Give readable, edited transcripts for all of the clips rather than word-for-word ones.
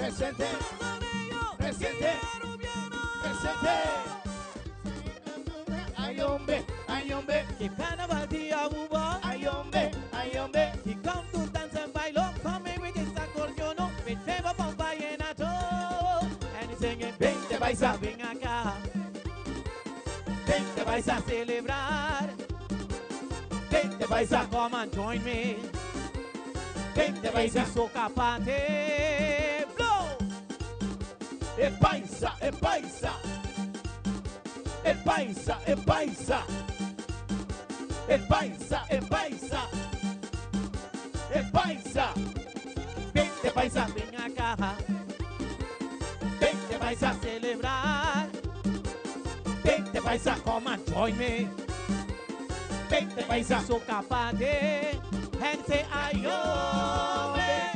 Presente. Presente. Presente. Ay hombre, ay hombre. Que carnaval de Aruba. Ay hombre, ay hombre. He come to dance and bailo, come with his acordeon, with flavor from vallenato. And he's singing, Vente, paisa. ven acá, Vente paisa, a celebrar. vente paisa, Come and join me. vente paisa. Soca party, blow. El paisa, el paisa. El paisa, el paisa. El paisa, el paisa. El paisa. Vente paisa, Ven acá, vente paisa, a celebrar. vente paisa, Come and join me. vente paisa. Soca party, and say, ay, hombre.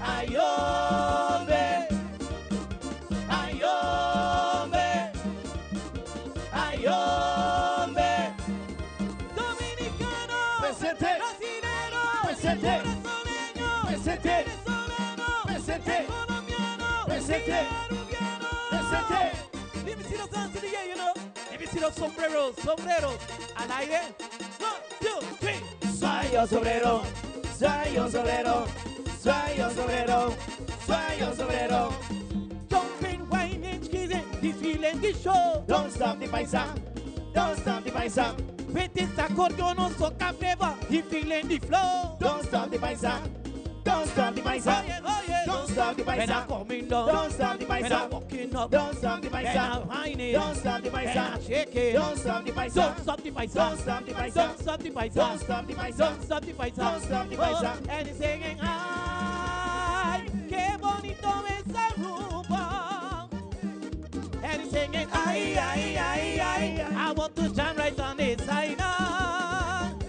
Ay, hombre. Ay, hombre. Ay, hombre. Dominicano, Presente. brasilero, Presente. curazoleño, Presente. venezolano, Presente. colombiano, Presente. y arubiano. Presente. Let me see those hands in the air, you know. Let me see those sombreros, sombreros. Al aire. One, two, three. Soy un sombrero, soy un sombrero, soy un sombrero, soy un sombrero. Jumping, whining, squeezing, this feeling, this show. Don't stop the paisa, don't stop the paisa, With this accordion, no soca flavor, the feeling, the flow. don't stop the paisa, don't stop the Oh paisa, yeah, oh yeah. don't stop the When I'm paisa, coming down, don't stop the when I'm paisa, walking up, don't stop the when paisa, I'm whining, don't stop the when paisa, I'm shaking. don't stop the paisa, Don't stop the paisa. don't stop the paisa, Don't stop the paisa. don't stop the paisa, Don't stop the paisa. Don't stop the paisa. Oh, and he's singing, ay, qué bonito es Aruba. And he's singing, ay, ay, ay, ay, I want to jam right on this island.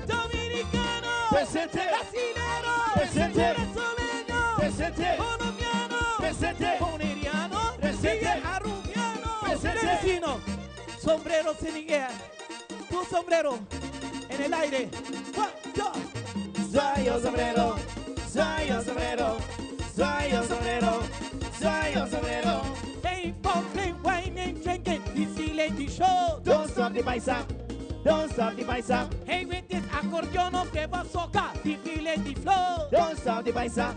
Dominicano. Presente. Brasilero. Presente. Curazoleño. Presente. Colombiano. Presente. Bonaireano. Presente. Y Arubiano. Presente. Vecino. Sombrero sin air. Tu sombrero en el aire. One, two. Soy un sombrero, soy un sombrero, soy un sombrero, soy un sombrero. Hey, bubbling, whining, drinking, this lady show. Don't stop the paisa, don't stop the paisa, Hey, with this accordion of flavor soca, the feeling, the flow. don't stop the paisa,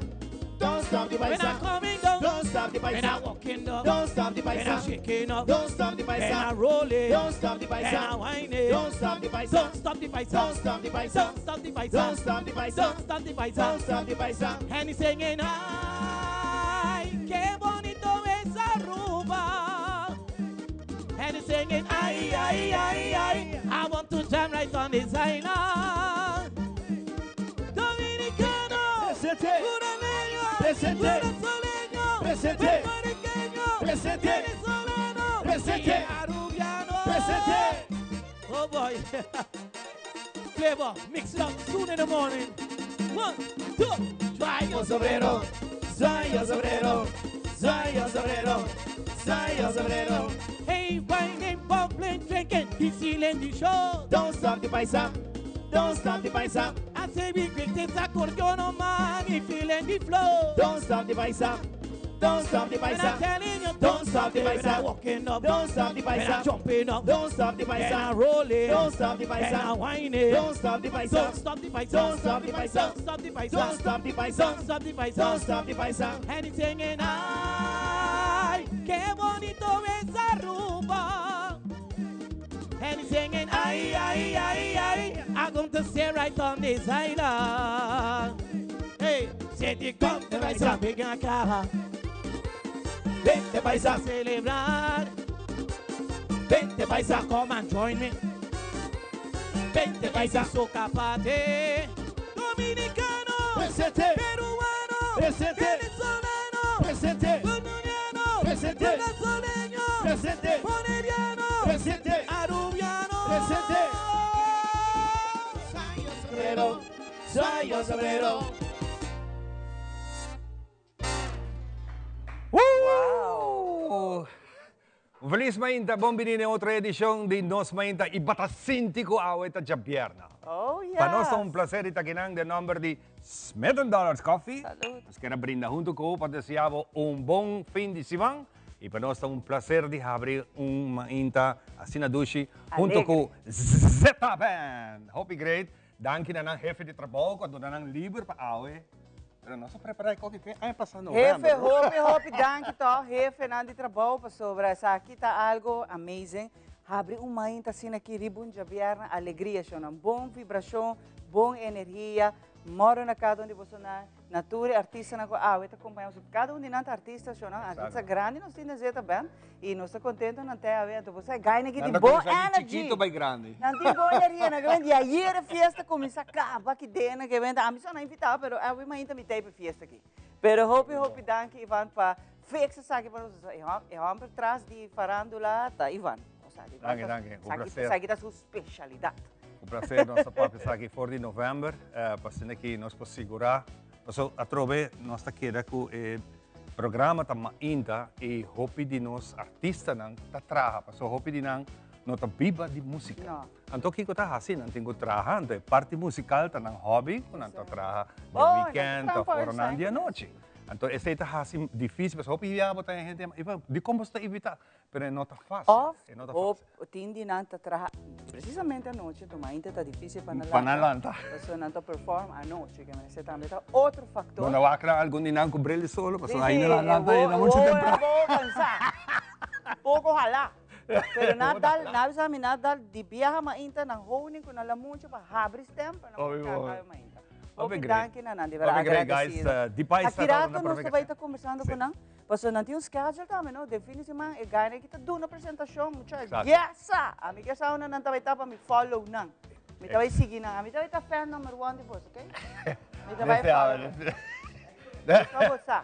don't stop the When I'm paisa, coming down, don't stop the when I'm paisa, walking down, don't stop the when I'm paisa, shaking up, don't stop the when I'm paisa, rolling, don't stop the when paisa, I'm whining. don't stop the paisa, Don't stop the paisa. don't stop the paisa, Don't stop the paisa. don't stop the paisa, Don't stop the paisa. don't stop the paisa. And he's singing, ay, qué bonito es Aruba. And he's singing, ay, ay, ay, ay, I want to jam right on this island. Dominicano, Presente. Curaneño, Presente. Curazoleño, Presente. Puertorriqueño, Presente. Venezolano, Presente. y Arubiano. Presente. Oh boy. Flavor, mix it up soon in the morning. One, two, try Un sombrero, soy un sombrero, soy un sombrero, soy un sombrero. Hey, whining, bubbling, drinking, this feeling, the show. Don't stop the paisa, don't stop the paisa, I say we quick this accordion, oh man, he feeling the flow. don't stop the paisa, don't stop the When I'm paisa, telling you, don't stop the When I'm paisa, walking up, don't stop the when I'm paisa, jumping up, don't stop the when paisa, I'm rolling, don't stop the when I'm paisa, whining. don't stop the paisa, Don't stop the paisa. don't stop the paisa, Don't stop the paisa. don't stop the paisa, Don't stop the paisa. don't stop the paisa. And he's singing, ay, qué bonito es Aruba. And he's singing, ay, ay, ay, ay, I'm going to stay right on this island. Hey, say the come Vente, paisa. ven acá Vente paisa, a celebrar. vente paisa, Come and join me. vente paisa. Soca party. Dominicano, Presente, peruano, Presente. venezolano, presente, colombiano, Presente. curazoleño, presente, Bonaireano, presente. Arubiano. Presente. Soy un sombrero, soy un sombrero. Wow! Feliz mainta, bon bini na otro edicion di Nos Mainta y batasinti cu awe ta diabierna. Oh, yes. Pa nos ta un placer di ta akinan den nomber di Smith and Dollars Coffee. Salud. Nos kier a brinda hunto cu bo pa desea bo un bon fin di siman. Y pa nos ta un placer di habri un mainta asina dushi hunto cu Zeta Band. Hopi great. Danki na nan hefe di trabou cu a duna nan liber pa awe. Pero nos a prepara e koki fe aña pasa november. Hefe, hopi hopi danki to hefenan di trabou pasobra esaki ta algo amazing. Habri un mainta asina aki riba un djabièrnè, alegria shownan. Bon vibrashon, bon energia. Mòrdu na kada un di bosonan. Na tur e artistanan ku awe ta kompañá nos. Kada un di nan ta artista shownan, artista grandi nos tin den Zeta Band. I nos ta kontento nan te awe. Anto bo sa e gainan aki tin bon energy. Chikito bai grandi. Nan tin bon energia. Nan ke bende di ayer e fiesta kuminsá kaba aki den. Nan ke bende ami so nan invitá pero awe mainta mi ta ei pa e fiesta aki. Pero hopi hopi danki Ivan pa fix esaki pa nos. E hòmber tras di farandula ta Ivan. Danki danki. Un placer. Esaki ta su specialidad. Un placer nos ta papia esaki for di november pa asina ki nos por sigura. Paso atrobe nos ta keda ku e programa ta mainta y hopi di nos artistanan ta traha. Paso hopi di nan no ta biba di musica. No. Anto kiko ta hasi? Nan tin ku traha. Anto e parti musical ta nan hobby ku nan ta traha den Oh, nan ta weekend traha of pa oranan di esaki. anochi. Anto esei ta hasi dificil pasobra hopi bia bo ta hende Ivan, dikon bo sta invita? Pero e no ta fácil. Of E no ta hop fácil. tin di nan ta traha precisamente anochi, tuma ainda ta difícil pa nan Pa nan lanta. Pasobra nan ta perform anochi, ke mester tambe ta otro factor. Bo no wak na algun di nan ku bril di solo, pasobra Sí, ainda sí, nan lanta ainda muchu temprano. Poco cansá, poco jalá. Pero nan dal, nan bisa mi nan dal di biaha mainta nan honing ku nan la mucho pa habri stem pa nan por canta mainta. Hopi danki na nan, di berdad agradecido. Aki rato nos ta bai ta conversando ku nan. Pasobra nan tin un schedule tambe, no? Den fin di siman e guynan aki ta duna presentacion, mucha yes-a! Ami ke sa unda nan ta bai ta pa mi follow nan. Mi ta bai sigui nan. Ami ta bai ta fan number one di bos, ok? Mi ta bai follow bo. Pa bo sa.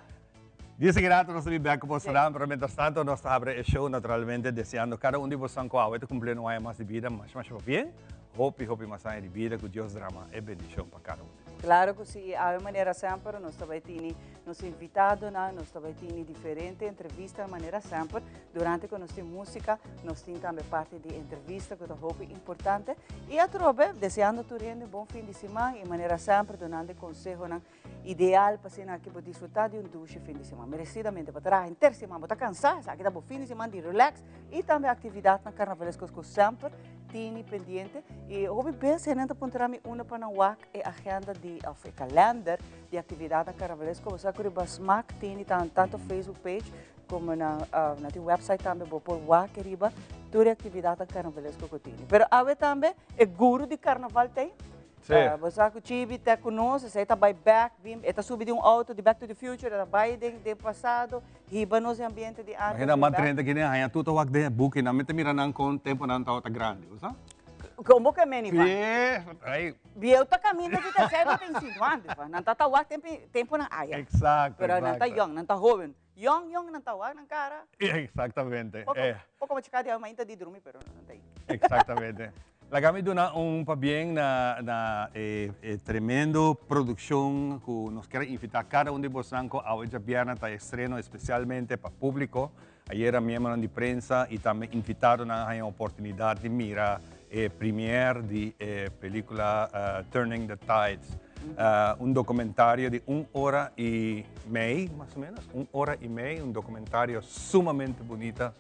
Di esaki rato nos ta bin bek ku bosonan, pero mientras tanto nos ta habri e show naturalmente deseando kada un di bosonan ku awe ta cumpliendo un aña mas di bida masha masha pabien. Hopi hopi mas aña di bida ku Dios drama e bendicion pa kada un di boso. Claro ku si, i awe manera semper nos ta bai tini Nos invitadonan, nos ta bai tini diferente entrevista manera semper. Durante ku nos tin músika, nos tin tambe parti di entrevista ku ta hopi importante. I atrobe, deseando tur hende un bon fin di siman i manera semper dunando e konsehonan ideal pa asina aki bo disfrutá di un dushi fin di siman. Meresidamente bo traha henter siman, bo ta kansá, esaki ta bo fin di siman di relax i tambe aktividatnan karnavalesko ku semper tini pendiente. I hopi bes hende ta puntra mi unda pa nan wak e agenda di òf e kalènder di actividadnan carnavalesco bo sa cu riba Smaak tini tanto Facebook page como na na tin website tambe bo por wak riba tur e actividadnan carnavalesco cu tini. Pero awe tambe e guru di carnaval t'ey. Sí. Bo sa cu Chibi ta cu nos, esey ta bay back, bin, e ta subi di un auto di Back to the Future, e ta bay den den pasado, hiba nos e ambiente di antes. Imagina man 30 guinea haña tur ta wak den e buki, nan mi ta mira nan con temponan tabata grandi, bo sa? Como que meni, Juan? Sí, ay. Bieu ta caminda di tercer bo ta insinuando, Juan. Nan ta ta wak tempo, temponan aya. Exacto, Pero nan ta exacto. young, nan ta hoben. Young, young nan ta wak nan cara. Exactamente. Poco, Eh. poco machica di mainta di drumi, pero nan ta ahí. Exactamente. Laga mi duna un pabien na, na e, e tremendo produccion cu nos kier invita cada un di bosnan cu awe djabièrnè ta estreno especialmente pa publico. Ayera miembronan di prensa y tambe invitadonan a haña oportunidad di mira e premiere di e pelicula Turning the Tides. Un documentario di un ora y mei, mas o menos, un ora y mei, un documentario sumamente bunita.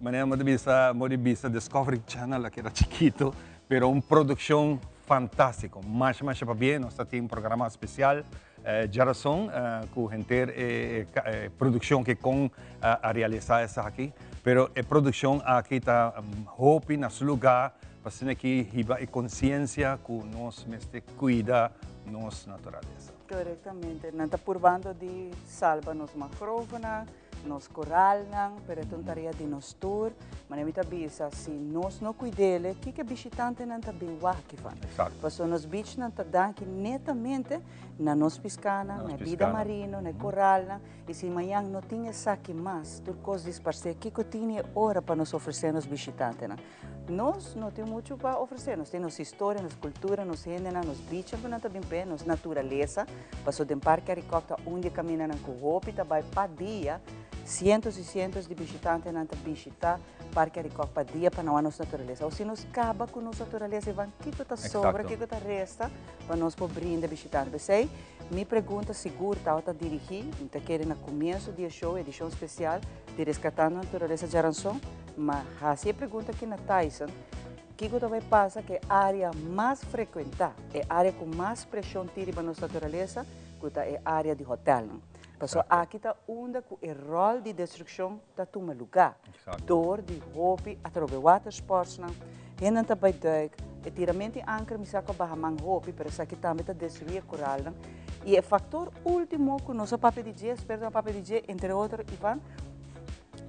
Manera mo ta bisa, mo di bisa Discovery Channel a keda chikito, pero un produccion fantastico. Masha masha pabien, nos ta tin un programa especial Djarason cu henter e produccion ke con a realisa esaki, pero e produccion aki ta hopi na su lugar pa asina ki hiba e conciencia cu nos mester cuida nos naturalesa. Corectamente, nan ta purbando di salba nos mangrovenan, nos koralnan, pero e ta un tarea di nos tur. Manera mi ta bisa, si nos no kuid'el, kiko e bishitantenan ta bin wak akivan? Pasobra nos beachnan ta danki netamente na nos piskanan, na e bida marino, na e koralnan. I si mañan no tin esaki mas, tur kos disparsé, kiko tin e ora pa nos ofresé nos bishitantenan? Nos no tin muchu pa ofresé, nos tin nos historia, nos kultura, nos hendenan, nos bichnan ku nan ta bin p'e, nos naturalesa, pasobra den Parke Arikok ta un di e kamindanan ku hopi ta bai pa dia. Cientos y cientos di bishitantenan ta bishita Parke Arikok pa dia pa nan wak nos naturalesa. O si nos caba cu nos naturalesa, Ivan, kico ta sobra, kico ta resta pa nos por brinda bishitante? P'esey, mi pregunta sigur tabata dirigi, mi ta kere na comienso di e show, edicion special di Rescatando Naturalesa djaranson, ma haci e pregunta aki na Tyson, Kiko ta bai pasa ku e área mas frekuentá, e área ku mas preshon tin riba nos naturalesa, ku ta e área di hotèlnan? Pasobra aki ta unda ku e ròl di destrukshon ta tuma lugá. Dor di hopi atrobe watersportsnan, hendenan ta bai dùik, e tiramentu di anker mi sa ku a baha man hopi, pero esaki tambe ta destruí e koralnan. I e faktor último ku nos a papia di dje, ekspertonan a papia di dje, entre otro Ivan,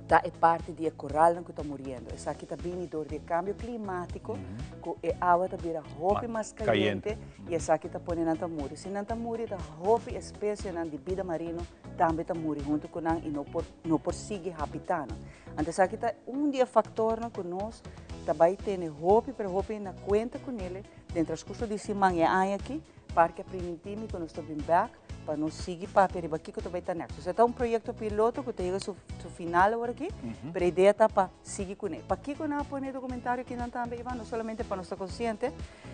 Ta e parti di e koralnan ku ta muriendo. Esaki ta bini dor di e kambio klimátiko ku e awa ta bira hopi mas kayente i esaki ta pone nan ta muri. Si nan ta muri ta hopi espesienan di bida marino tambe ta muri huntu ku nan i no por no por sigui habitá nan. Anto esaki ta un di e faktornan ku nos ta bai tene hopi pero hopi na kuenta kunele den transkurso di siman i e aña aki. Parke a primintí mi ku nos ta bin bèk pa nos sigui papia riba kiko ta bai ta next. Osea ta un proyecto piloto ku ta yega su su final awor aki, pero e idea ta pa sigui kuné. Pakiko nan a pone e documentario akinan tambe, Ivan? No solamente pa nos ta konsiente,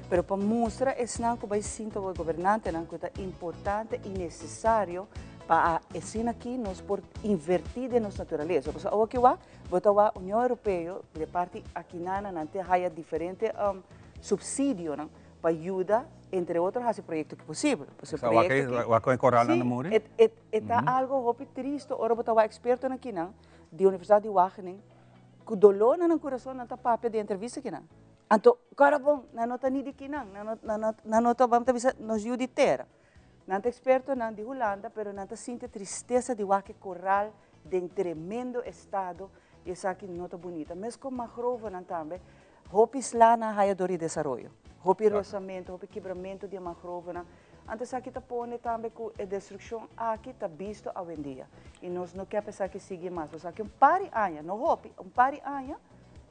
pero pa mustra esnan ku bai sinta awor, gobernantenan, ku ta importante i nesesario pa asina aki nos por invertí den nos naturalesa. Pasobra awor ki wak, bo ta wak Union Europeo, di parti akinan nan ta haya diferente supsidionan pa yuda entre otro hasi proyecto ki posibel. Pasobra Sa proyecto ki wak e koralnan Sí, na muri? et et e ta algo hopi tristo ora bo ta wak expertonan kinan di Universidad di Wageningen ku dolor na nan kurason nan ta papia den entrevista kinan. Anto kòrda bon, nan no ta ni di kinan, nan no nan no nan no ta bam ta bisa nos yu di tera. Nan ta expertonan di Hulanda pero nan ta sinti tristesa di wak e koral den tremendo estado i esaki no ta bunita. Meskos mangrovenan tambe. Hopi sla nan haya dor di desaroyo. Hopi rosamento, hopi kibramento di e mangrovenan. Anto esaki ta pone tambe ku e destrukshon aki ta bisto awendia. I nos no ke pa esaki sigui mas. Pasobra aki un par di aña, no hopi, un par di aña,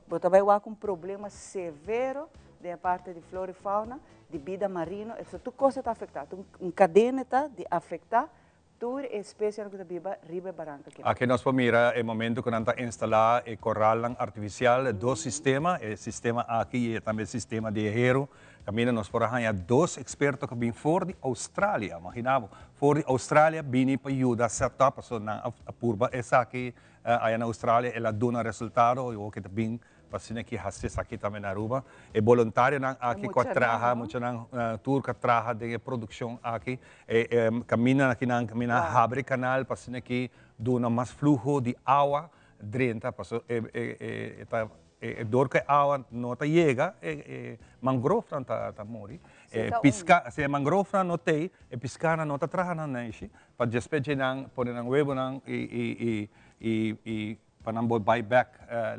bo ta bai wak un problema severo den e parti di flora i fauna, di bida marino. Eso tur kos ta afektá. Un kadena ta di afektá Tur e especianan cu ta biba riba e baranca aki. Aki nos por mira e momento cu nan ta instala e coralnan artificial, dos sistema, e sistema aki y tambe e sistema di e hero. Caminda nos por a haña dos experto cu a bin for di Australia, imagina bo, for di Australia bini pa yuda set up, pasobra nan a purba esaki aya na Australia, el a duna resultado y awor ki ta bin Pa asina ki hasi esaki tambe na Aruba. E boluntarionan aki ku a traha, muchanan tur ku a traha den e produkshon aki, e kamindanan aki nan kaminda a habri kanal pa asina ki duna mas fluho di awa drenta pasobra e ta e dor ku e awa no ta yega e mangrofnan ta muri. E piska, si e mangrofnan no t'ei, e piskanan no ta traha nan neishi pa despues dje nan pone nan webonan i i Pa nan por bai bek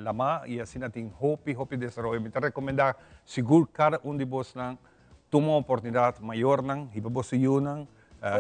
lamá i asina tin hopi hopi desaroyo. Mi ta rekomendá sigur kada un di bosnan tuma un oportunidat, mayornan hiba boso yunan,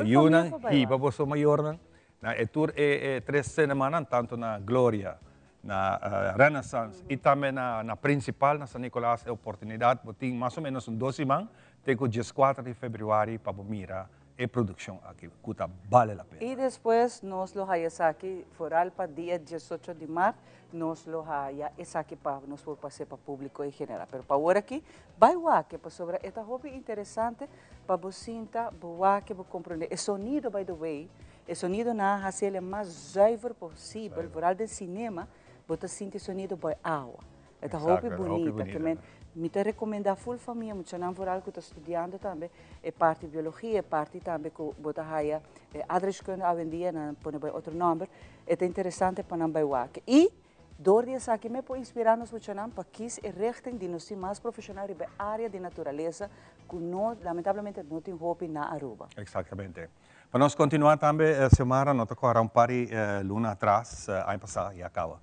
yunan hiba boso mayornan na e tur e tres sinemanan, tantu na Gloria, na Renaissance i tambe na Principal na San Nicolas. E oportunidat bo tin mas o menos un dos siman te ku dieskuater di febrüari pa bo mira e produccion aki cu ta bale la pena. Y despues nos lo haya esaki vooral pa dia diesocho di maart nos lo haya esaki pa nos por pase pa publico en general. Pero pa awor aki bay wak pasobra e ta hopi interesante pa bo sinta bo wak bo comprende e sonido by the way e sonido nan a haci el e mas zuiver posibel vooral den cinema bo ta sinti e sonido boy awa. E ta hopi bunita, ke men mi ta rekomendá ful famia, muchanan vooral ku ta studiando tambe e parti biologia, e parti tambe ku bo ta haya e aardrijkskunde awendia, nan pone bai otro nòmber, e ta interesante pa nan bai wak. I dor di esaki mi por inspirá nos muchanan pa kis e richting di nos tin mas profeshonal riba e área di naturalesa ku no, lamentablemente no tin hopi na Aruba. Exactamente. Pa nos continua tambe, Xiomara, no ta cora un par di luna atras, aña pasa ya caba,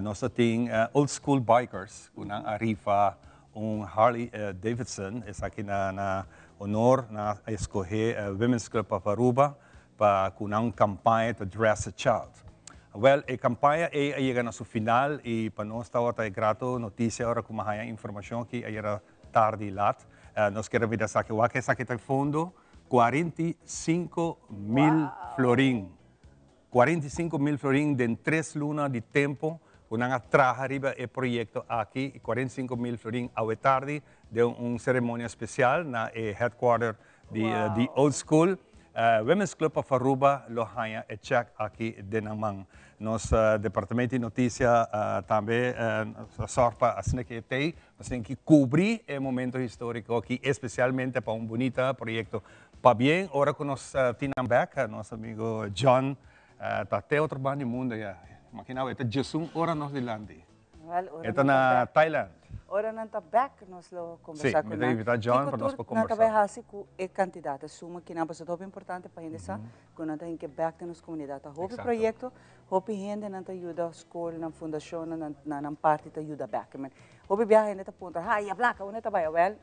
nos ta tin Old School Bikers cu nan a rifa un Harley Davidson, esaki na na honor nan a escoge Women's Club of Aruba pa cu nan campaña ta Dress a Child. Wel, e campaña ey a yega na su final y pa nos tabata e grato noticia ora cu mi a haya informacion aki ayera tardi lat. Nos kier a bira esaki, wak esaki ta e fondo. 45.000 florin. 45,000 florin den 3 luna di tempo ku nan a traha riba e proyekto aki i 45,000 florin awe tardi den un seremonia spesial na e headquarter di di Old School. Women's Club of Aruba lo haña e chèk aki den nan man. Nos departamento di notisia tambe a sòrg pa asina ku e tei, asina ku kubri e momento históriko aki, espesialmente pa un bunita proyekto. Pabien ora ku nos tin nan bèk, nos amigo John ta te otro banda di mundo ya. Imagina bo, e ta djesun ora nos dilanti. Wel, ora E ta nan ta na bek. Thailand. Ora nan ta bek nos lo Sí, kombersá ku mi ta nan. invitá John Kiko pa nos tur por nan ta kombersá. bai hasi ku e kantidat, e suma kinan, pasobra ta hopi importante pa hende sa ku nan ta hinke bek den nos komunidat. Ta hopi Eksakto. proyekto, hopi hende nan ta yuda, skolnan, fundashonnan, nan na nan parti ta yuda bek. Men, hopi biaha hende ta puntra, ha, i e plaka, unda ta bai? Awel,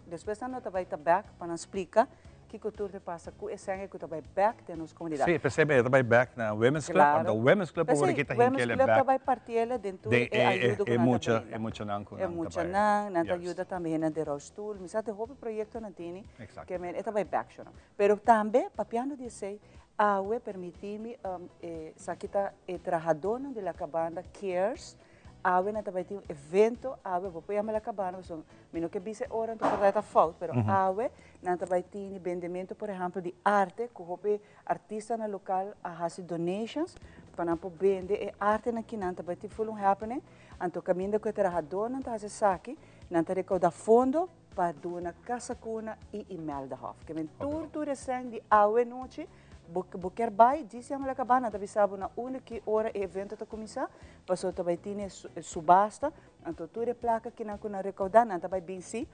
Despues nan lo ta bai ta bek pa nan splika kiko tur ta pasa ku e sènge ku ta bai bek den nos komunidat. Sí, p'esei ta bai bek na Women's Club, anto Women's Club awor aki ta hink'el e bek. Women's Club ta bai parti'el den tur e ayudo ku nan ta brinda. E muchanan ku nan ta bai. E muchanan, nan ta yuda tambe hende den rolstoel. Mi sa tin hopi proyekto nan tini ke men e ta bai bek shona. Pero tambe, papiando di esei, awe permití mi esaki ta e trahadónan di La Cabanda Cares. Awe nan ta bai tin un evento, awe bo por yama la cabana pasobra mi no ke bisa e ora anto por ta ta fout, pero awe nan ta bai tin bendemento por ehempel di arte ku hopi artistanan lokal a hasi donations pa nan por bende e artenan ki nan ta bai tin ful un happening, anto kaminda ku e trahadornan ta hasi esaki nan ta rekouda fondo pa duna Casa Cuna i Imeldahof. Ke men tur tur esèn di awe nochi Bo bo kier bai djis yama la cabana ta bisa bo na unda ki ora e evento ta cuminsa pasobra ta bai tene e subasta anto tur e placa ki nan cu nan recauda nan ta bai binci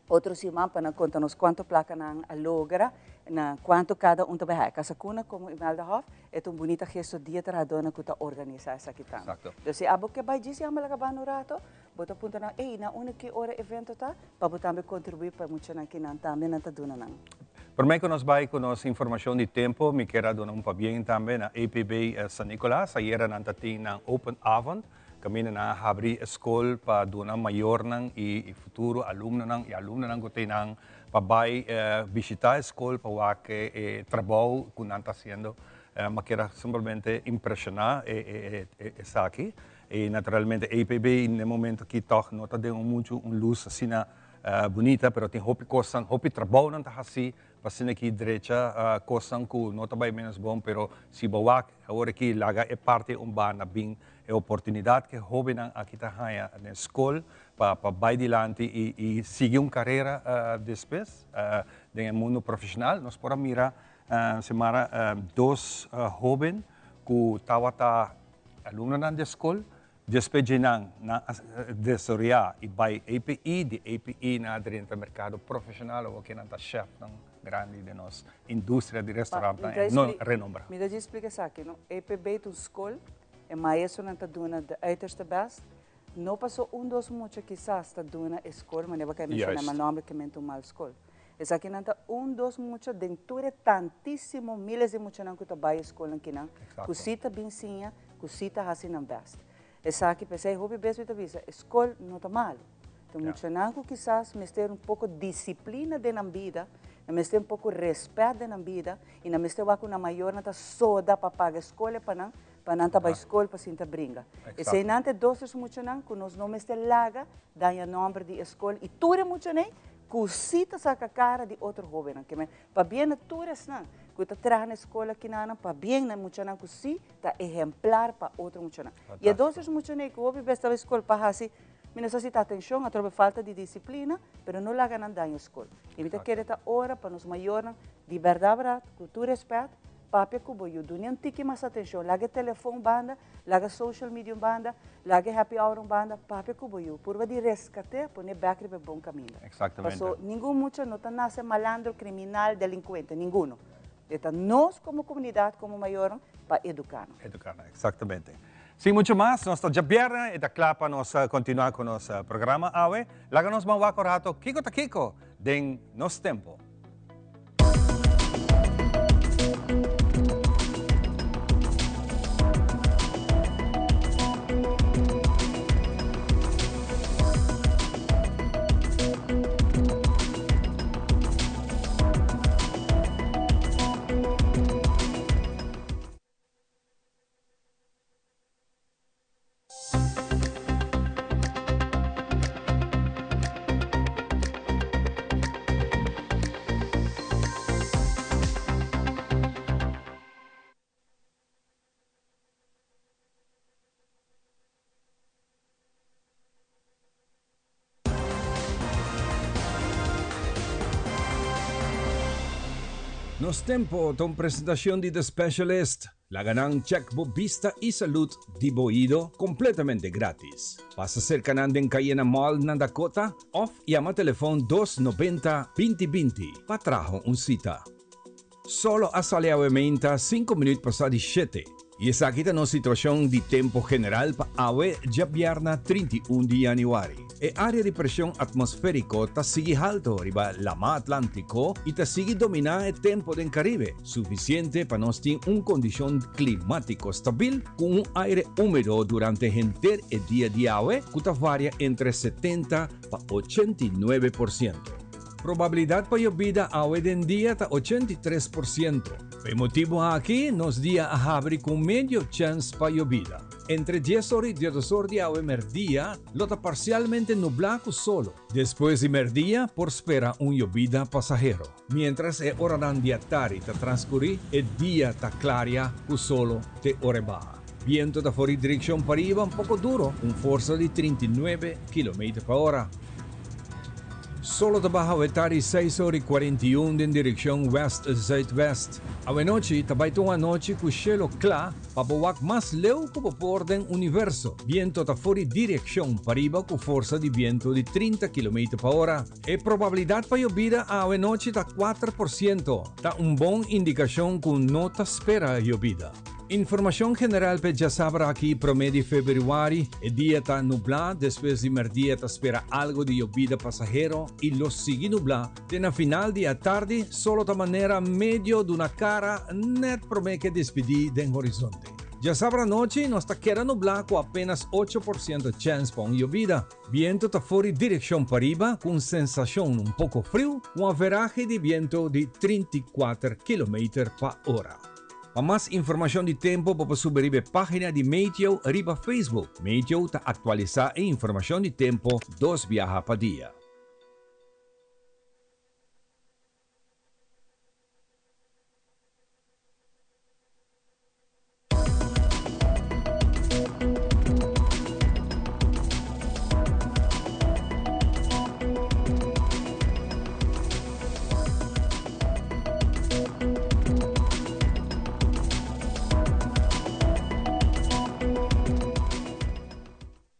otro siman pa nan conta nos cuanto placa nan a logra na cuanto cada un ta bai haya. Casa Cuna como Imelda Hof e ta un bunita gesto di e trahadornan cu ta organisa esaki tambe. Entonces si abo kier bai djis yama la cabana un rato bo ta puntra nan ey na unda ki ora e evento ta pa bo tambe contribui pa e muchanan ki nan tambe nan ta duna nan. Prome ku nos bai ku nos informashon di tempu, mi kier a duna un pabien tambe na EPB San Nicolas. Ayera nan ta tin nan open avond, kaminda nan a habri e skol pa duna mayornan i futuro alumnonan i alumnonan ku tin nan pa bai bishita e skol pa wak e trabou ku nan ta hasiendo. Mi kier a simplemente impreshoná esaki. I naturalmente EPB na e momento aki tòg no ta den un muchu un lus asina Bunita, pero tin hopi kosnan, hopi trabounan ta hasi pa asina ki drecha kosnan ku no ta bai menos bon, pero si bo wak awor aki laga e parti un banda bin e oportunidat ku e hobennan aki ta haña den skol pa pa bai dilanti i i sigui un karera despues den e mundu profeshonal. Nos por a mira Xiomara dos hoben ku tabata alumnonan di e skol. Despues dje nan, nan a desaroyá i bai API, di API nan a drenta merkado profeshonal, awor ke nan ta shèfnan grandi den nos industria di restaurantnan e no renombrá. Mi ta djis splika esaki, no? EPB ta un skol, e maestronan ta duna de uiterste best, no paso un dos mucha kisas ta duna e skol, manera bo a menshoná, ma nòmber ke men ta un mal skol. Esakinan ta un dos mucha den tur e tantísimo miles di muchanan ku ta bai e skolnan kinan, ku sí ta bin siña, ku sí ta hasi nan bèst. Esaki p'esei hopi bes mi ta bisa, e skol no ta malu. Ta muchanan ku kisas mester un poko disiplina den nan bida, nan mester un poko rèspèt den nan bida i nan mester wak ku nan mayornan ta soda pa paga e skol e pa nan, pa nan ta bai skol pa sinta bringa. Eseinan ta e dos tres muchanan ku nos no mester laga daña nòmber di e skol i tur e muchanan ku sí ta saka kara di otro hóbennan. Ke men, pabia na tur esnan ku ta traha na e skol akinanan, pabia na e muchanan ku sí ta ehemplar pa otro muchanan. I e dos tres muchanan ku hopi bes ta bai skol pa hasi, mi no sa si ta atenshon, atrobe falta di disiplina, pero no laga nan daña skol. I mi ta kere ta ora pa nos mayornan, di bèrdat bèrdat, ku tur rèspèt, Papia ku bo yu, duna un tiki mas atenshon. Laga e telefon un banda, laga social media un banda, laga e happy hour un banda, papia ku bo yu. Purba di reskat'é, pon'é bèk riba e bon kaminda. Exactamente. Paso ningun mucha no ta nase malandro, kriminal, delinkuente, ninguno. E ta nos komo komunidat, komo mayornan, pa eduká nan. Eduká nan, exactamente. Sin mucho mas, nos ta djabièrnè i ta kla pa nos kontinuá ku nos programa awe. Laga nos ban wak un rato kiko ta kiko den nos tempo. Nos Tempo ta un presentacion di The Specialist. Laga nan check bo bista y salud di bo oido completamente gratis. Pasa cerca nan den Cayena Mall na Dakota of yama telefon 290 20 20 pa traha un cita. Solo a sali awe meinta 5 minuut pasa di 7. Y esaki ta nos situacion di tempo general pa awe djabièrna 31 di januari. E area di presion atmosferico ta sigui halto riba Lama Atlantico y ta sigui domina e tempo den Caribe, suficiente pa nos tin un condicion climatico stabil cu un aire humedo durante henter e dia di awe cu ta varia entre 70 pa 89%. Probabilidad pa yobida awe den dia ta 83%. Pa e motibo aki nos dia a habri cu medio chens pa yobida. Entre 10 or y 12 or di awe merdia lo ta parcialmente nubla cu solo. Despues di merdia por spera un yobida pasahero. Mientras e oranan di atari ta transcuri, e dia ta claria cu solo te ora e baha. Biento ta for di direccion pariba un poco duro, un forsa di 39 kilometer pa ora. Solo ta baha awe tardi 6 or y 41 den direccion west-zuidwest. Awe nochi ta bay ta un anochi cu cielo cla pa bo wak mas leu cu bo por den universo. Biento ta for di direccion pariba cu forsa di biento di 30 kilometer pa ora. E probabilidad pa yobida awe nochi ta 4%. Ta un bon indicacion cu no ta spera yobida. Informacion general p'e djasabra aki prome di februari, e dia ta nubla, despues di merdia ta spera algo di yobida pasahero y lo sigui nubla te na final di atardi, solo ta manera medio duna cara net prome ke despidi den horizonte. Djasabra anochi nos ta keda nubla cu apenas 8% chens pa un yobida. Biento ta for di direccion pariba cu un sensacion un poco friu, un averahe di biento di 34 kilometer pa ora. Pa mas informacion di tempo bo por subi riba e pagina di Meteo riba Facebook. Meteo ta actualisa e informacion di tempo dos biaha pa dia.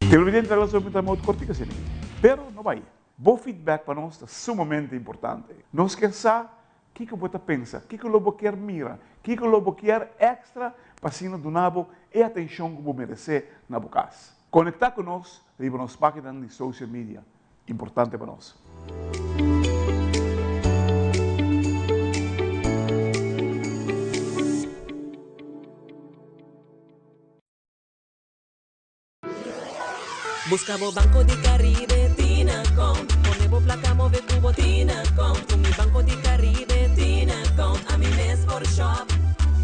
Televidente ta lansa un timeout kortico asina aki. Pero no bai. Bo feedback pa nos ta sumamente importante. Nos kier sa kiko bo ta pensa, kiko lo bo kier mira, kiko lo bo kier extra pa asina duna bo e atencion ku bo merece na bo kas. Conecta ku nos riba nos paginanan di social media. Importante pa nos. Busca bo Banco di Caribe tin account. Pone bo placa move cu bo tin account. Cu mi Banco di Caribe tin account. Ami mes por shop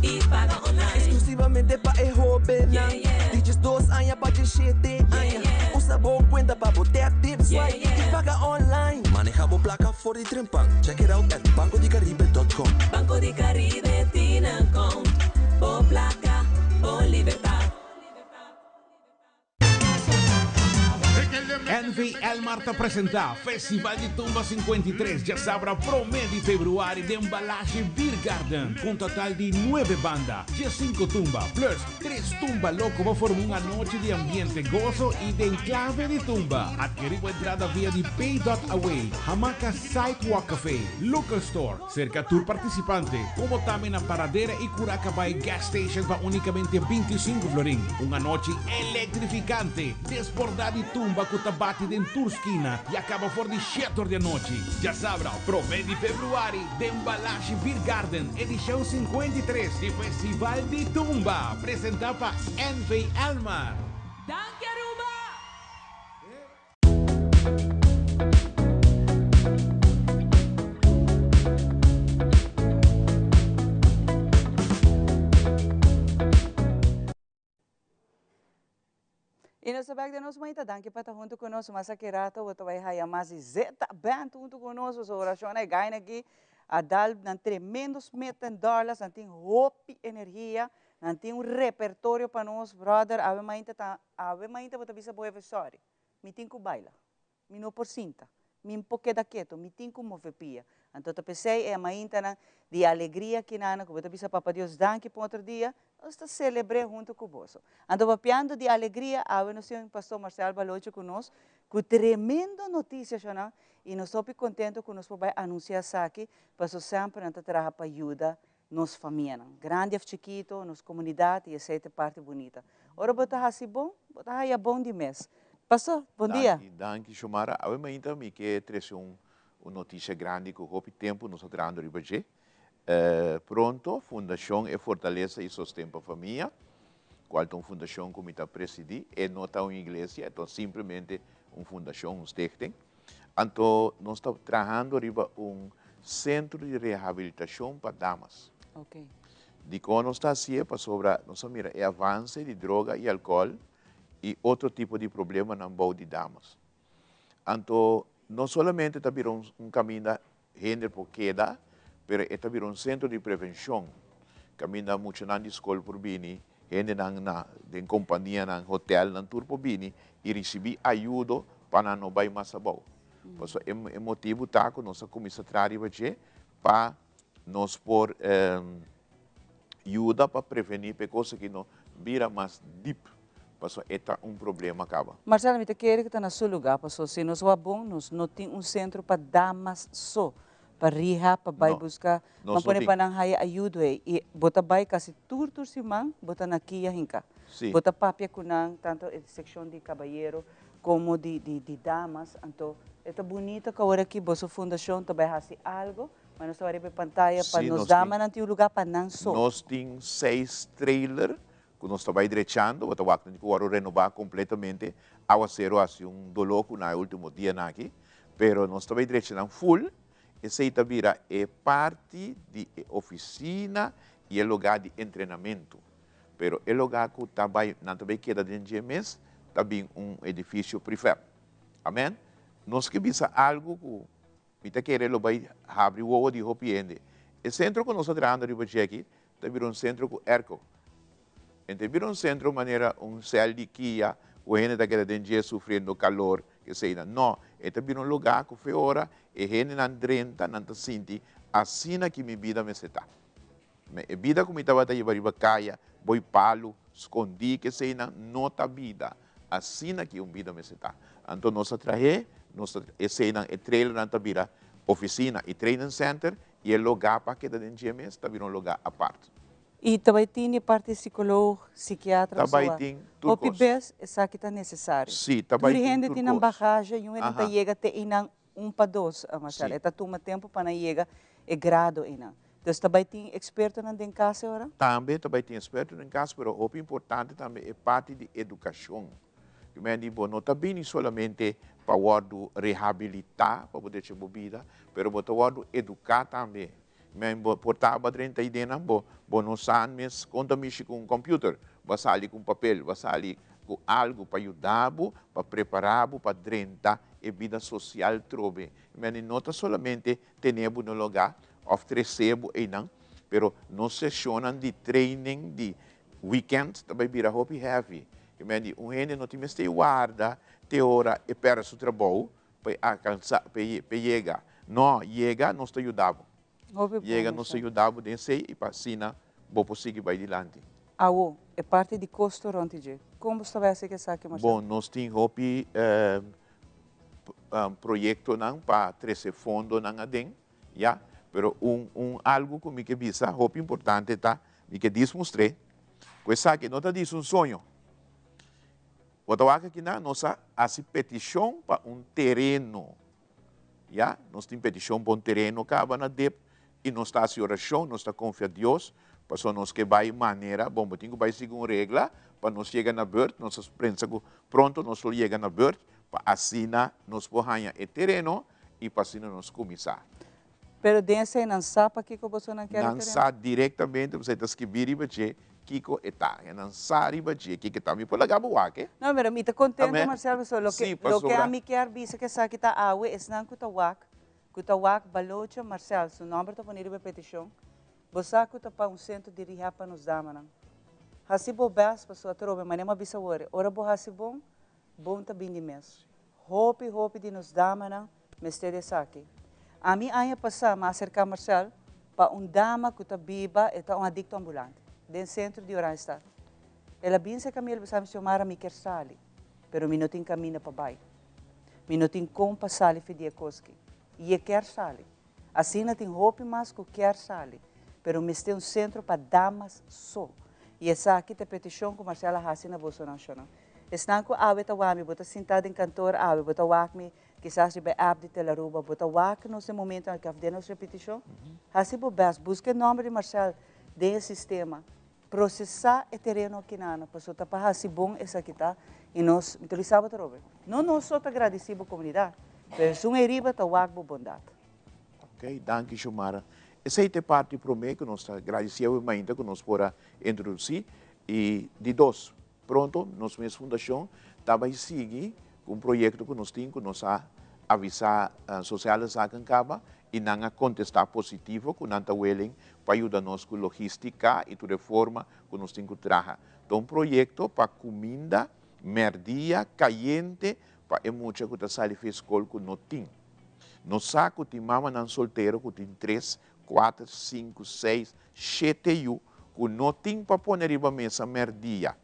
y paga online. Exclusivamente pa e hobennan di 12 aña pa 17 aña. Usa bo cuenta pa bo tap, tip, swipe y paga online. Maneha bo placa for di trempan. Check it out at bancodicaribe.com. Banco di Caribe tin account. Bo placa, bo libertad. NV Elmar ta presenta Festival di Tumba 53 djasabra prome di februari den Balashi Beer Garden cu un total di nuebe banda, 15 tumba plus tres tumba loco pa forma un anochi di ambiente gozo y den clave di tumba. Adkeri bo entrada via di pay.away, Hamaca Sidewalk Cafe, Local Store, Serka tur partisipante, como tambe na Paradera y Curacabai Gas Station pa unicamente 25 florin. Un anochi electrificante, desborda di tumba cu ta bati den tur skina y a caba for di shete or di anochi. Djasabra, prome di februari, den Balashi Beer Garden, edicion 53 di Festival di Tumba, presenta pa NV Elmar. Danki Aruba! Y nos ta bek den nos maita, danki pa ta hunto cu nos. Mas aki rato bo ta bay haya mas di Zeta Band hunto cu nos. Pasobra oracion e gaina aki a dal nan tremendo Smith and Dollars, nan tin hopi energia, nan tin un repertorio pa nos. Brother, awe mainta ta, awe mainta bo ta bisa bo hefe sorry. Mi tin ku baila. Mi no por sinta. Mi por keda keto. Mi tin ku move pia. Anto ta p'esei e maintanan di alegria kinana ku bo ta bisa Papa Dios danki pa un otro dia, nos ta selebr'é huntu ku boso. Anto papiando di alegria, awe nos tin Pastor Marcel Balocho ku nos ku tremendo notisia shonnan i nos ta hopi kontento ku nos por bai anunsiá esaki pasobra semper nan ta traha pa yuda nos famianan, grandi of chikito, nos komunidat i esei ta e parti bunita. Ora bo ta hasi bon, bo ta haya bon di mes. Pastor, bon dia. Danki, danki Xiomara. Awe mainta mi ke trese un un notisia grandi ku hopi tempu nos a trahando riba dje. Pronto Fundashon E Fortalesa i Sosten pa Famia, kual ta un fundashon ku mi ta presidí, e no ta un iglesia, e ta simplemente un fundashon, un stichting. Anto nos ta trahando riba un sentro di rehabilitashon pa damas. Dikon nos ta hasié? Pasobra nos a mira e avanse di droga i alkòl i otro tipo di problemanan bou di damas. Anto no solamente ta bira un kaminda hende por keda, pero e ta bira un sentro di prevenshon, kaminda muchanan di skol por bini, hendenan na den kompanianan, hotelnan tur por bini i risibí ayudo pa nan no bai mas abou. Pasobra e motibu ta ku nos a kuminsá traha riba dje pa nos por yuda pa prevení pa e kos aki no bira mas dip, pasobra e ta un problema kaba. Marcela, mi ta kere ku ta na su lugá, pasobra si nos wak bon, nos no tin un sentro pa damas so, pa rehab, pa bai buska, pa pone pa nan haya ayudo ei. I bo ta bai kasi tur tur siman, bo ta na kia hinka. Bo ta papia ku nan, tantu e sekshon di kabayero komo di di damas, anto e ta bunito ku awor aki boso fundashon ta bai hasi algo. Ma nos ta wak riba e pantaya pa nos damanan tin un lugá pa nan so. Nos tin seis trailer ku nos ta bai drechando, bo ta wak ku wòrdu renobá kompletamente. Awaseru a hasi un doló ku nan e último dianan aki, pero nos ta bai drecha nan full. Esei ta bira e parti di e ofisina i e lugá di entrenamentu. Pero e lugá ku ta bai nan ta bai keda den dje mes ta bin un edifisio prefab. Amen. Nos ke bisa algu ku Mi ta kere lo bai habri wowo di hopi hende. E sentro ku nos ta trahando riba dje aki ta bira un sentro ku airco. E ta bira un sentro manera un sèl di kia ku hende ta keda den dje sufriendo kalor eseinan. No, e ta bira un lugá ku fe ora e hendenan drenta nan ta sinti asina ki mi bida mester ta. Me e bida ku mi tabata yiba riba kaya, boi palu, skondí keseinan no ta bida. Asina ki un bida mester ta. Anto nos a trah'é, nos ta eseinan e trailernan ta bira ofisina i training center i e logá pa keda den dje mes ta bira un logá apart. I ta bai tin di parti psikoloog, sikiatra Ta bai tin tur Hopi kos. bes esaki ta nesesario. Sí, ta bai Tur tin hende tur tin nan kos. bagahe i un hende ta yega te einan un pa dos, Marcela. E ta tuma tempu pa nan yega e grado einan. Dus ta bai tin ekspertonan den kas e ora? Tambe ta bai tin eksperto den kas, pero hopi importante tambe e parti di edukashon. Ki men di bo no ta bini solamente pa wòrdu rehabilitá pa bo drecha bo bida, pero bo ta wòrdu eduká tambe. Men bo por taba drenta idenan bo bo no sa mes kon ta mishi ku un kòmpiuter. Bo a sali ku un papel, bo a sali ku algu pa yuda bo, pa prepará bo pa drenta e bida sosial trobe. Men di no ta solamente tene bo na lugá òf trese bo einan, pero nos seshonnan di training di weekend ta bai bira hopi heavy. Ke men di un hende no tin mester warda te ora e pèrdè su trabou pa e alkansá, pa e yega. No, yega nos ta yuda bo. Yega nos ta yuda bo den esei i pa asina bo por sigui bai dilanti. Awo, e parti di kosto rònt di dje, kon bo sta bai hasi ku esaki, Marcelo? Bon, nos tin hopi proyektonan pa trese fondonan aden, ya. Pero un un algu ku mi ke bisa hopi importante ta, mi ke dis mustr'é ku esaki no ta dis un soño. Bo ta wak akinan nos a hasi petishon pa un tereno, ya. Nos tin petishon pa un tereno kaba na dip i nos ta hasi orashon, nos ta konfia Dios pasobra nos ke bai manera, bon bo tin ku bai segun regla pa nos yega na burt, nos a pensa ku pronto nos lo yega na burt pa asina nos por haña e tereno i pa asina nos kuminsá. Pero den esei nan sa pakiko bosonan kier e Nan tereno? sa direktamente, pasobra e ta skibí riba dje kiko e ta. E nan sa riba dje kiko e ta. Mi por laga bo wak e. No, pero mi ta kontento, Amén. Marcel, pasobra loke, Sí, loke pasobra. ami kier bisa ku esaki ta awe, esnan ku ta wak, ku ta wak Balocha Marcel, su nòmber ta pone riba e petishon, bo sa ku ta pa un sentro di rehab pa nos damanan. Hasi bo bèst pasobra atrobe, manera mi a bisa awor, ora bo hasi bon, Bon ta bini mes. Hopi hopi di nos damanan mester di esaki. Ami aña pasá m'a aserká Marcel pa un dama ku ta biba, e ta un adikto ambulante, den sentro di Oranjestad. El a bin serka mi, el bisa mi, Xiomara, mi kier sali, pero mi no tin kaminda pa bai. Mi no tin kon pa sali fi di e koski. I e kier sali. Asina tin hopi mas ku kier sali, pero mester un sentro pa damas so. I esaki ta e petishon ku Marcel a hasi na bosonan shonnan. Esnan ku awe ta wak mi, bo ta sintá den kantor awe, bo ta wak mi kisas riba e app di Telaruba, bo ta wak nos den momentonan aki òf den nos repetishon, hasi bo bèst, buska e nòmber di Marcel den e sistema, prosesá e tereno akinana, pasobra ta pa hasi bon esaki ta, i nos, mi ta bisa bo atrobe, no nos so ta gradisí bo komunidat, pero esun ei riba ta wak bo bondat. Ok, danki Xiomara. Esei ta e parti promé ku nos ta gradisí awe mainta ku nos por a introdusí. I di dos, pronto nos mes fundashon ta bai sigui ku un proyekto ku nos tin ku nos a avisá Sociale Zaken kaba i nan a kontestá positivo ku nan ta willing pa yuda nos ku logístika i tur e forma ku nos tin ku traha. Ta un proyekto pa kuminda mèrdia kayente pa e mucha ku ta sali for e skol ku no tin. Nos sa ku tin mamanan soltero ku tin tres, kuater, sinku, seis, shete yu ku no tin pa pone riba mesa mèrdia.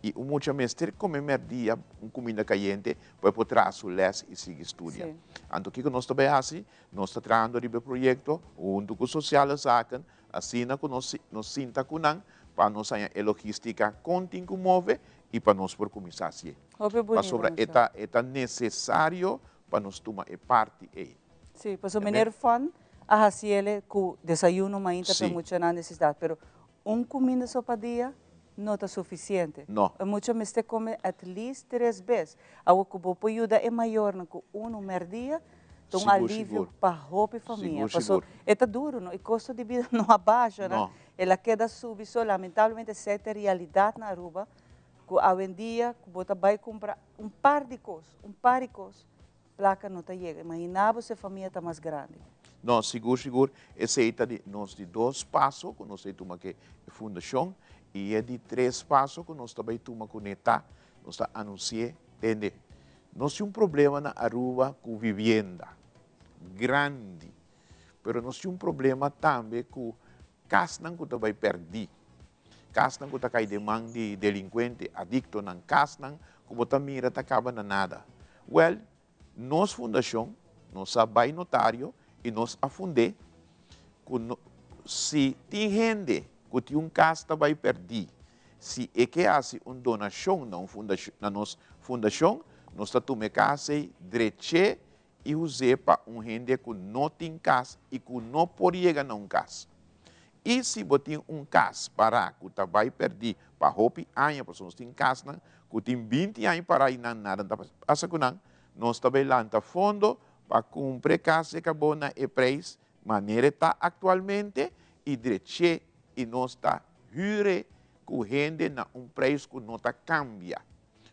I un mucha mester kome mèrdia un kuminda kayente pa e por traha su lès i sigui studia. Anto kiko nos ta bai hasi? Nos ta trahando riba e proyekto huntu ku Sociale Zaken, asina ku nos nos sinta ku nan pa nos haña e logístika kon tin ku move i pa nos por kuminsá hasié. Hopi bunita, Pasobra e ta e ta nesesario pa nos tuma e parti ei. Sí, pasobra meneer Fon a hasiele ku desayuno mainta pa e muchanan nesesidat, pero un kuminda so pa dia no ta sufisiente. No. E mucha mester kome at least tres bes. Awor ku bo por yuda e mayornan ku unu merdia, ta un alivio pa hopi famia. Pasobra e ta duru, no? E kosto di bida no a basha, no? El a keda subi so. Lamentablemente esei ta e realidat na Aruba, ku awendia ku bo ta bai kumpra un par di kos, un par di kos, plaka no ta yega. Imaginá bo si e famia ta mas grandi. No, sigur sigur, esei ta di nos di dos paso ku nos ta tuma ku e fundashon i e di tres paso ku nos ta bai tuma kuné ta, nos ta anunsi'é, tende, nos tin un problema na Aruba ku vivienda, grandi, pero nos tin un problema tambe ku kasnan ku ta bai pèrdí. Kasnan ku ta kai den man di delinkuente, adiktonan, kasnan ku bo ta mira ta kaba na nada. Wèl, nos fundashon, nos a bai notario i nos a fund'é ku no, si tin hende ku tin un kas ta bai pèrdí, si e ke hasi un donashon na un fundashon, na nos fundashon, nos ta tuma e kas ei, drech'é i us'é pa un hende ku no tin kas i ku no por yega na un kas. I si bo tin un kas pará ku ta bai pèrdí pa hopi aña, pasobra nos tin kasnan ku tin binti aña pará i nan nada no ta pasa ku nan, nos ta bai lanta fondo pa kumpra e kas e kabó na e preis manera e ta aktualmente i drech'é i nos ta hür'é ku hende na un preis ku no ta kambia.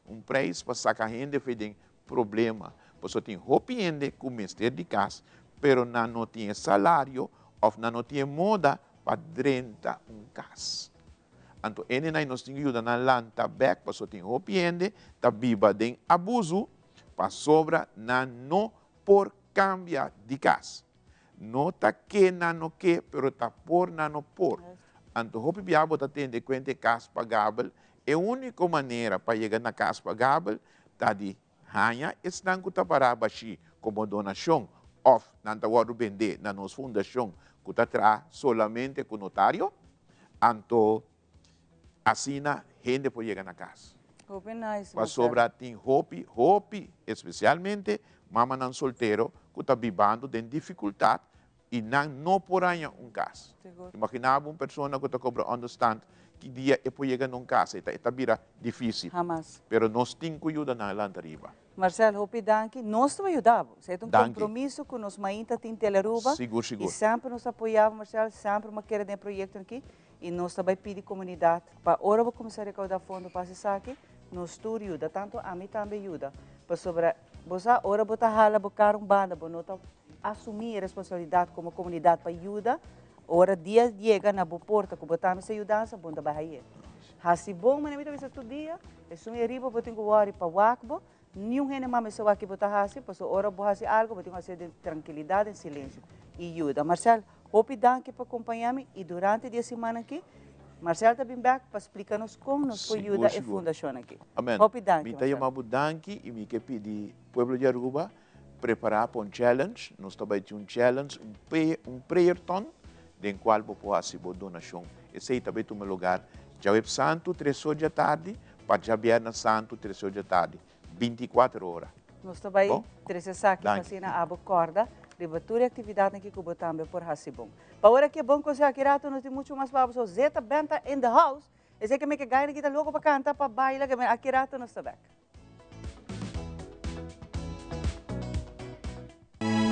Un preis pa saka hende for den problema. Pasobra tin hopi hende ku mester di kas, pero nan no tin e salario òf nan no tin e moda pa drenta un kas. Anto hendenan nos tin ku yuda nan lanta bèk pasobra tin hopi hende ta biba den abusu pasobra nan no por kambia di kas. No ta ke nan no ke, pero ta por nan no por. Anto hopi bia bo ta tende kuenta e kas pagabel, e úniko manera pa yega na kas pagabel ta di haña esnan ku ta pará bashí komo donashon òf nan ta wòrdu bendé na nos fundashon ku ta traha solamente ku notario, anto asina hende por yega na kas. Hopi nice, Marcel. Pasobra tin hopi, hopi, espesialmente mamanan soltero ku ta bibando den difikultat i nan no por haña un kas. Sigur. Imaginá bo un persona ku ta kobra onderstand, ki dia e por yega na un kas? E ta e ta bira difísil. Hamas. Pero nos tin ku yuda nan lanta riba. Marcel, hopi danki. Nos ta bai yuda bo. Esei ta un Danki. kompromiso ku nos mainta tin Telearuba. Sigur, sigur. I semper nos ta apoyá bo, Marcel. Semper bo a kere den e proyekto aki. I nos ta bai pidi komunidat pa ora bo kuminsá rekaudá fondo pa hasi esaki, nos tur yuda, tantu ami tambe yuda. Pasobra bo sa ora bo ta hala bo kara un banda, bo no ta asumí e responsabilidat komo komunidat pa yuda, ora dia yega na bo porta ku bo tambe sa yudansa, bo no ta bai haye. Hasi bon, manera mi ta bisa tur dia, esun e riba bo tin ku wòri pa wak bo. Niun hende mas mester wak ki bo ta hasi, pasobra ora bo hasi algu bo tin ku hasié den trankilidat, den silensio i yuda. Marcel, hopi danki pa kompañá mi i durante di e siman aki Marcel ta bin bèk pa splika nos kon nos por yuda e fundashon aki. Amen. Hopi danki, Mi ta Marcel. yama bo danki i mi ke pidi pueblo di Aruba prepará pa un challenge. Nos ta bai tin un challenge, un un prayerton den kual bo por hasi bo donashon. Esei ta bai tuma lugar djaweps santu tres or djatardi pa djabièrnè santu tres or djatardi, bintikuater ora. Nos ta bai Bon? trese esaki pa Danki. asina abo kòrda riba tur e aktividatnan ki ku bo tambe por hasi bon. Pa ora ki e bon konseho aki rato nos tin muchu mas pa abo so Zeta Band ta in the house, esei ke meke gainan ki ta loko pa kanta, pa baila, ke aki rato nos ta bèk.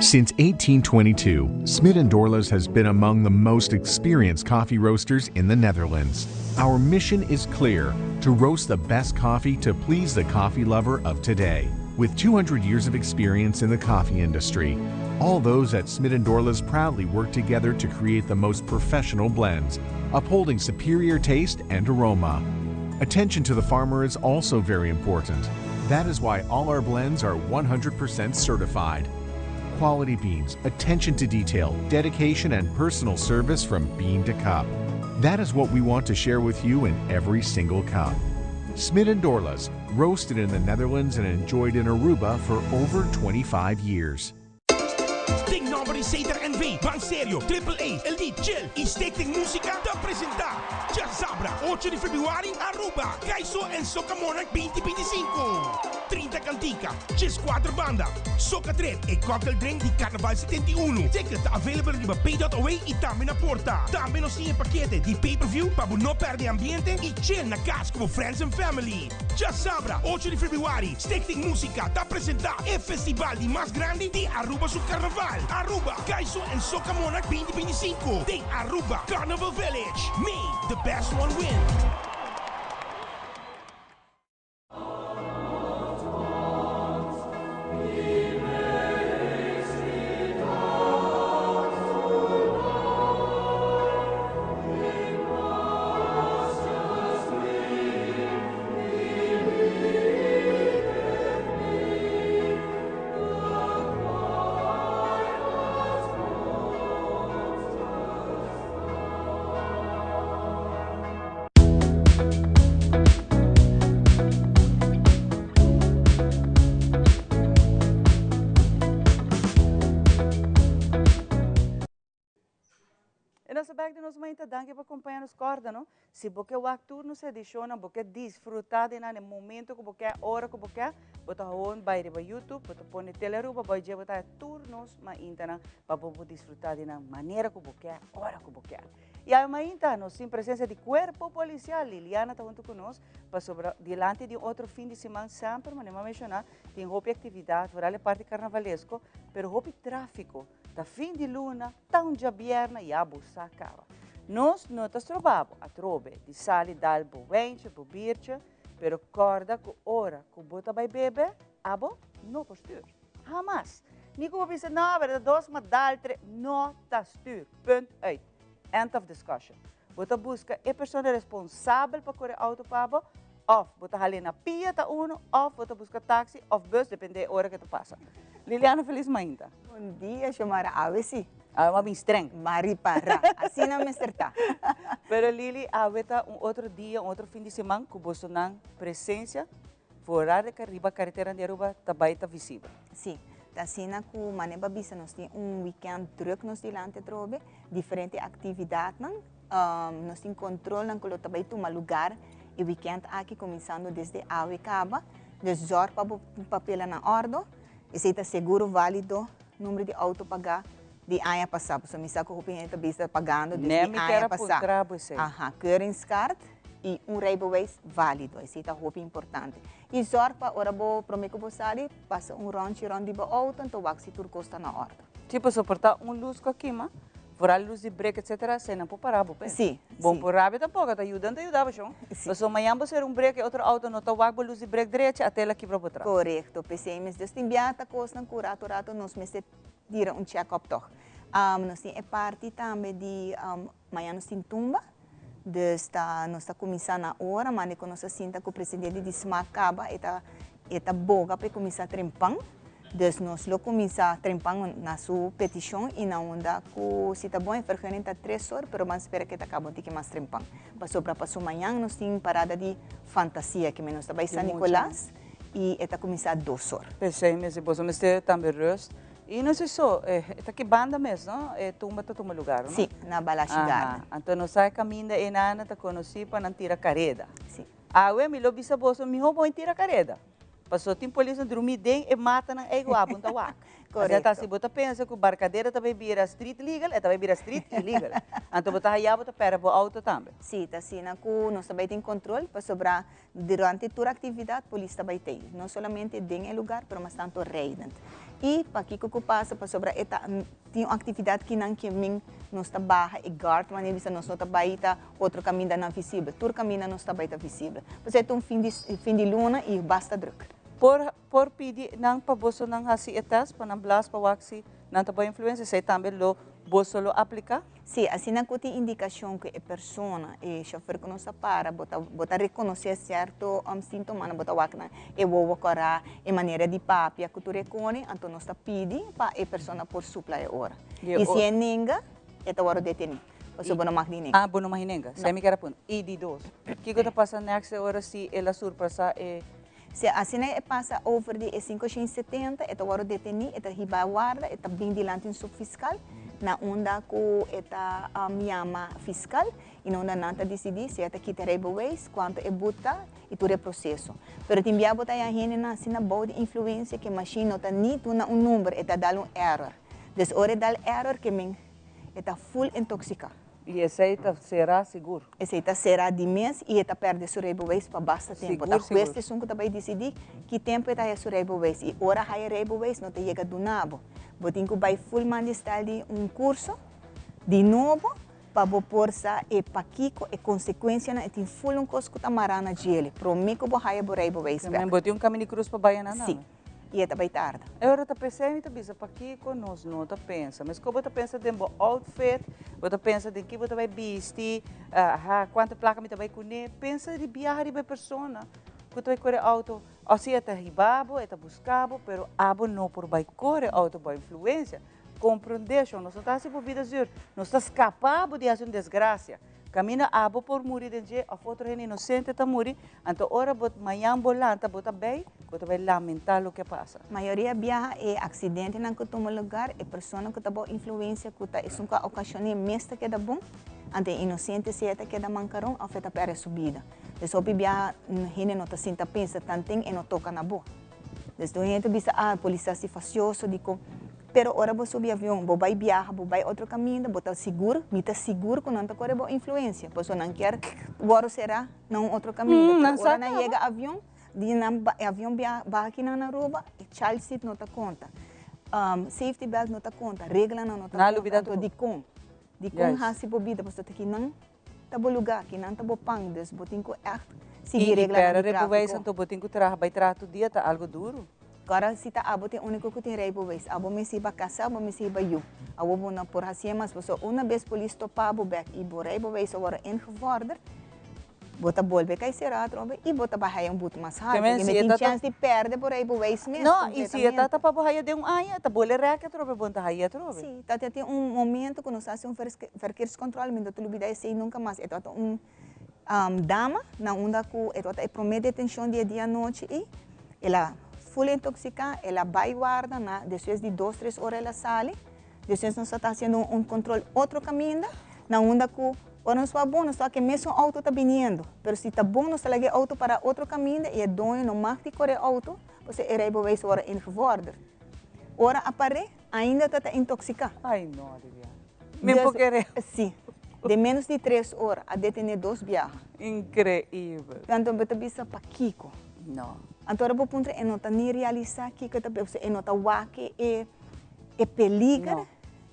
Since 1822, Smit & Dorlas has been among the most experienced coffee roasters in the Netherlands. Our mission is clear, to roast the best coffee to please the coffee lover of today. With 200 years of experience in the coffee industry, all those at Smit & Dorlas proudly work together to create the most professional blends, upholding superior taste and aroma. Attention to the farmer is also very important. That is why all our blends are 100% certified. Quality beans, attention to detail, dedication, and personal service from bean to cup. That is what we want to share with you in every single cup. Smit & Dorlas, roasted in the Netherlands and enjoyed in Aruba for over 25 years. Den nomber di Ceder NV, Ban Serio, Triple A, Elite, Chill y Stichting Musica ta presenta Djasabra ocho di februari Aruba, Kaiso en Soca Monarch binti 25. 30 cantica, 14 banda, Soca Trip e cocktail drink di Carnaval 71. Ticket ta available riba pay.away y tambe na porta. Tambe nos tin e pakete di pay per view pa bo no perde ambiente y chill na cas cu bo friends and family. Djasabra, ocho di februari, Stichting Musica ta presenta e festival di mas grandi di Aruba su Carnaval, Aruba Kaiso en Soca Monarch binti 25 den Aruba Carnival Village. May the best one win! E nos ta bek di nos mainta, danki pa kompaña nos. Kòrda no, si bo ke wak tur nos edishonnan, bo ke disfrutá di nan e momento ku bo ke, ora ku bo ke, bo ta hon bai riba YouTube, bo ta pone Telearuba, bo dje bo ta haña tur nos maintanan pa bo por disfrutá di nan manera ku bo ke, ora ku bo ke. I awe mainta nos tin presensia di Kuerpo Polisial, Liliana ta huntu ku nos pasobra dilanti di un otro fin di siman semper manera mi a menshoná tin hopi aktividat, vooral e parti karnavalesko, pero hopi tráfiko. Ta fin di luna, ta un djabièrnè, ya bo sa kaba. Nos no ta stroba bo atrobe di sali dal bo wijntje, bo biertje, pero kòrda ku ora ku bo ta bai bebe, abo no por stür. Hamas! Ni ku bo bisa, no, pero ta dos ma dal tre, no ta stür. Punt uit. End of discussion. Bo ta buska e persona responsabel pa kore outo pa bo, òf bo ta hal'é na pia ta unu, òf bo ta buska taxi òf bus, depende e ora ke ta pasa. Liliana felis mainta. Bon dia Xiomara, awe si. Awe m'a bin streng. M'a ripara, asina mester ta. Pero Lili, awe ta un otro dia, un otro fin di siman ku bosonan presencia Vooral riba kareteranan di Aruba ta bai ta visibel. Sí, ta asina ku manera bo a bisa nos tin un weekend druk nos dilanti atrobe, diferente aktividatnan. Nos tin kontrolnan ku lo ta bai tuma lugar e weekend aki kuminsando desde awe kaba. Dus zòrg pa bo papelnan na òrdo, esei ta seguro válido, number di outo pagá di aña pasá, pasobra mi sa ku hopi hende ta bisa pagando desde Mi kier aña a pasá. puntra bo esei. Aha, keuringskaart i un rijbewijs válido, esei ta hopi importante. I zòrg pa ora bo promé ku bo sali, pasa un ròntji rònt di bo outo, anto wak si tur kos ta na òrdu. Sí, pasobra por ta un lus ku a kima, vooral lus di brek etcetera, esei nan por para bo p'e. Sí, Bon sí. por rabia tampoco, ta yuda no ta yuda bo shon. Sí. Pasobra mañan bo sera un brek e otro outo no ta wak bo lus di brek drecha, a tela kibra bo tras. Korekto, p'esei mes. Dus tin bia ta kosnan ku rato rato nos mester Tira un check up toch. Nos tin e parti tambe di mañana nos tin tumba, dus ta nos ta cuminsa na ora, mande cu nos a sinta cu presidente di smaak caba, e ta E ta boga pa e kuminsá trempan, dus nos lo kuminsá trempan na su petishon i na unda ku si ta bon e vergunning ta tres or, pero ban spera ku e ta kaba un tiki mas trempan. Pasobra paso mañan nos tin parada di fantasia ke men nos ta bai San Nicolas i e ta kuminsá dos or. P'esei mester boso mester tambe rust i no si so, e ta ki banda mes no e tumba ta tuma lugar no? Si, na Balashi Garden. Anto nos sa e kaminda einan ta konosí pa nan tira kareda. Si. Awe mi lo bisa boso miho bo tira kareda. Paso tin polis nan drumi den e matanan ei ku abo ta wak. Asina ta si bo ta pensa ku Barcadera ta bai bira street legal, e ta bai bira street illegal. Anto bo ta haya bo ta pèrdè bo outo tambe. Si, ta asina ku nos ta bai tin kontrol pasobra durante tur aktividat polis ta bai tei. No solamente den e lugar pero mas tanto rijdend. I pakiko ku pasa pasobra e ta tin un aktividat kinan ke min nos ta baha e guard manera bisa nos no ta bai ta Otro kamindanan visibel. Tur kaminda nos ta bai ta visibel. Pasobra e ta un fin di fin di luna i basta druk. Por por pidi nan pa boso nan hasi e test pa nan blas pa wak si nan ta bo influensia esei tambe lo boso lo apliká? Si, asina ku tin indikashon ku e persona, e shofèr ku nos a para, bo ta bo ta rekonosé sierto sintomanan, bo ta wak nan e wowo kòrá, e manera di papia ku tur e kone, anto nos ta pidi pa e persona por supla e ora. I si e nenga, e ta wòrdu detení. Pasobra bo no mag di nenga. Ah, bo no mag di nenga. Sa mi kier a punta. I di dos, kiko ta pasa next e ora si el a surpasa e. Si asina e pasa over di e 570, e ta wòrdu detení, e ta hiba a warda, e ta bin dilanti un subfiskal, na unda ku e ta yama fiskal i na unda nan ta disidí si e ta kita reibeweis, kuantu e but ta i tur e proseso. Pero tin bia bo ta haña hendenan asina bou di influensia ku e mashin no ta ni duna un number, e ta dal un error. Dus ora e dal error ke men. E ta full intoxica. Y esey ta cera sigur. Esey ta cera di mes y e ta perde su rijbewijs pa basta tempo. Ta hues esun cu ta bay dicidi ki tempo e ta haya su rijbewijs y ora haya rijbewijs no ta yega duna bo. Bo tin cu bay full man di style di un curso di nobo pa bo por sa e pakico, e consecuencianan, e tin full un cos cu ta mara na djele prome cu bo haya bo rijbewijs bek. Bo tin un camin'i cruz pa bay anan tambe? Si. I e ta bai tarda. E ora ta pesei mi ta bisa pakiko nos no ta pensa. Meskos bo ta pensa den bo outfit, bo ta pensa den ki bo ta bai bisti, aha, kuantu plaka mi ta bai kuné. Pensa di biaha riba e persona ku ta bai kore outo. O si e ta hiba bo, e ta buska bo, pero abo no por bai kore outo bo influensia. Komprondé shon, nos no ta hasi bo bida zuur, nos ta skapa bo di hasi un desgrasia. Kaminda abo por muri den dje òf otro hende inosente ta muri, anto ora bo mañan bo lanta bo ta bei, bo ta bai lamentá loke a pasa. Mayoria biaha e aksidentenan ku tuma lugar, e persona ku ta bou influensia ku ta esun ku a okashoné mes ta keda bon, anto e inosente sea ta keda mankaron òf e ta pèrdè su bida. Des hopi biaha hende no ta sinta pensa tanten e no toka na bo. Des tur hende ta bisa, ah, polis ta hasi fasioso dikon. Pero ora bo subi avion, bo bai biaha, bo bai otro caminda, bo ta sigur, mi ta sigur cu nan ta core bo influencia, pasobra nan kier worde cera na un otro caminda. Pero ora nan yega avion, di nan e avion biaha baha aki nan Aruba, e child seat no ta conta, safety belt no ta conta, reglanan no ta conta, anto dicon? Dicon haci bo bida pasobra ta kinan ta bo lugar, kinan ta bo pan, dus bo tin cu echt sigui reglanan di trafico. Anto bo tin cu traha, bai traha tur dia ta algo duro. Ora si ta abo ta e unico cu tin rijbewijs, abo mester hiba casa, abo mester hiba yu. Abo bo no por hacié mas, pasobra una bes polis topa bo bek y bo rijbewijs a wordo ingevorderd, bo ta bolbe cay cera atrobe y bo ta bay haya un boete mas halto. Y mi tin chens di perde bo rijbewijs mes No, y si e ta ta pa bo haya den un aña, ta bole rek atrobe, bo no ta haya atrobe. Si, ta tin un momento cu nos haci un verkeerscontrole, mi no ta lubida esey nunca mas, e tabata un dama na unda cu e tabata e prome detencion di e dia anochi y el a full intoxica, el a bay warda na despues di dos tres ora el a sali, despues nos ta haciendo un control otro caminda na unda cu ora nos wak bon nos ta wak e mesun auto ta biniendo, pero si ta bon nos ta laga e auto para otro caminda y e doño no mag di core e auto pasobra e rijbewijs a worde ingevorderd. Ora a pare ainda ta ta intoxica. Ay no Liliana. Mi por kere. Si. Den menos di tres ora a detene dos biaha. Increibel. Anto bo ta bisa pakiko? No. Anto ora bo puntra e no ta ni realisa kiko e ta bebe, e no ta wak e e peliger, No.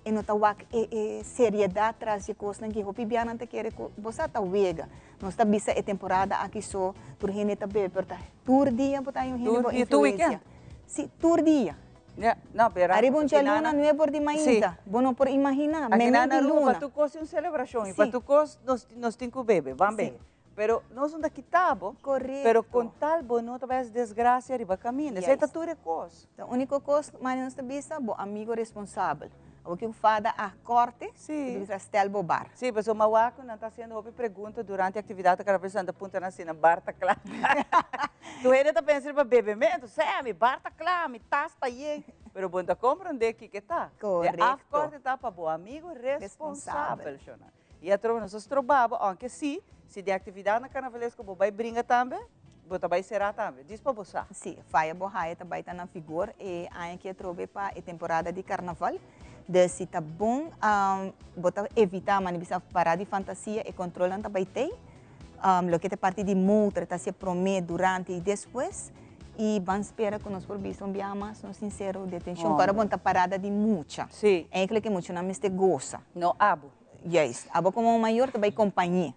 e no ta wak e e seriedad tras di e kosnan ki hopi biaha nan ta kere ku bo sa ta wega. Nos ta bisa e temporada aki so tur hende ta bebe, pero ta tur dia bo ta haña un hende Tur bo dia, tur influencia. weekend. Si, tur dia. Ja, no, pero Ariba un djaluna nueve por di mainta. Bo no por imagina, Aki meimei na di Aruba luna. pa tur cos tin un celebracion y pa tur cos nos tin cu bebe, ban bebe. Pero nos no ta kita bo. Correcto. Pero con tal bo no ta bay haci desgracia riba caminda. Esey ta tur e cos. E unico cos, mane nos ta bisa, bo amigo responsabel. Abo ki un fada a corte, Sí. bo ta bisa stel bo bar. Sí, pasobra mawaku nan ta haciendo hopi pregunta durante actividad ta cada vez nan ta puntra nan si nan bar ta cla. Tur hende ta pensa riba bebemento, sè, mi bar ta cla, mi tas ta yen. Pero bo no ta comprende kiko ta. Correcto. E afkorte ta pa bo amigo responsabel, shona. I atrobe nos a stroba bo, aunke si, si den actividadnan carnavalesco bo bay bringa tambe, bo ta bay cera tambe. Djis pa bo sa. Si, faya bo haya ta bay ta na vigor e aña aki atrobe pa e temporada di carnaval. Dus si ta bon, bo ta evita, mane bisa para di fantasia, e controlnan ta bay tey. Loke ta parti di motor ta hacia prome, durante y despues. Y ban spera cu nos por bisa un biaha mas nos sincero detencion. Ora bon ta parada di mucha. Si. Eigenlijk e muchanan mester goza. No abo. Juist. Abo como un mayor ta bay compañe.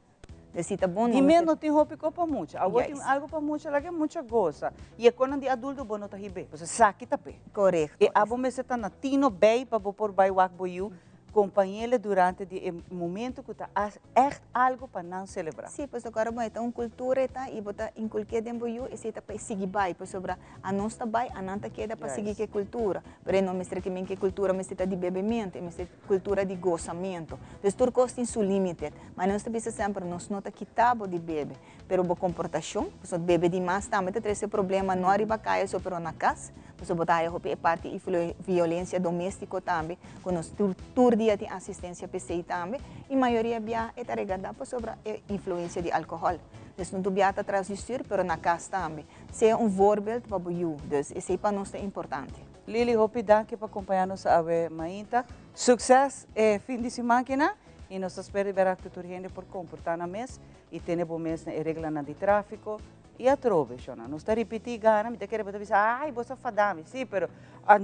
Dus si ta bon Di no mes mester. no tin hopi co pa mucha. Awor tin Juist. algo pa mucha laga e mucha goza. Y e conan di adulto bo no ta hibe. Pasobra esaki ta pe. Correcto. E abo mester ta na tino bay pa bo por bay wak bo yu. Compañele durante di e momento cu ta echt algo pa nan celebra. Sí, pasobra ora bo e ta un cultura e ta y bo ta inculque den bo yu, esey ta pa e sigui bay, pasobra anos ta bay, anan ta keda pa sigui cu e cultura. Pero e no mester ke men cu e cultura mester ta di bebemento, e mester cultura di gozamento. Dus tur cos tin su limite. Ma nos ta bisa semper, nos no ta kita bo di bebe, pero bo comportacion, pasobra bebe di mas tambe ta trece problema, no ariba caya so, pero na cas. Pasobra bo ta haya hopi e parti i violencia domestico tambe, cu nos tur tur dia tin asistencia p'esey tambe, y mayoria bia e ta regarda pasobra e influencia di alcohol. Dus no tur bia ta tras di stuur, pero na cas tambe. Sea un voorbeeld pa bo yu, dus esey pa nos ta importante. Lily, hopi danki pa compaña nos awe mainta. Succes e fin di siman kina y nos ta spera di bera cu tur hende por comporta nan mes y tene bo mes na e reglanan di trafico. I atrobe, shona, nos ta ripití gana, mi ta kere bo ta bisa, ai, bo sa fadá mi. Sí, pero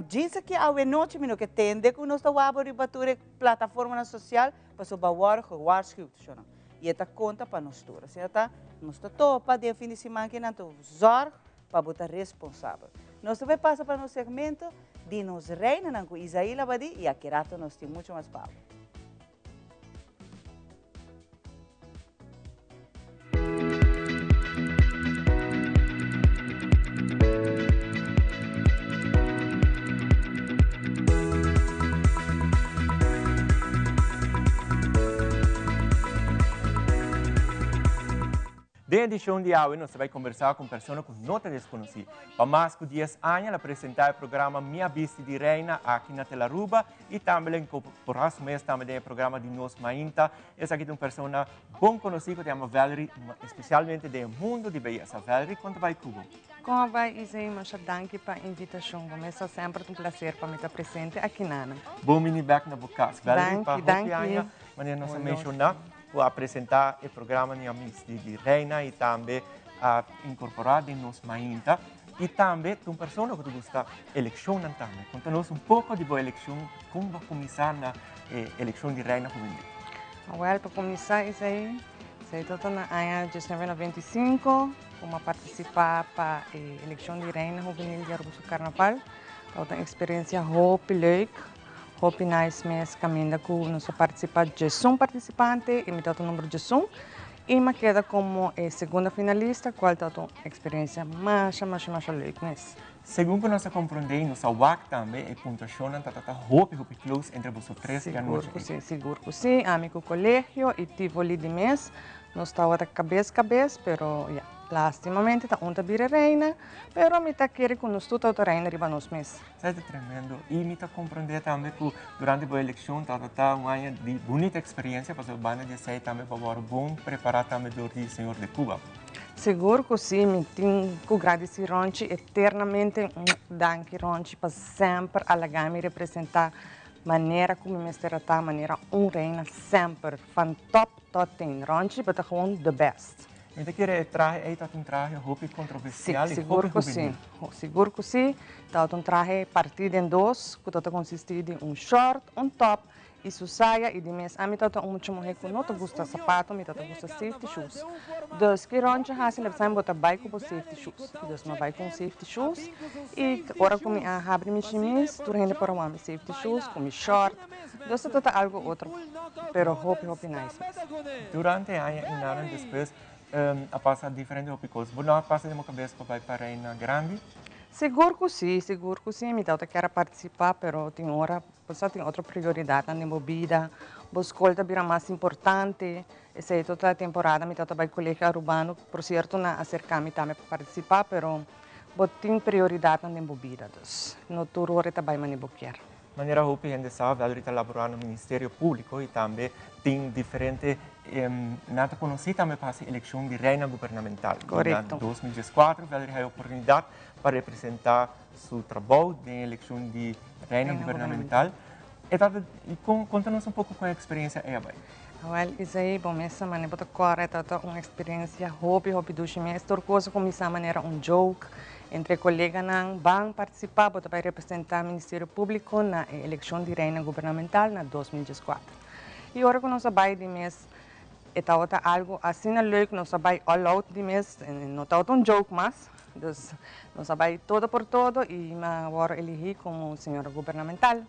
djis aki awenochi mi no ke tende ku nos ta wak riba tur e plataformanan sosial, pasobra bo a wòrdu gewaarschuwd, shona. I e ta konta pa nos tur. Asina ta, nos ta topa den fin di siman kinan, anto zòrg pa bo ta responsabel. Nos ta bai pasa pa nos segmento di nos reinanan ku Isaí Labadie i aki rato nos tin mucho mas pa bo. Den edishon di awe nos ta bai kombersá ku un persona ku no ta deskonosí. Pa mas ku dies aña el a presentá e programa Mi a Bisti di Reina aki na Telaruba i tambe el a inkorporá su mes tambe den e programa di Nos Mainta. Esaki ta un persona bon konosí ku ta yama Valerie, espesialmente den e mundu di beyesa. Valerie, kon ta bai ku bo? Kon a bai Isai, masha danki pa invitashon. Bo mes ta semper ta un plaser pa mi ta presente aki nana. Bon bini bèk na bo kas. Valerie, pa Danki, hopi danki. aña, manera nos a menshoná, bo a presentá e programa Ni Amis di Reina i tambe a inkorporá den Nos Mainta. I tambe ta un persona ku ta gusta elekshonnan tambe. Konta nos un poko di bo elekshon, kon bo a kuminsá na e elekshon di Reina Hubenil? Awèl, pa kuminsá esei, esei tabata na aña diesnuebe 95 ku mi a partisipá pa e elekshon di Reina Hubenil di Aruba su Karnaval. Tabata un eksperensia hopi leuk, hopi nice mes, kaminda ku nos a partisipá diesun partisipante i mi tabata number diesun. I m'a keda komo e segunda finalista, kual ta un eksperensia masha, masha, masha leuk mes. Segun ku nos a komprondé i nos a wak tambe, e puntuashonnan ta ta hopi, hopi close entre boso tres e anochi Sigur ku ei. si, sigur ku si. Ami ku kolegio i Tivoli di mes, nos tabata kabes kabes, pero ya, lastimamente ta un ta bira reina, pero mi ta kere ku nos tur tabata reina riba nos mes. Esei ta tremendo. I mi ta komprondé tambe ku durante bo elekshon tabata ta un aña di bunita eksperensia, pasobra banda di esei tambe bo a wòrdu bon prepará tambe dor di señor de Cuba. Sigur ku si, mi tin ku gradisí Ronchi eternamente. Danki Ronchi pa semper a laga mi representá manera ku mi mester a ta, manera un reina semper, van top tot teen. Ronchi, bo ta gewoon the best. Mi ta kere e trahe ei tabata un trahe hopi kontroversial Sí, i sigur hopi ku sí. hubenil. Sigur ku sí. Tabata un trahe partí den dos ku tabata konsistí di un short, un top i su saya i di mes ami tabata un mucha muhé ku no ta gusta sapato, mi tabata gusta safety shoes. Dus ki Ronchi hasi lep sa mi bo ta bai ku bo safety shoes. Dus mi a bai ku un safety shoes i ora ku mi a habri mi shimis tur hende por a wak mi safety shoes ku mi short. Dus ta tabata algu otro pero hopi hopi nice mes. Durante e aña i nanan despues. A pasa diferente hopi cos. Bo no a pasa den bo cabes pa bay pa Reina Grandi? Sigur cu si, sigur cu si. Mi tabata kier a participa, pero tin ora bo sa tin otro prioridadnan den bo bida. Bo scol ta bira mas importante. Esey tota temporada mi tabata bay Colegio Arubano. Por cierto nan a acerca mi tambe pa participa, pero bo tin prioridadnan den bo bida, dus no tur ora e ta bay manera bo kier. Manera hopi hende sa, Valerie ta laborá na Ministerio Públiko i tambe tin diferente, nan ta konosí tambe pa hasi elekshon di Reina Gubernamental. Korekto. Na 2014 Valerie haña oportunidat pa representá su trabou den elekshon di Reina Gubernamental. E tabata, i kon, konta nos un poko kon e eksperensia ei a bai. Awèl Isaí, bo mes sa manera bo ta kòrda e tabata un eksperensia hopi hopi dushi mes. Tur kos a kuminsá manera un joke entre koleganan. Ban partisipá, bo ta bai representá Ministerio Públiko na e elekshon di Reina Gubernamental na 2014. I ora ku nos a bai di mes e tabata algu asina leuk, nos a bai all out di mes, no tabata un joke mas. Dus nos a bai todo por todo i mi a wòrdu eligí komo señora gubernamental.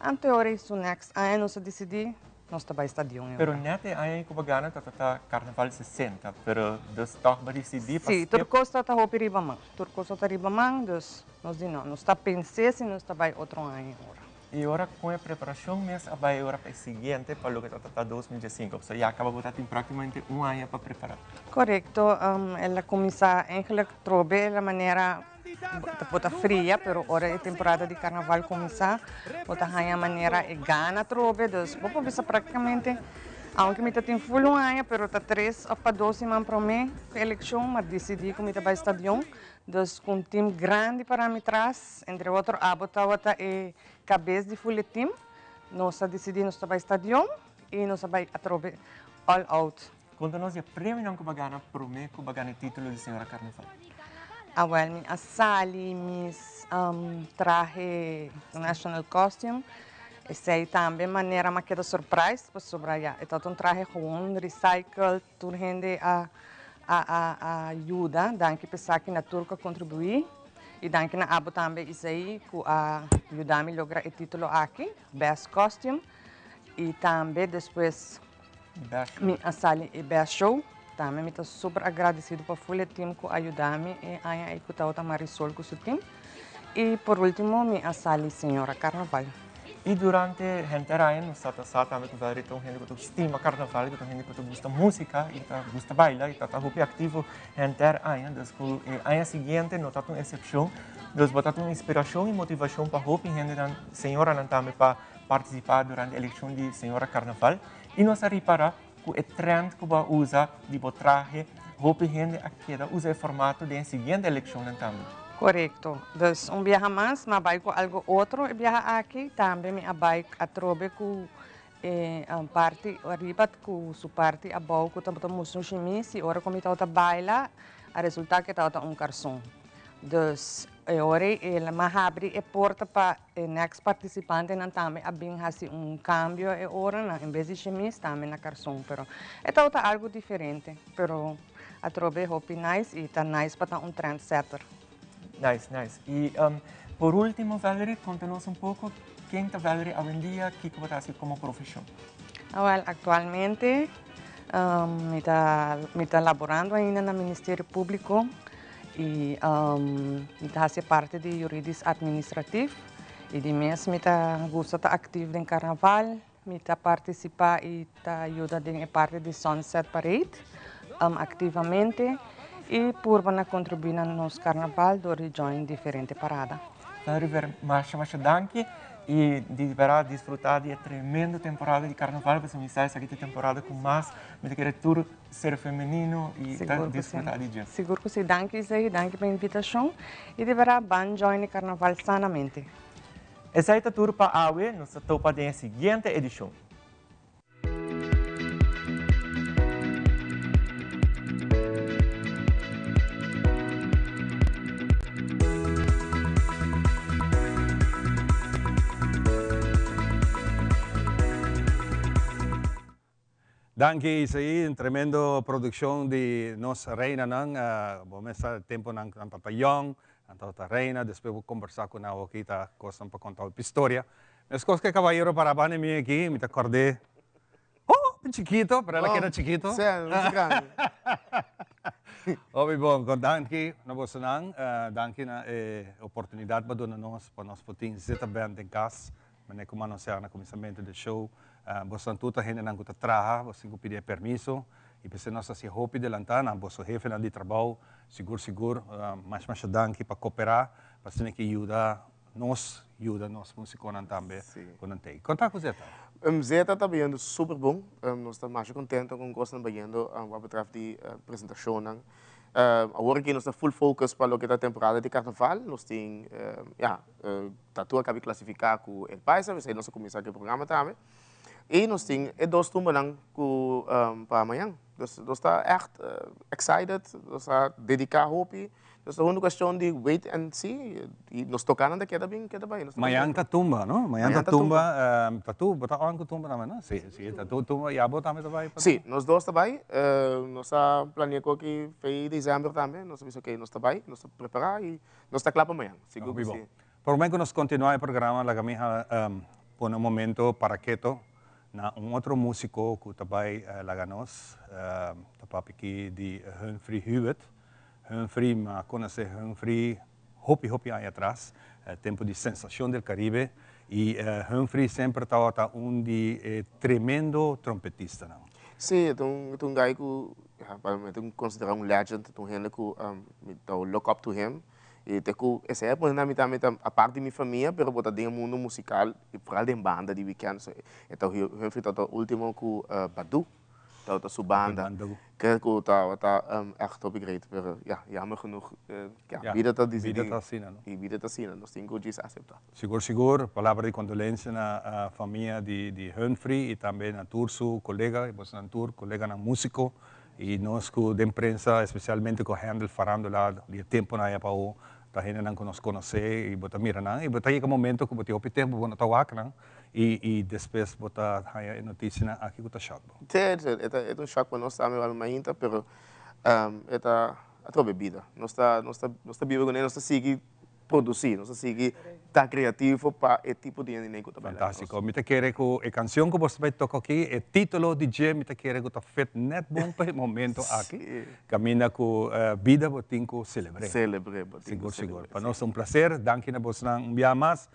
Anto ora su next aña nos a disidí nos ta bai stadion e ora. Pero net e aña ei ku bo gana ta ta Carnaval 60, pero dus tòg bo disidí pa Sí, tur skip. kos ta ta hopi riba man. Tur kos ta ta riba man, dus nos di no, nos ta pens'é si nos ta bai otro aña e ora. I ora kon e preparashon mes a bai e ora pa e siguiente pa loke ta ta ta 2015, pasobra ya kaba bo ta tin práktikamente un aña pa prepará. Korekto, el a kuminsá eigenlijk trobe la manera. Bo ta fria, pero ora e temporada di carnaval cuminsa, bo ta haña manera e gana atrobe. Dus bo por bisa practicamente, aunke mi ta tin full un aña, pero ta tres of pa dos siman prome cu eleccion, m'a dicidi cu mi ta bay stadion. Dus cu un team grandi para mi tras, entre otro abo tabata e cabes di full e team, nos a dicidi nos ta bay stadion y nos a bay atrobe all out. Konta nos di e premionan ku bo a gana promé ku bo a gana e título di Señora Carnaval. Awèl, mi a sali mis trahe national costume. Esei tambe manera mi a keda surprise pasobra ya e tabata un trahe gewoon recycled, tur hende a a yuda. Danki pa esaki na tur ku a kontribuí i danki na abo tambe Isaí ku a yuda mi logra e título aki, best costume. I tambe despues Mi a sali e best show. Tambe mi ta super agradecido pa full e team cu a yuda mi e aña ey cu tabata Marisol cu su team. Y por ultimo mi a sali Señora Carnaval. Y durante henter aña nos ta sa tambe cu Valerie ta un hende cu ta stima carnaval, cu ta un hende cu ta gusta musica y ta gusta baila y ta ta hopi activo henter aña. Dus cu e aña siguiente no ta ta un excepcion. Dus bo ta ta un inspiracion y motivacion pa hopi hendenan, señoranan tambe pa partisipá durante elekshon di Señora Karnaval i nos a ripará ku e trend ku bo a usa di bo trahe hopi hende a keda usa e formato den e siguiente elekshonnan tambe. Korekto. Dus un biaha mas mi a bai ku algu otro e biaha aki. Tambe mi a bai atrobe ku e parti ariba ku su parti abou ku tabata mustra un shimis i ora ku mi tabata baila a resultá ku e tabata un karson. Dus e ora ei el a habri e porta pa E next participantenan tambe a bin haci un cambio e ora nan en bes di chemise tambe na carson pero e tabata algo diferente pero atrobe hopi nice y ta nice pa ta un trendsetter. Nice, nice. Y por ultimo Valerie, conta nos un poco ken ta Valerie awendia, kico bo ta haci como profesion? Awel, actualmente mi ta mi ta laborando ainda na Ministerio Publico. I mi ta hasi parti di Juridisch Administratief i di mes mi ta gusta ta aktief den karnaval, mi ta partisipá i ta yuda den e parti di Sunset Parade aktivamente i purba na kontribuí na nos karnaval dor di join diferente parada. River, masha masha danki i di berdad disfruta di e tremendo temporada di karnaval pasobra mi sa esaki ta e temporada ku mas mi ta kere tur Ser femenino y ta disfruta di dje. Sigur cu si. Danki Isaí, danki pa invitacion y di berdad ban join e carnaval sanamente. Esei ta tur pa awe, nos ta topa den e siguiente edicion. Danki Isaí, un tremendo produccion di nos reinanan, bo mes sa temponan nan tabata yong, nan tabata reina, despues bo combersa cu nan awoki ta cosnan pa conta hopi historia. Mescos cu e cabayero para banda mi aki, mi ta cord'é, oh! Hopi chikito, pero el a keda chikito. Sí, no ta grandi. Hopi bon, kon danki na bosonan, danki na e oportunidat pa duna nos pa nos por tin Zeta Band den kas. Manera ku mi a anunsiá na kuminsamentu di e show, bosonan tur ta hendenan ku ta traha, boso tin ku pidi e permiso i p'esei nos ta hasi hopi delantá na boso hefenan di trabou. Sigur sigur, masha masha danki pa koperá pa asina ke yuda nos yuda nos musikonan tambe ku nan tei. Konta ku Zeta. Zeta ta bayendo super bon. Nos ta masha kontento kon kosnan bayendo wak betreft di presentashonnan. Awor aki nos ta full focus pa loke ta temporada di karnaval. Nos tin ya Tatu a kabi klasifiká ku El Paisa, p'esei nos a kuminsá ku e programa tambe. I nos tin e dos tumbanan ku pa mañan. Dus nos ta ègt excited, nos a dediká hopi. Dus ta huntu kuestion di wait and see i nos tokánan ta keda bin, keda bai. Mañan ta tumba, no? Mañan ta tumba. Tatu, bo ta on ku tumba tambe, no? Si, si, Tatu tumba i abo tambe ta bai pa tumba? Si, nos dos ta bai. Nos a plania ku aki fei desèmber tambe. Nos a bisa oke, nos ta bai, nos ta prepará i nos ta kla pa mañan, sigur ku si. Promé ku nos kontinuá e programa laga mi pone un momento para keto na un otro músiko ku ta bai laga nos, ta papia aki di Humphrey Hewitt. Humphrey, mi a konosé Humphrey hopi hopi aña atras, tempu di Sensación del Caribe, i Humphrey semper tabata un di e tremendo trompetistanan. Sí, e ta un e ta un guy ku, ja, pa mi ta konsiderá un legend, ta un hende ku mi ta look up to him. I te ku esei a pone na mi tambe ta apart di mi famia pero bo ta den e mundo musikal i foral den banda di weekend so e ta Humphrey tabata ultimo ku Badu tabata su banda ke ku tabata echt hopi great pero ya jammer genoeg ya bida ta disidi Bida ta asina no. I bida ta asina nos tin ku djis asepta. Sigur sigur palabra di kondolensia na famia di Humphrey i tambe na tur su kolega i bosonan tur koleganan musiko I nos ku den prensa, espesialmente ku handle farándula di e tempunan aya pa awo, ta hendenan ku nos konosé i bo ta mira nan i bo ta yega momento ku bo tin hopi tempu bo no ta wak nan i i despues bo ta haña e notisianan aki ku ta shòk bo. Sí, e ta e ta un shòk pa nos tambe wak mainta, pero e ta atrobe bida. Nos ta nos ta nos ta biba kuné, nos ta sigui produci, nos a sigui ta creativo pa e tipo di hende cu ta baila cu nos. Fantastico. Mi ta kere cu e cancion cu bo ta bay toca aki, e titulo di dje mi ta kere cu ta fit net bon pa e momento aki. Caminda cu bida bo tin cu celebre. Celebre bo tin cu Sigur, sigur. Pa nos ta un placer. Danki na bosnan un bia mas.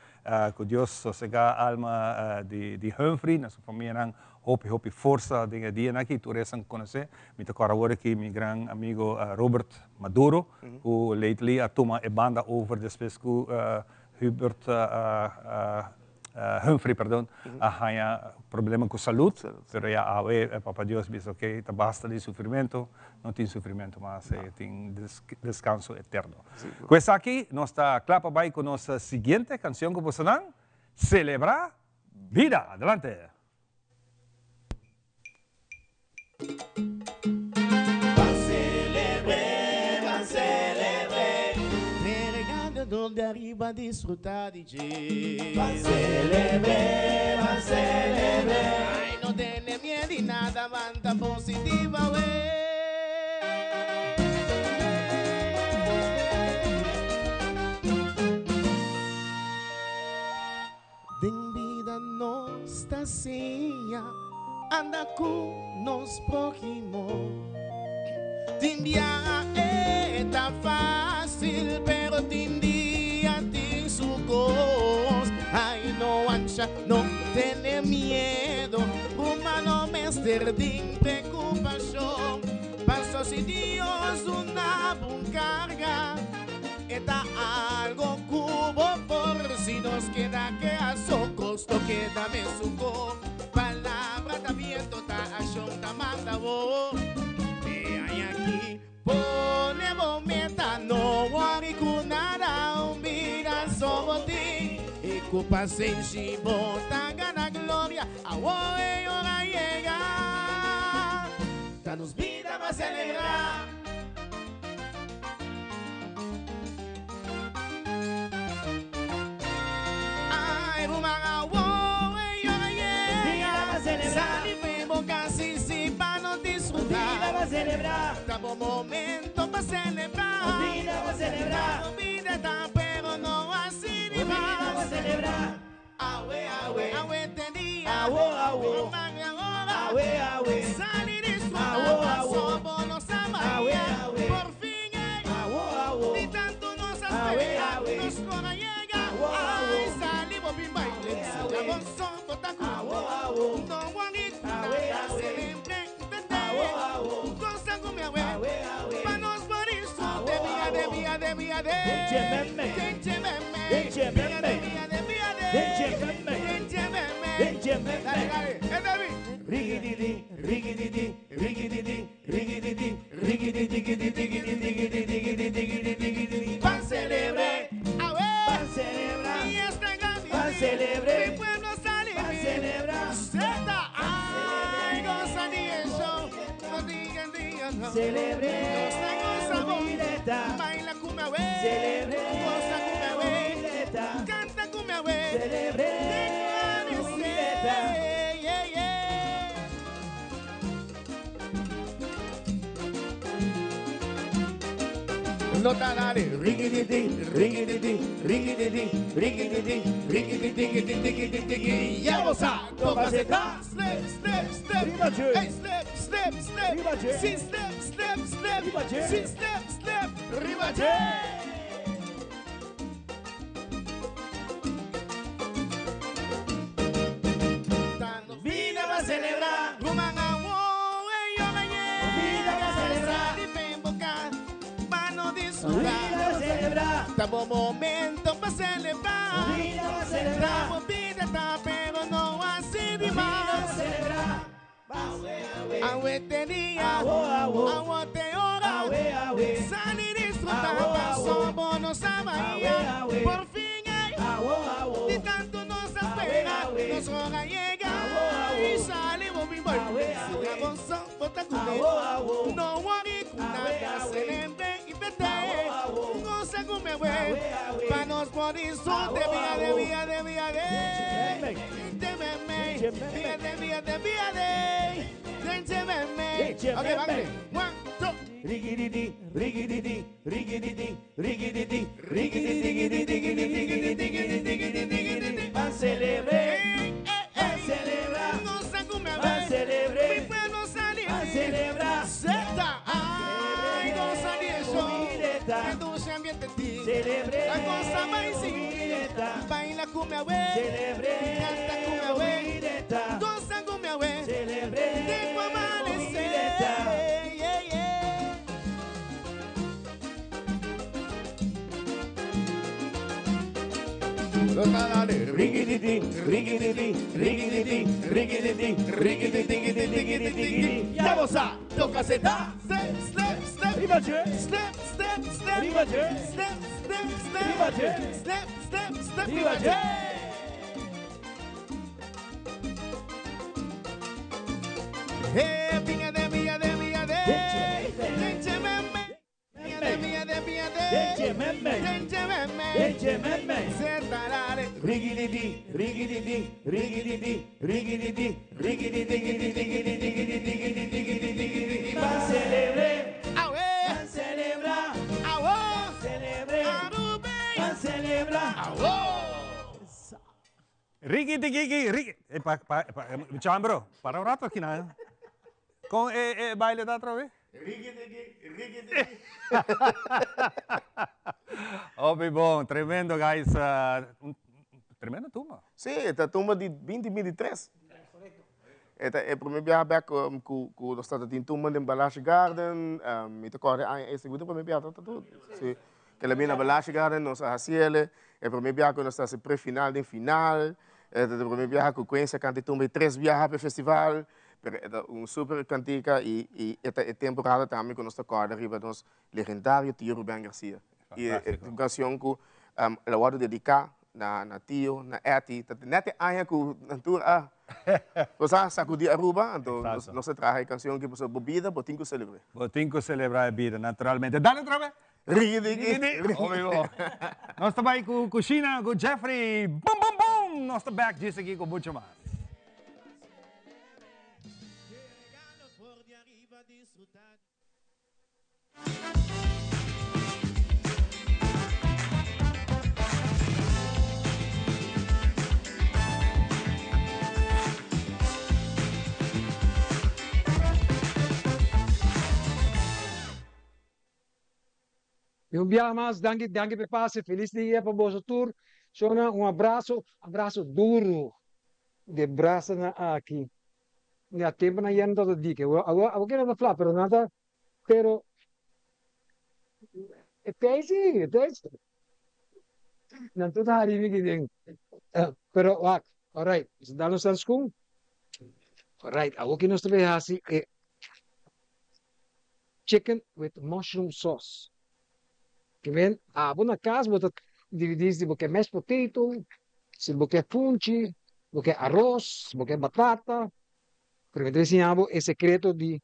Cu Dios sosega alma di Humphrey, na su famianan Hopi hopi forsa den e dianan aki, tur esnan ku konosé. Mi ta kòrda awor aki mi gran amigo Robert Maduro, ku lately a tuma e banda over despues ku Hubert Humphrey, perdon, a haña problema ku salud. Pero ya awe Papa Dios bisa ok, ta basta di sufrimentu, no tin sufrimentu mas, e tin deskanso eterno. Ku esaki nos ta kla pa bai ku nos siguiente kansion ku bosonan, Selebrá Bida! Adelante! Donde arriba disfruta di dje. Ban celebre, ban celebre. Ay, no tene miedo di nada, ban ta positiva, wey. Den bida nos ta siña anda ku nos próhimo. Tin biaha e ta fásil, pero tin dia tin su kos. Ai no ansha, no tene miedo, ruman no mester tin preokupashon. Paso si Dios duna bo un karga. E ta algo ku bo por si nos keda kea so kosto keda mesun ko palabra ta biento ta akshon ta manda bo e aña aki pone bo meta no wori ku nada un bida so bo tin i ku pasenshi bo ta gana gloria awo e ora yega ta nos bida pa selebrá. Ay, ruman, awo, e ora yega. Bida pa celebra. Sali fe bo casi si pa no disfruta. Bida pa celebra. Ta bo momento pa celebra. Bida pa celebra. Ta bo bida ta, pero no así di Bida pa mas. celebra. Awe, awe, awe te dia. Awo, awo. Awe, awe. Salir disfrutar. Awo, awo. Somos los Awe, awe. Por fin, Awo, awo. Ni tanto nos Awe, espera. awe. Nos hora llega. Awo, awo. Ay, salimos bien baile. awe. La voz botacu. Awo, awo. No one it. Awe, awe. Celebre, Awo, awo. Goza con mi awe. Awe, awe. Pa nos morir su Awo, de vía, de awo. vía, de vía, de. Denche meme. Denche meme. Denche Vía, de meme. vía, de vía, de. Denche meme. Denche meme. Denche meme. Dale, dale. David. Rigididi, rigididi, rigididi, rigididi, rigididi, digidi, digidi, digidi, digidi, digidi, digidi. Pan celebre. Awe. Pan celebra. Y esta gran Pan celebre. Mi pueblo sale. Pan celebra. Zeta. Ay, goza ni el show. No digan, digan, no. Celebre. Goza, goza, Jubileta. Baila cumbia, we. Celebre. Goza cumbia, we. Jubileta. Canta cumbia, we. Celebre. Jubileta. Yeah, yeah. Nota dale. Rigididi, rigididi, rigididi, rigididi, rigididi, digidi, digidi, digidi. Ya vos a toca zeta. Step, step, step. Riba J. Hey, step, step, step. Riba J. Sí, step, step, step. Riba J. Sí, step, step. Riba J. Vida va a celebrar. Ruman awo, eh, yo gañé. Vida va a celebrar. Salí pa' invocar, pa' no disfrutar. Vida va a celebrar. Estamos momento pa' celebrar. Vida va a celebrar. Estamos vida está, pero no así de Vida va a más. celebrar. Awe te día, Awo, awo. awo te hora, Awe, awe. salir y disfrutar, Awo, awo. pasó nos Awe, awe. Por fin, ay, Awo, awo. ni tanto nos espera, awe. nos hora llega, Awo, awo. y salimos bien Awe, awe. La gozo, bota con Awo, awo. No worry, con Awe, nada, awe. celebre y vete. Awo, awo. Goza con mi awe, Awe, awe. pa' nos morir, Awo, de vía, de awo. vía, de vía, de. Denche Denche meme. meme. Vía de vía de vía de. Denche meme. Denche Ok, meme. vale. One, two. Rigididi, rigididi, rigididi, rigididi, rigididi, digidi, digidi, digidi, digidi, digidi, digidi. Van celebre, van celebrar, Goza con mi van awe. Mi celebre, pueblo sale. van celebrar. Zeta. Ay, goza de eso. Jubileta. Que dulce ambiente ti. Celebre, La cosa va y sí. jubileta. Baila con mi awe. Celebre, Canta con mi awe. jubileta. Goza con mi awe. Celebre, Tengo amanecer. jubileta. Yeah, yeah. Rigididi, rigididi, rigididi, rigididi, rigididi, digidi, digidi, digidi. Ya vos a toca zeta. Step, step, step. Riba J. Step, step, step. Riba J. Step, step, step. Riba J. Step, step, step. Riba J. Hey, pinga de mía de mía de. Denche Denche meme. Mía de mía de mía de. Denche meme. Denche meme. Denche meme. Zeta dale. Rigididi, rigididi, rigididi, rigididi, rigididi, digidi, digidi, digidi, digidi, digidi, digidi. Van celebre, Awe. van celebrar, Awo. celebre, Arube. van celebrar. Awo. Ricky, tiki, Ricky. Pa, pa, pa, Chambro, para un rato aquí nada. Con baile da otra vez. Ricky, tiki, Ricky, tiki. Oh, bom, tremendo, guys. Un tremendo tumba. Si, e tumba di 2023. E prome biaha back cu nos tabata tin tumba den Balashi Garden, mi ta corda e segundo prome biaha ta tur. Si, cu el a bin na Balashi Garden, nos a haciele, e prome biaha cu nos ta pre-final den final, e prome biaha cu Quincy a canta tumba tres biaha pa festival, pero e un super cantica y e temporada tambe cu nos ta corda riba nos legendario Tio Ruben Garcia. E Fantastico. Cancion cu el a wordo dedica na Tio, na Eti, ta net aña cu nan tur a Pues a sacudi Aruba, anto nos a traha e cancion cu bo bida, bo tin cu celebra. Bo tin cu celebra bida, naturalmente. Dale otra vez. Rigi, digi. Obvio. Nos ta bay cu Cushina, cu Jeffrey. Boom, boom, boom. Nos ta back djis aki cu mucho mas. I un biaha mas, danki, danki p'e pase. Felis dia pa boso tur. Shona, un abraso, abraso duru de brasanan aki. Ya temponan ya no tabata dike. Awor, awor ke nan ta fla, pero nan ta, pero e tei si, e tei si. Nan tur ta hari mi aki den. Pero wak, alright, nos ta dal nos hanskun. Alright, awor ke nos ta bay hasi e chicken with mushroom sauce. Ke men, abo na kas bo ta dividí si bo ke mashed potato, si bo ke funchi, bo ke aros, bo ke batata. Pero mi ta enseñá bo e sekreto di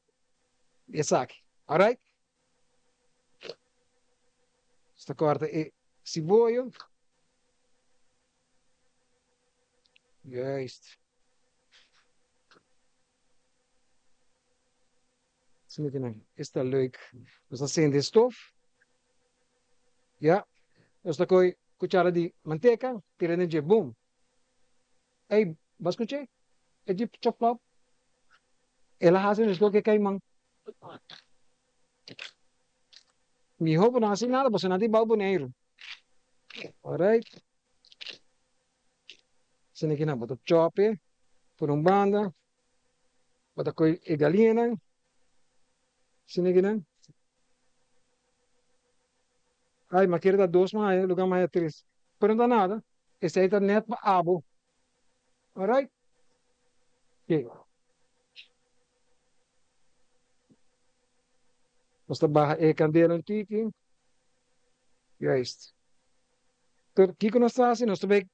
esaki. Alright? Nos ta kòrta e siboyo. Juist. Esta leuk. Nos ta sende stof. Ya. Nos ta koe kuchara di manteka, tira den dje. Boom. Ey, bo a skuch'é? E dje chop flop. El a hasi nos loke kaiman. Mihó bo no hasi nada, boso nan tin bou Boneiru. Alright. Asina ki nan bo ta chop e por un banda. Bo ta koe e galiñanan. Asina ki nan. Ay, ma kere ta dos ma haya, lugar ma haya tres. Pero no ta nada. Esei ta net pa abo. Alright? Ok. Nos ta baha e kandela un tiki. Juist. Pero kiko nos ta hasi? Nos ta bai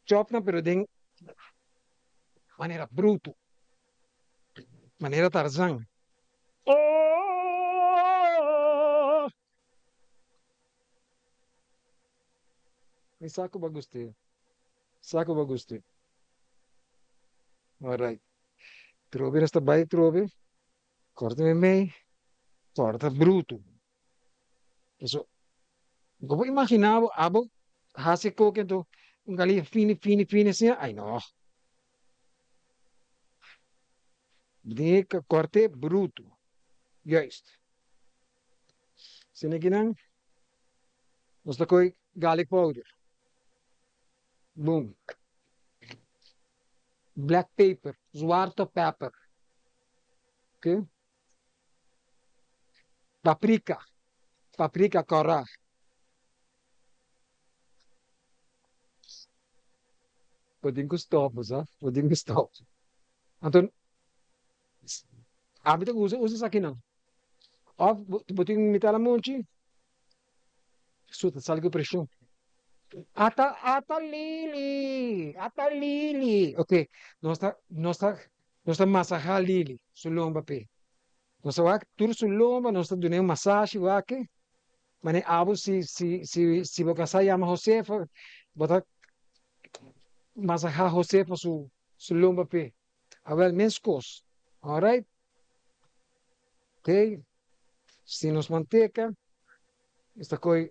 chop nan pero den manera bruto. Manera Tarzan. Oh! Mi sa ku bo a gust'é. Sa ku bo a gust'é. Alright. Trobe nos ta bai trobe. Kòrta meimei. Kòrta bruto. Paso, bo por imaginá bo abo hasi koke anto un galiña fini fini fini asina? Ai no. Bo tin ke kòrt'é bruto. Juist. Asina kinan nos ta kohe garlic powder. Boom. Black paper, zwarte pepper. Oké. Paprika, paprika kòrá. Bo tin ku stòp bo sa, bo tin ku stòp. Anto ami ta usa usa esakinan. Òf bo tin mitá lamunchi, su ta sali ku preshon. Ata ata Lili, ata Lili. Oke, nos ta nos ta nos ta masahá Lili su lomba p'e. Nos ta wak tur su lomba, nos ta dun'é un masashi wak. Mane abo si si si si bo kasá yama Josefa, bo ta masahá Josefa su su lomba p'e. Awel meskos. Alright. Ok. Si nos manteka, nos ta kohe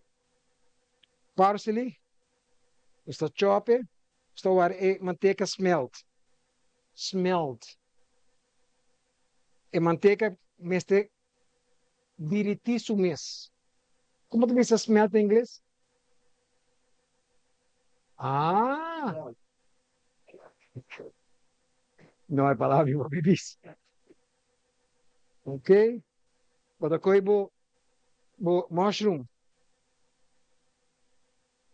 parsley, nos ta chop e, nos ta wara e manteka smelt. Smelt. E manteka mester dirití su mes. Como ta bisa smelt na ingles? Ah! No e palabra mi por bisa. Ok. Bo ta kohe bo bo mushroom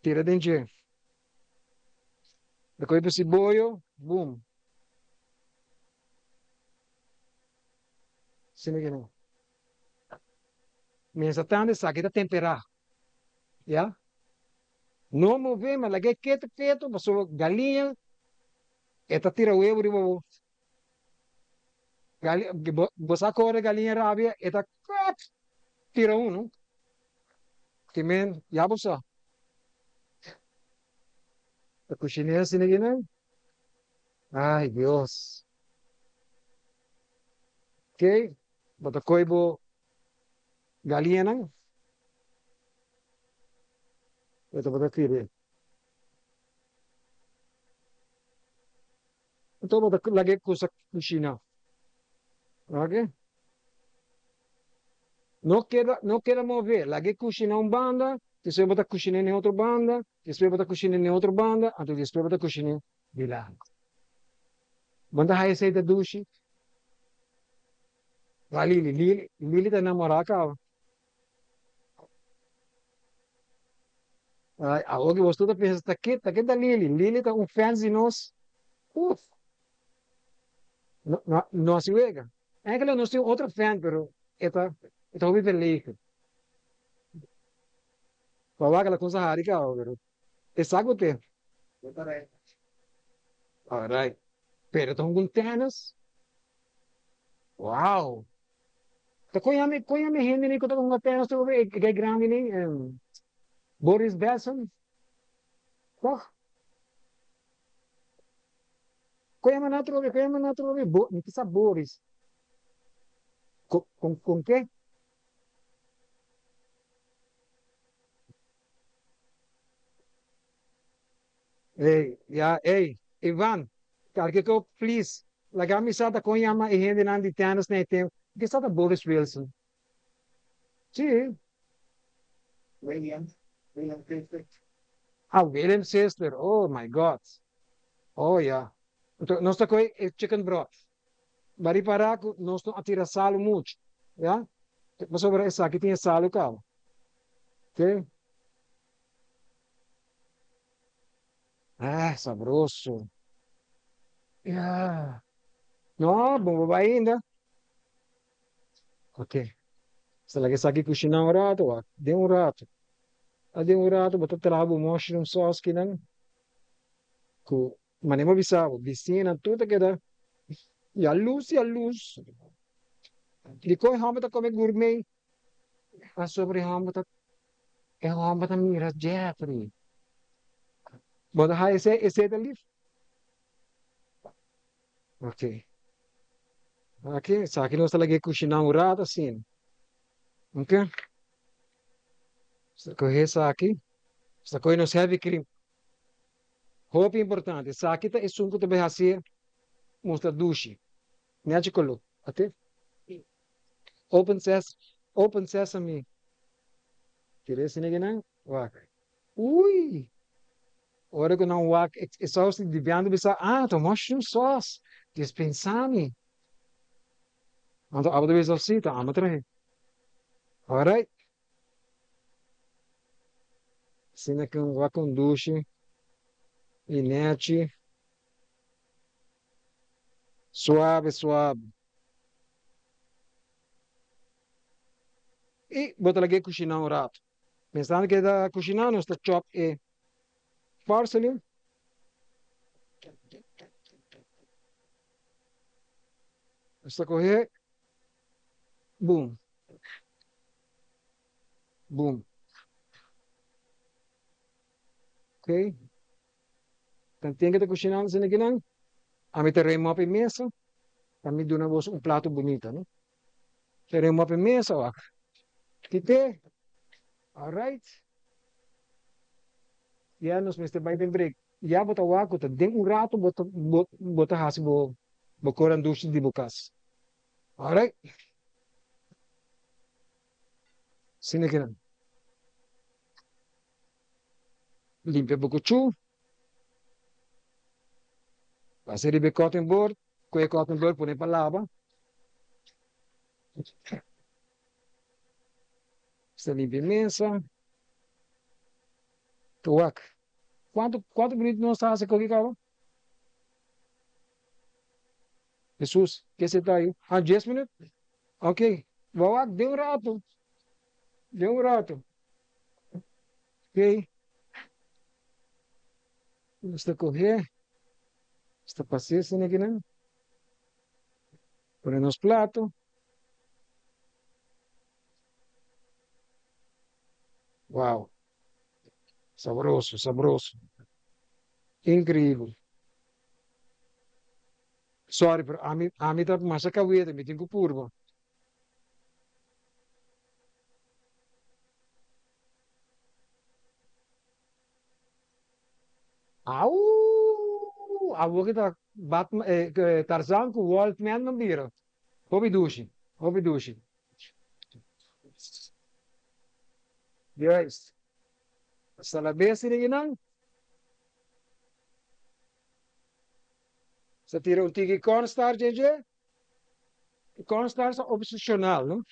tira den dje. Ta kohe bo siboyo, boom. Asina ke no. Mientras tanto esaki ta temperá. Ya. No move, ma lag'é ketu ketu pasobra galiña e ta tira webu riba bo. Bo sa kore galiña rabia e ta tira unu. Ki men ya bo sa. Ta kushiné asina kinan. Ay Dios. Ok, bo ta koy bo galiñanan. Bo ta bo ta tira. Anto bo ta laga e kusa kushina. Ok. No keda, no keda move. Lag'é kushiná un banda, despues bo ta kushiné n'e otro banda, despues bo ta kushiné n'e otro banda, anto despues bo ta kushiné di largu. Bo no ta haya esei ta dushi? Wak Lili, Lili, Lili ta namorá kaba. Ay, awor ki bos tur ta pensa, ta ke, ta ke ta Lili? Lili ta un fans di nos. Uf! No, no, no hasi wega. Enkele nos tin otro fan, pero e ta, e ta hopi verlegen. Pa wak la cosa hari kaba, pero e sa ku te. Alright. Pero ta hunga un tennis. Wow! Ta kon yami, kon yami hende ni ku ta hunga tennis tur e guy grandi ni, Boris Bessen, toch? Kon yama nan atrobe, kon yama nan atrobe, Bo, mi kisa Boris. Kon, kon, kon ke? Ey, ya, ey, Ivan, karke ko, please, laga mi sa ta kon yama e hendenan di tennis na e tempo. Mi kisa ta Boris Wilson. Sí. William, William Sister. Ah, William Sister, oh my God. Oh ya. Anto nos ta koe e chicken broth. Ba ripará ku nos no a tira salu muchu, ya? Pasobra esaki tin e salu kaba. Oké. Ah, sabroso. Ya. No, bon bo bai ainda. Ok. Sa laga esaki kushiná un rato, wak. Den un rato. A den un rato bo ta traha bo mushroom sauce kinan. Ku manera bo bisa bo, bisiñanan tur ta keda yalus yalus. Dikon e hòmber ta kome gourmet? Pasobra e hòmber ta e hòmber ta mira Jeffrey. Bo ta haña esei esei ta lif? Ok. Aki, esaki nos ta lag'é kushiná un rato asina. Ok. Nos ta kohe esaki, nos ta kohe nos heavy cream. Hopi importante, esaki ta esun ku ta bai hasié mustra dushi. Nechi koló. Ate? Open ses, open sesame. Tira esei na wak. Ui! Ora ku nan wak e saus di biantu bisa, ah, ta mushroom sauce. Dispensami. Anto abo ta bisa, si, ta amo trahe. Alright. Asina ku wak un dushi i nechi. Suave, suave. I bo ta lag'é kushiná un ratu. Mientrando ku e ta kushiná nos ta chòp e parsley. Nos ta kohe boom, boom. Ok. Tanten ku ta kushinando asina kinan, ami ta rema op e mesa pa mi duna boso un plato bunita, no? Ta rema op e mesa, wak. Kite? Alright. Ya nos mester bai den break. Ya bo ta wak ku ta den un rato bo ta bo ta hasi bo bo koran dushi di bo kas. Alright. Asina kinan. Limpia bo kuchú. Pasa riba e cutting board. Ku e cutting board pone pa laba. Sta limpia e mesa. Ta wak. Kuantu kuantu minuut nos ta hasi koki kaba? Hesus, ke se ta ayu? Ah, dies minuut? Ok. Bo wak den un ratu. Den un ratu. Ok. Nos ta kohe. Nos ta pas'é asina akinan. Pone nos plato. Wow. Sabroso, sabroso. Increíbel. Sorry, pero ami, ami ta masha kawete, mi tin ku purba. Auu! Awor ki ta Batman, eh, Tarzan ku Wolfman no bira. Hopi dushi, hopi dushi. Juist. Salabes nan. Sa tira un tiki cornstarch dje. Cornstarch ta opcional, no?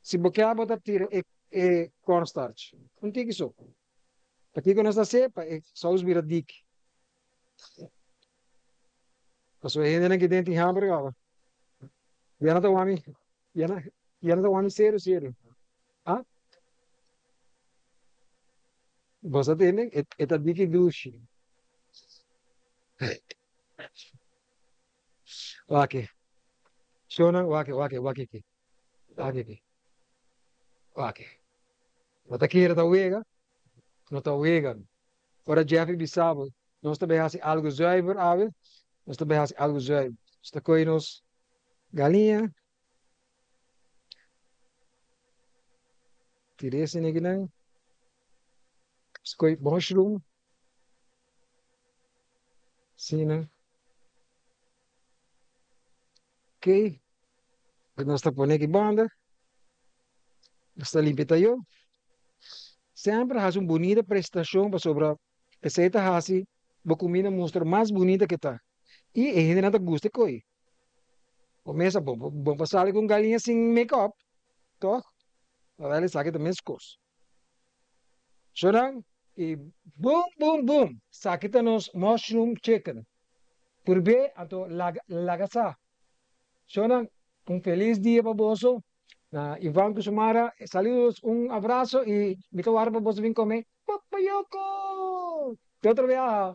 Si bo kier bo ta tira e cornstarch. Un tiki so. Pakiko nos ta hasié? Pa e saus bira diki. Pasobra e hendenan ki den tin hamber kaba. Ya nan ta wami, ya nan, ya nan ta wami serio serio. Ah? Bo sa tende? E ta diki dushi. Wak. Shownan wak wak wak aki. Wak aki. Wak. Bo ta kere ta wega? No ta wega. Ora Jeffrey bisa bo, nos ta bay haci algo zuiver awe, nos ta bay haci algo zuiver. Nos ta coge nos galiña, tira esei akinan, nos coge mushroom, asina, ok, nos ta pone aki banda, nos ta limpia tayo. Semper hasi un bunita prestashon pasobra esei ta hasi bo kuminda mustra mas bunita ke ta i e hendenan ta gusta e koi. Bo mesa bo bo por sali ku un galiña sin make up tòg? Awèl esaki ta meskos. Shownan i bum bum bum esaki ta nos mushroom chicken. Purb'é anto laga laga sa. Shownan un felis dia pa boso. Na Ivan ku Sumara, saludos, un abraso y mi ta warda pa boso bin come Papayoko! Te otro biaha!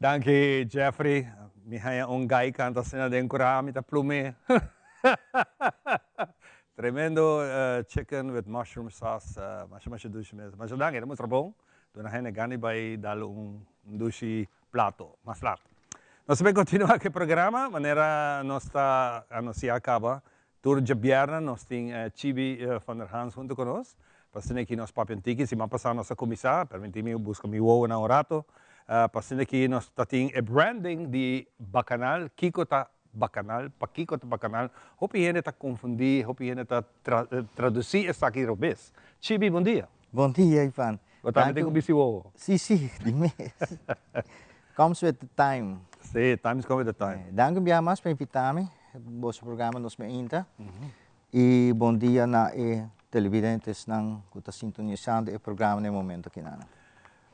Danki Jeffrey, mi haña un gai kanta asina den kura mi ta plum'é. Tremendo chicken with mushroom sauce, masha masha dushi mes. Masha danki, ta mustra bon. Duna hende gana di bai dal un dushi plato mas lat. Nos ta bai kontinua ku e programa manera nos ta anunsiá kaba. Tur djabièrnè nos tin Chibi van der Hans huntu ku nos. Pa asina ki nos papia un tiki. Siman pasá nos a kuminsá, permití mi buska mi wowonan un rato. Pa asina ki nos ta tin e branding di Bakanal. Kiko ta Bakanal? Pakiko ta Bakanal? Hopi hende ta konfundí, hopi hende ta tradusí esaki robes. Chibi, bon dia. Bon dia, Ivan. Bo tambe tin ku bisti wowo? Sí, sí, di mes. Comes with the time. Sí, times come with the time. Danki un biaha mas pa invita mi boso programa Nos Meinta. Y bon dia na e televidentesnan cu ta sintonisando e programa na e momento akinan.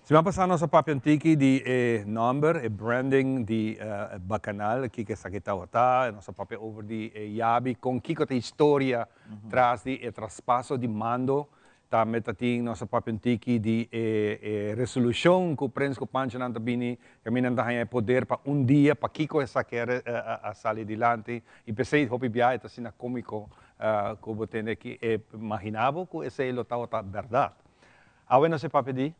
Siman pasa nos a papia un tiki di e nomber, e branding di Bacanal, kiko esaki tabata, nos a papia over di e yabi, con kiko ta historia tras di e traspaso di mando. Tambe ta tin nos a papia un tiki di e e resolushon ku Prins ku Panchonan ta bini kaminda nan ta haña e poder pa un dia pakiko esaki a a sali dilanti i p'esei hopi biaha e ta asina komiko ku bo tende ki e magina bo ku esei lo tabata bèrdat. Awe nos e papia di.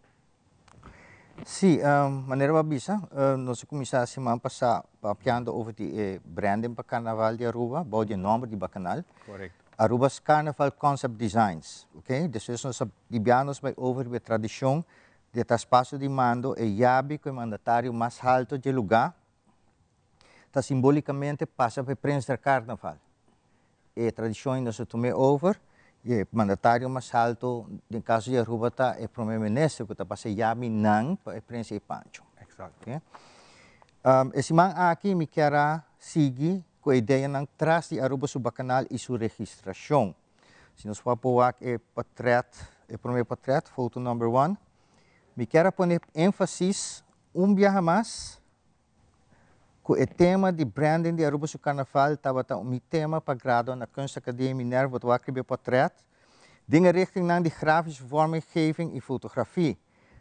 Sí, manera bo a bisa, nos a kuminsá siman pasá papiando over di e branding pa Karnaval di Aruba bou di e nòmber di Bakanal. Korekto. Aruba's Carnaval Concept Designs, ok. Despues nos a bibia nos bai over riba e tradishon di e traspaso di mando, e yabi ku e mandatario mas halto dje lugá ta simbolikamente pasa pa e Prins der Carnaval. E tradishon ei nos a tum'é over i e mandatario mas halto den kaso di Aruba ta e prome minister ku ta pasa e yabinan pa e Prins ei Pancho. Exacto. E siman aki mi kier a sigui ku e ideanan tras di Aruba su bakanal i su registrashon. Si nos por a por wak e portret, e prome portret, foto number one, mi kier a pone énfasis un biaha mas Ku e tema di branding di Aruba su Carnaval tabata mi tema pa gradua na Kunstacademie Minerva bo ta wak riba e portret den e richtingnan di grafische vormgeving y fotografie.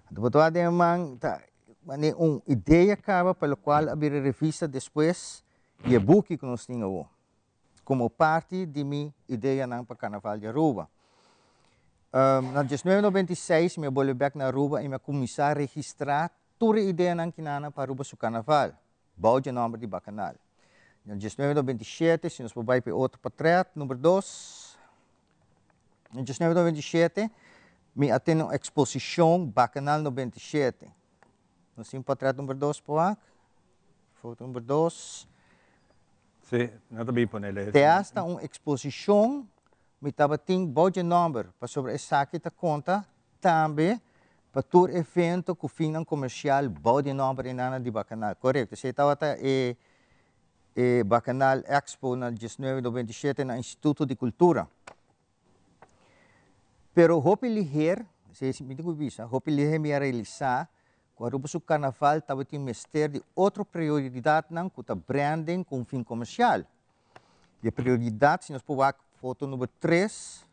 Anto bo ta wak den e man ta mane un idea caba pa locual a bira revista despues y e buki cu nos tin awo como parti di mi ideanan pa Carnaval di Aruba. Na diesnuebe noventa i seis mi a bolbe bek na Aruba y mi a cuminsa registra Tur e ideanan kinana pa Aruba su carnaval, bou dje nomber di Bacanal. Na 1997, si nos por bai pa e otro portret, number dos. Na 1997, mi a tene un eksposishon Bakanal 97. Nos tin portret number dos por wak? Foto number dos. Si, no ta bin ponele. Te hasta un eksposishon mi tabatin bou dje nòmber, pasobra esaki ta konta tambe pa tur evento ku finnan komersial bou di nòmber Enana di Bakanal. Korekto, esei tabata e e Bakanal Expo na 1997 na Instituto di Kultura. Pero hopi liher, esei mi tin ku bisa, hopi liher mi a realisá ku Aruba su karnaval tabatin mester di otro prioridatnan ku ta branding ku un fin komersial. Di e prioridat, si nos por wak foto number tres,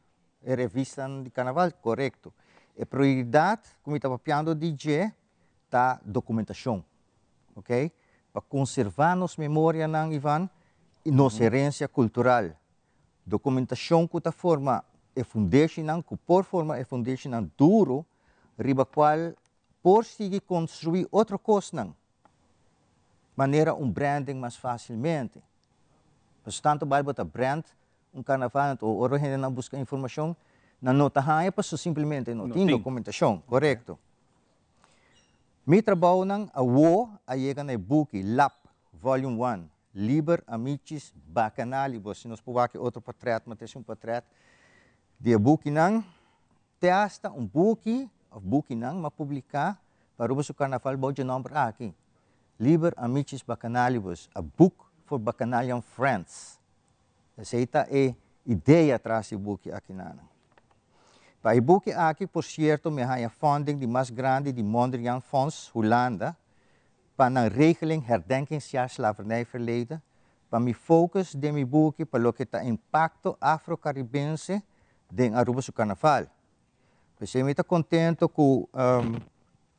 e revistanan di karnaval, korekto. E prioridat ku mi ta papiando di dje ta dokumentashon, ok? Pa konservá nos memorianan, Ivan, i nos herensia kultural. Dokumentashon ku ta forma e fundeshinan, ku por forma e fundeshinan duru riba kual por sigui konstruí otro kosnan, manera un branding mas fásilmente. Pasobra tantu bai bo ta brand un karnaval anto ora hendenan buska informashon nan no ta haña pasobra simplemente no tin dokumentashon, korekto. Mi trabounan awo a yega na e buki lap Volume One, Liber Amicis Bacchanalibus. Si nos por wak e otro portret, mi a trese un portret di e bukinan. Te hasta un buki of bukinan mi a publica pa Aruba su Carnaval bou dje nomber aki, Liber Amicis Bacchanalibus, A Book for Bacchanalian Friends. Esei ta e idea tras di e buki akinanan. Pa e buki aki, por cierto, mi a haña funding di mas grandi di Mondriaan Fonds, Hulanda, pa nan regeling herdenkingsjaar slavernijverleden, pa mi focus den mi buki pa loke ta impacto afro-caribense den Aruba su carnaval. P'esei mi ta contento cu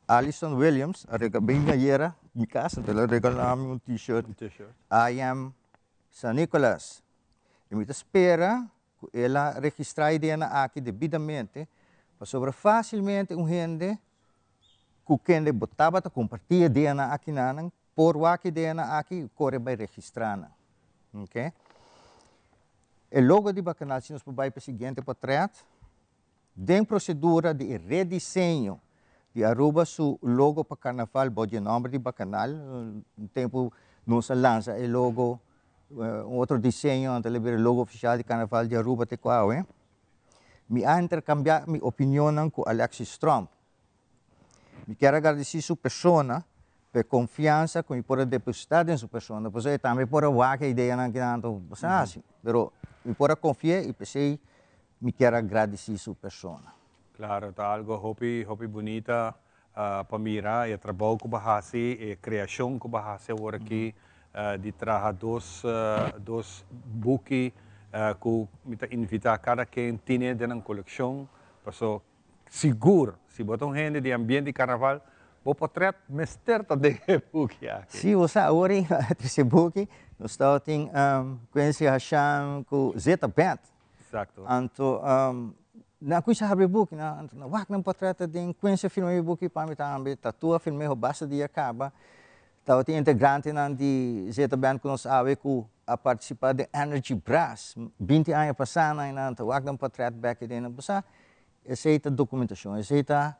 Alison Williams a rega bin ayera mi cas, anto el a regala mi un t-shirt I am San Nicolas. Y mi ta spera cu el a registra e ideanan aki debidamente, pasobra facilmente un hende cu kende bo tabata comparti e ideanan aki nanan por wak e ideanan aki y core bay registra nan. Ok. E logo di Bacanal, si nos por bay pa e siguiente potret, den procedura di e rediseño di Aruba su logo pa Carnaval bou di e nomber di Bacanal, un tempo nos a lansa e logo, un otro diseño, anto el a bira e logo oficial di Carnaval di Aruba te cu awe. Mi a intercambia mi opinionnan cu Alexis Tromp. Mi kier a gradeci su persona pa e confiansa cu mi por a deposita den su persona, pasobra e tambe por a wak e ideanan ki nan ta haci, pero mi por a confia y p'esey mi kier a gradeci su persona. Claro, ta algo hopi, hopi bunita pa mira e trabou cu bo haci, e creacion cu bo haci awor aki di traha dos, dos buki cu mi ta invita cada ken tine den nan coleccion, paso sigur si bo ta un hende di ambiente di carnaval, bo potret mester ta den e buki aki. Si, bo sa awor ei trece buki, nos tabatin Quincy Hasham cu Zeta Band. Exacto. Anto nan cuminsa habri buki, nan anto nan wak nan portret aden, Quincy a firma mi buki pa mi tambe, Tatu a firma ho basta dia caba. Tabatin integrantenan di Zeta Band cu nos awe cu a participa den Energy Brass 20 aña pasa nan, nan ta wak nan portret bek aden. Nan bo sa, esey ta documentacion, esey ta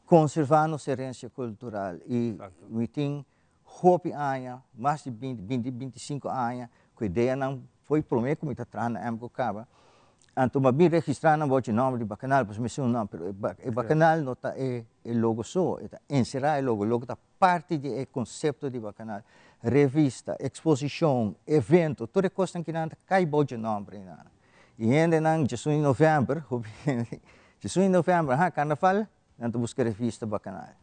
conserva nos herencia cultural y mi tin hopi aña, mas di binti, binti, bintisinco aña, cu ideanan foi prome cu mi ta traha na MCO caba, anto mi a bin registra nan bochi nomber di Bacanal, pasobra mi si un nomber, pero e Bacanal no ta e logo so, e ta encera e logo, e logo ta parti di e concepto di Bacanal, revista, exposicion, evento, tur e cosnan kinan ta cay bou dje nomber einan. Y hendenan djesun di november, hopi hende, djesun di november, ha, carnaval, Nan ta buska revista Bacanal.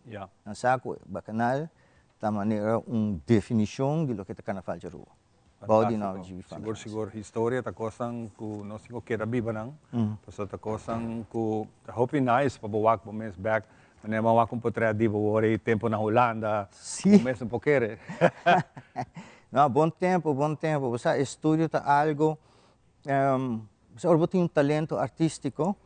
Nan sa ku Bacanal ta manera un definishon di loke ta Carnaval di Aruba. Bou di nòmber di Fantástiko. Sigur sigur historia ta kosnan ku nos tin ku keda biba nan. Pasobra ta kosnan ku ta hopi nice pa bo wak bo mes bèk. Manera bo a wak un potrèt di bo wor ei tempu na Hulanda. Bo mes no por kere. No, bon tempu, bon tempu. Bo sa estudio ta algu, bo sa ora bo tin un talento artístiko,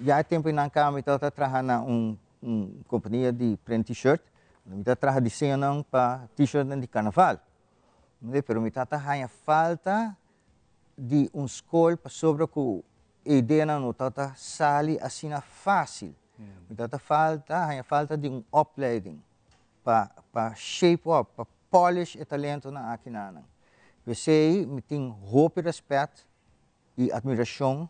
Ya e tempu einan kaba mi tabata traha na un un kompania di print t-shirt, mi ta traha diseñonan pa t-shirtnan di karnaval. Pero mi tata haña falta di un skol pasobra ku e ideanan no tabata sali asina fásil. Mi tata falta haña falta di un opleiding pa pa shape up, pa polish e talentonan aki nanan. P'esei mi tin hopi rèspèt i admirashon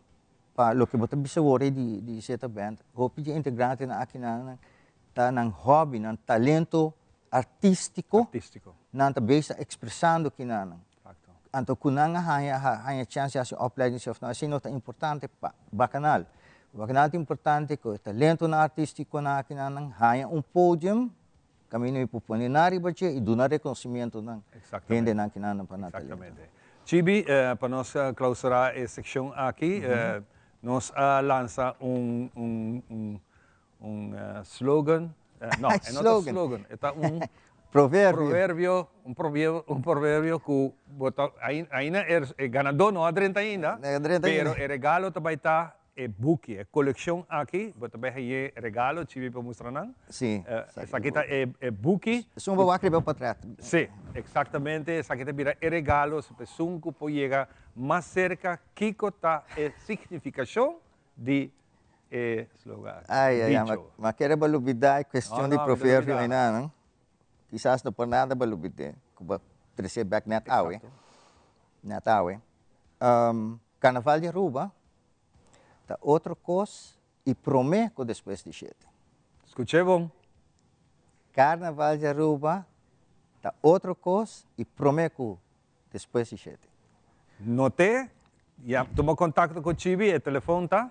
pa loke bo ta bisa wor ei di di Zeta Band. Hopi di e integrantenan aki nanan ta nan hobby, nan talento artístiko, nan ta bezig ta ekspresando kinanan. Anto ku nan a haña haña chèns di hasi opleiding si òf no, esei no ta importante pa Bakanal. Bakanal ta importante ku e talentonan artístikonan akinan nan haña un podium kaminda mi por pone nan riba dje i duna rekonosimiento nan hendenan kinan pa nan talento. Exactamente. Chibi, pa nos klausurá e sekshon aki, nos a lansa un un un slogan, no, e no ta slogan, e ta un proverbio, proverbio, un proverbio, un proverbio ku bo ta, ainda e ganadó no a drenta ainda, pero e regalo ta bai ta e buki, e kolekshon aki, bo ta bai hañ'é regalo, Chibi por mustra nan. Sí. Esaki ta e buki. Esun bo wak riba e potret. Sí, eksaktamente, esaki ta bira e regalo, esun ku por yega mas serka kiko ta e signifikashon di e slogan. Ai, ai, ai, Dicho. ma kere bo lubida e cuestion No, di no, mi ta proverbio lubida. einan, no? Kisas no por nada bo lubid'é, cu bo trece bek net awe. Exacto. Net awe. Carnaval di Aruba ta otro cos y prome cu despues di shete. Scuché bon. Carnaval di Aruba ta otro cos y prome cu despues di shete. Noté, ya tuma contacto cu Chibi, e telefon ta?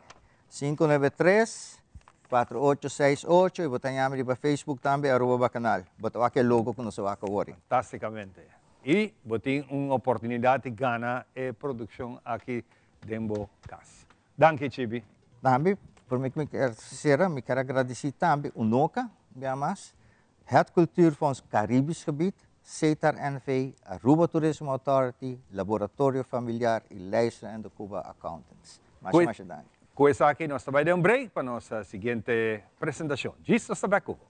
593 4868 y bo ta yama riba Facebook tambe Aruba Bacanal. Bo ta wak e logo cu nos a wak awor. Fantasticamente. Y bo tin un oportunidad di gana e produccion aki den bo cas. Danki Chibi. Tambe, prome cu mi kier cera, mi kier a gradici tambe Unoca, bia mas, Het Cultuurfonds Caribisch Gebied, Setar NV, Aruba Tourism Authority, Laboratorio Familiar y Leijster en de Cuba Accountants. Masha masha danki. Cu esaki nos ta bay den un break pa nos siguiente presentacion. Djis nos ta bek cu bo.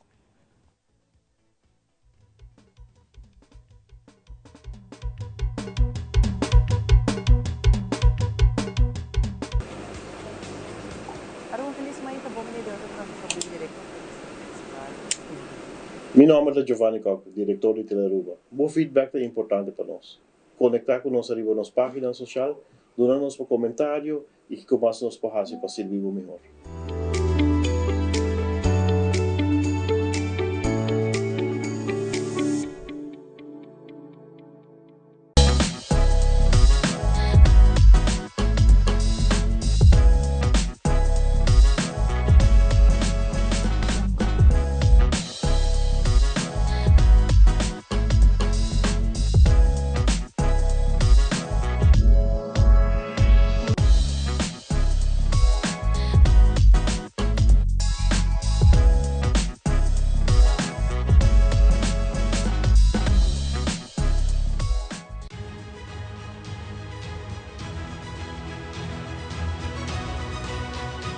Aruba Feliz Maita bon bini den otro transmishon bibu direkto for di Festival. Mi nomber ta Giovanni Kock, director di Telearuba. Bo feedback ta importante pa nos. Conecta cu nos ariba nos pagina social, duna nos bo comentario y kico mas nos por haci pa sirbi bo mihor.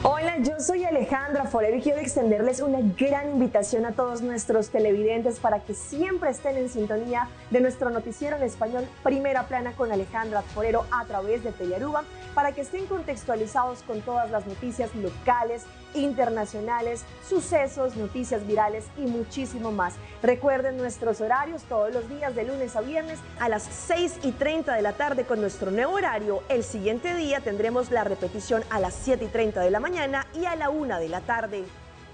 Hola, yo soy Alejandra Forero y quiero extenderles una gran invitación a todos nuestros televidentes para que siempre estén en sintonía de nuestro noticiero en español Primera Plana con Alejandra Forero a través de Telearuba, para que estén contextualizados con todas las noticias locales, internacionales, sucesos, noticias virales y muchísimo más. Recuerden nuestros horarios todos los días de lunes a viernes a las 6:30 de la tarde con nuestro nuevo horario. El siguiente día tendremos la repetición a las 7:30 de la mañana y a la 1 de la tarde.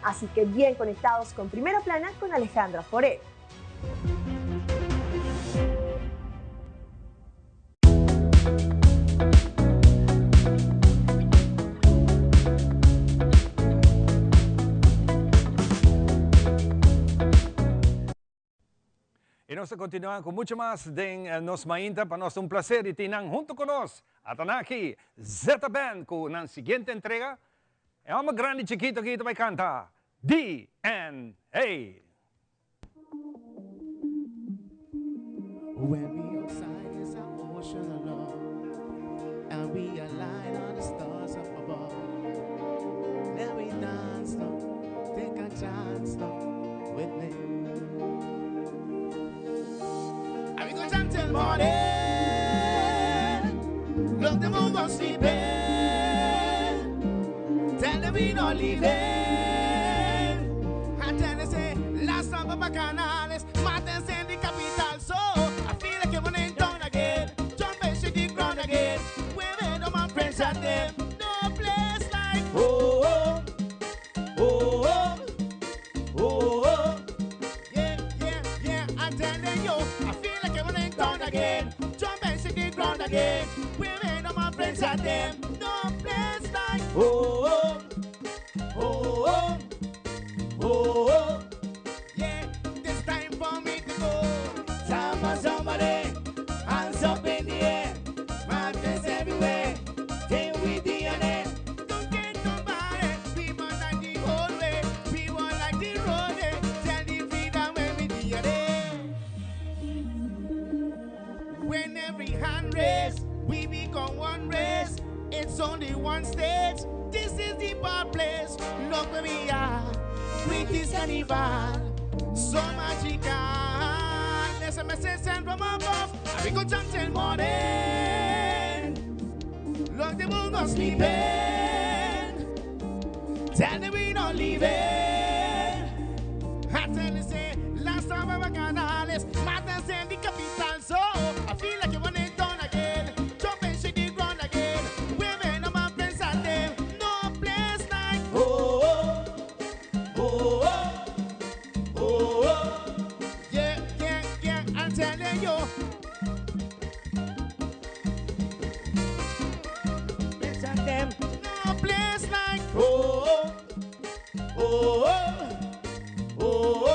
Así que bien conectados con Primera Plana con Alejandra Forero. Y nos ta continua cu mucho mas den nos mainta. Pa nos ta un placer di tin nan hunto cu nos. Ata nan aki, Zeta Band cu nan siguiente entrega. E homber grandi chikito aki ta bay canta DNA. When we outside is an ocean of love, and we align on the stars up above. Let we dance now, take a chance now with me. And we go jam till morning. Look, the moon gon' sleeping. Tell them we not leaving. I tell them say, last time of Bacchanales, Martin's in the capital. So I feel like I'm in town again. Jump and shake the ground again. Women on my friends at them. No place like oh, oh, oh, oh, oh, oh. Yeah, yeah, yeah. I'm telling you, I feel like I'm in town again. Jump and shake the ground again. Women on my friends at them. No place like oh, oh, oh, oh, oh, oh. Yeah, this time for me to go. Samba, somebody, hands up in the air. Madness everywhere. Take with the DNA. Don't get nobody. We want like the whole way. We want like the road. eh. Tell the freedom when we DNA. When every hand raise, we become one race. It's only one stage. This is the bad place. Look where we are. With this carnival. So magical. There's a message sent from above. And we go jump till morning. Look, the moon go sleeping. Tell them we not leaving. I tell you, say, last time I was Canales, madness in the capital. So I feel like you want it done again. Jump and shake the ground again. Women on my friends at them. No place like oh, oh, oh, oh, oh. Yeah, yeah, yeah, I'm telling you. Bitch at them. No place like oh, oh, oh, oh, oh.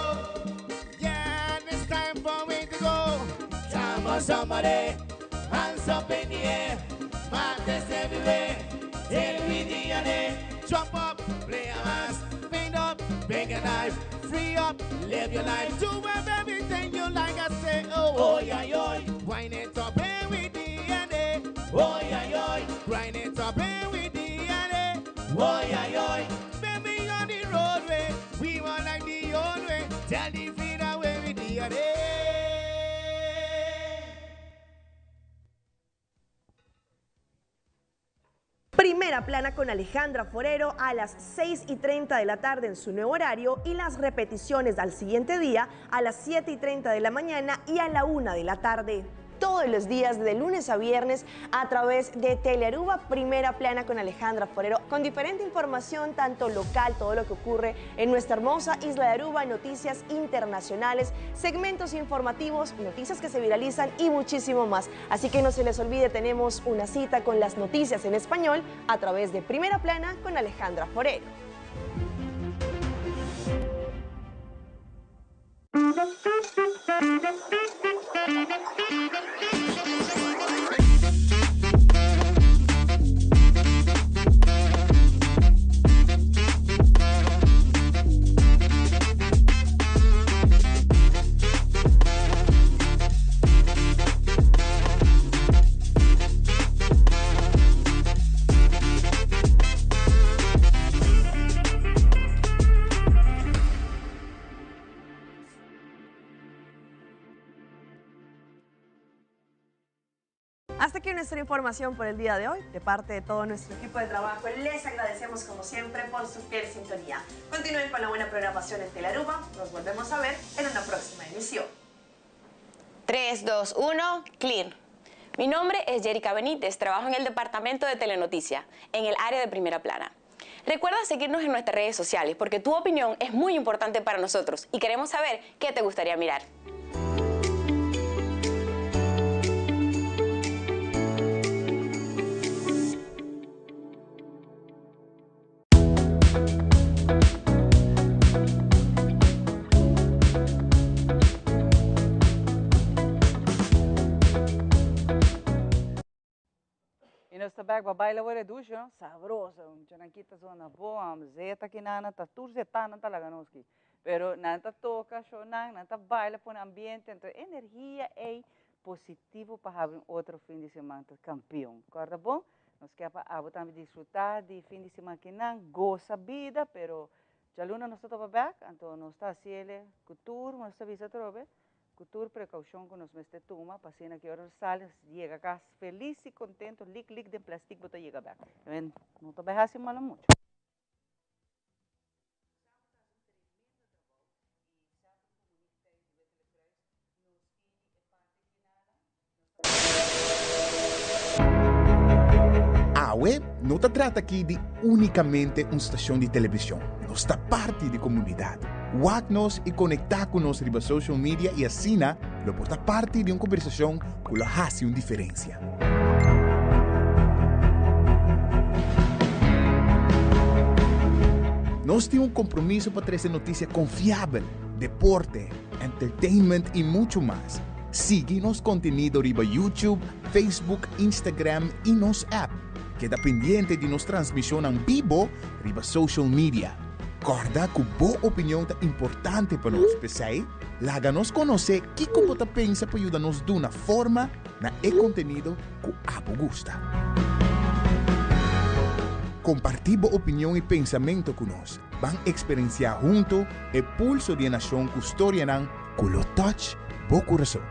Yeah, it's time for me to go. Time for somebody, hands up in the air, madness everywhere. Take with the DNA, jump up, play a mask, paint up, bring a knife, free up, live your life, do everything you like. I say, oh, oh, yeah, yo, wind it up and with DNA, oh, yeah, yo, grind it up and with DNA, oh, yeah, yo, baby on the roadway, we want like the old way, tell the freedom where we DNA. Primera plana con Alejandra Forero a las 6:30 de la tarde en su nuevo horario y las repeticiones al siguiente día a las 7:30 de la mañana y a la 1 de la tarde. Todos los días de lunes a viernes a través de Telearuba, Primera Plana con Alejandra Forero, con diferente información, tanto local, todo lo que ocurre en nuestra hermosa isla de Aruba, noticias internacionales, segmentos informativos, noticias que se viralizan y muchísimo más. Así que no se les olvide, tenemos una cita con las noticias en español a través de Primera Plana con Alejandra Forero. Hasta aquí nuestra información por el día de hoy. De parte de todo nuestro equipo de trabajo, les agradecemos como siempre por su fiel sintonía. Continúen con la buena programación en Telearuba. Nos volvemos a ver en una próxima emisión. 3, 2, 1, clear. Mi nombre es Jerica Benítez, trabajo en el departamento de Telenoticia, en el área de Primera Plana. Recuerda seguirnos en nuestras redes sociales porque tu opinión es muy importante para nosotros y queremos saber qué te gustaría mirar. Y nos ta bek pa baila wor e dushi no, sabroso, muchanan ki ta zona bo, am zeta ki nan ta tur zeta nan ta laga nos ki, pero nan ta toca shownan, nan ta baila pone ambiente, entonces energia ey positivo pa habri un otro fin di siman ta campeon, corda bon? Nos kier pa abo tambe disfruta di fin di siman ki nan, goza bida, pero djaluna nos ta topa bek, anto nos ta haciele cu tur, nos ta bisa atrobe. Ku tur prekoushon ku nos mester tuma pa asina ki ora nos sali nos yega kas felis i kontento lik lik den plastik bo ta yega bek. No ta bai hasi malo mucho. Awe no ta trata aki di únikamente un stashon di televishon, nos ta parti di komunidat. Wak nos i konektá ku nos riba social media i asina lo por ta parti di un kombersashon ku lo hasi un diferensia. Nos tin un kompromiso pa trese notisia konfiabel, deporte, entertainment i muchu mas. Sigui nos kontenido riba YouTube, Facebook, Instagram i nos app. Keda pendiente di nos transmishonnan bibo riba social media. Kòrda ku bo opinion ta importante pa nos, p'esei laga nos konosé kiko bo ta pensa pa yuda nos duna forma na e kontenido ku abo gusta. Kompartí bo opinion i pensamentu ku nos. Ban eksperensiá huntu e pulso di e nashon ku storianan ku lo touch bo kurason.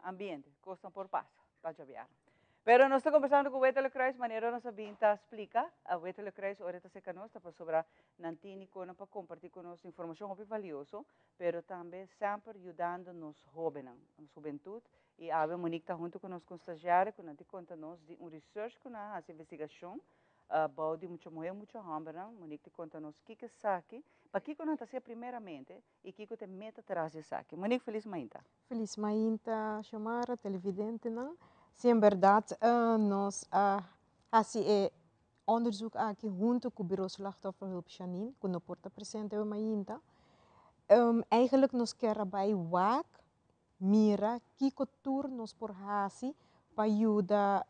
Ambiente, cosnan por pasa, pa djabiar. Pero nos ta conversando cu Wetele Kruis, manera nos a bin ta splica, a Wetele Kruis ora ta seca nos ta pasobra nan tini conan pa comparti cu nos informacion hopi valioso, pero tambe semper yudando nos hobennan, nos hubentud, y awe Monique ta hunto cu nos cu un stagiario cu nan tin conta nos di un research cu nan a haci investigacion bou di mucha muher y mucha hombernan. Monique tin conta nos kico esaki, pakico nan ta hacia primeramente y kico ta e meta tras di esaki. Monique, feliz mainta. Feliz mainta, Xiomara, televidentenan. Si en berdad nos a haci e onderzoek aki hunto cu Bureau Slachtofferhulp Janine, cu no por ta presente awe mainta. Eigenlijk nos kier a bay wak, mira kico tur nos por haci pa yuda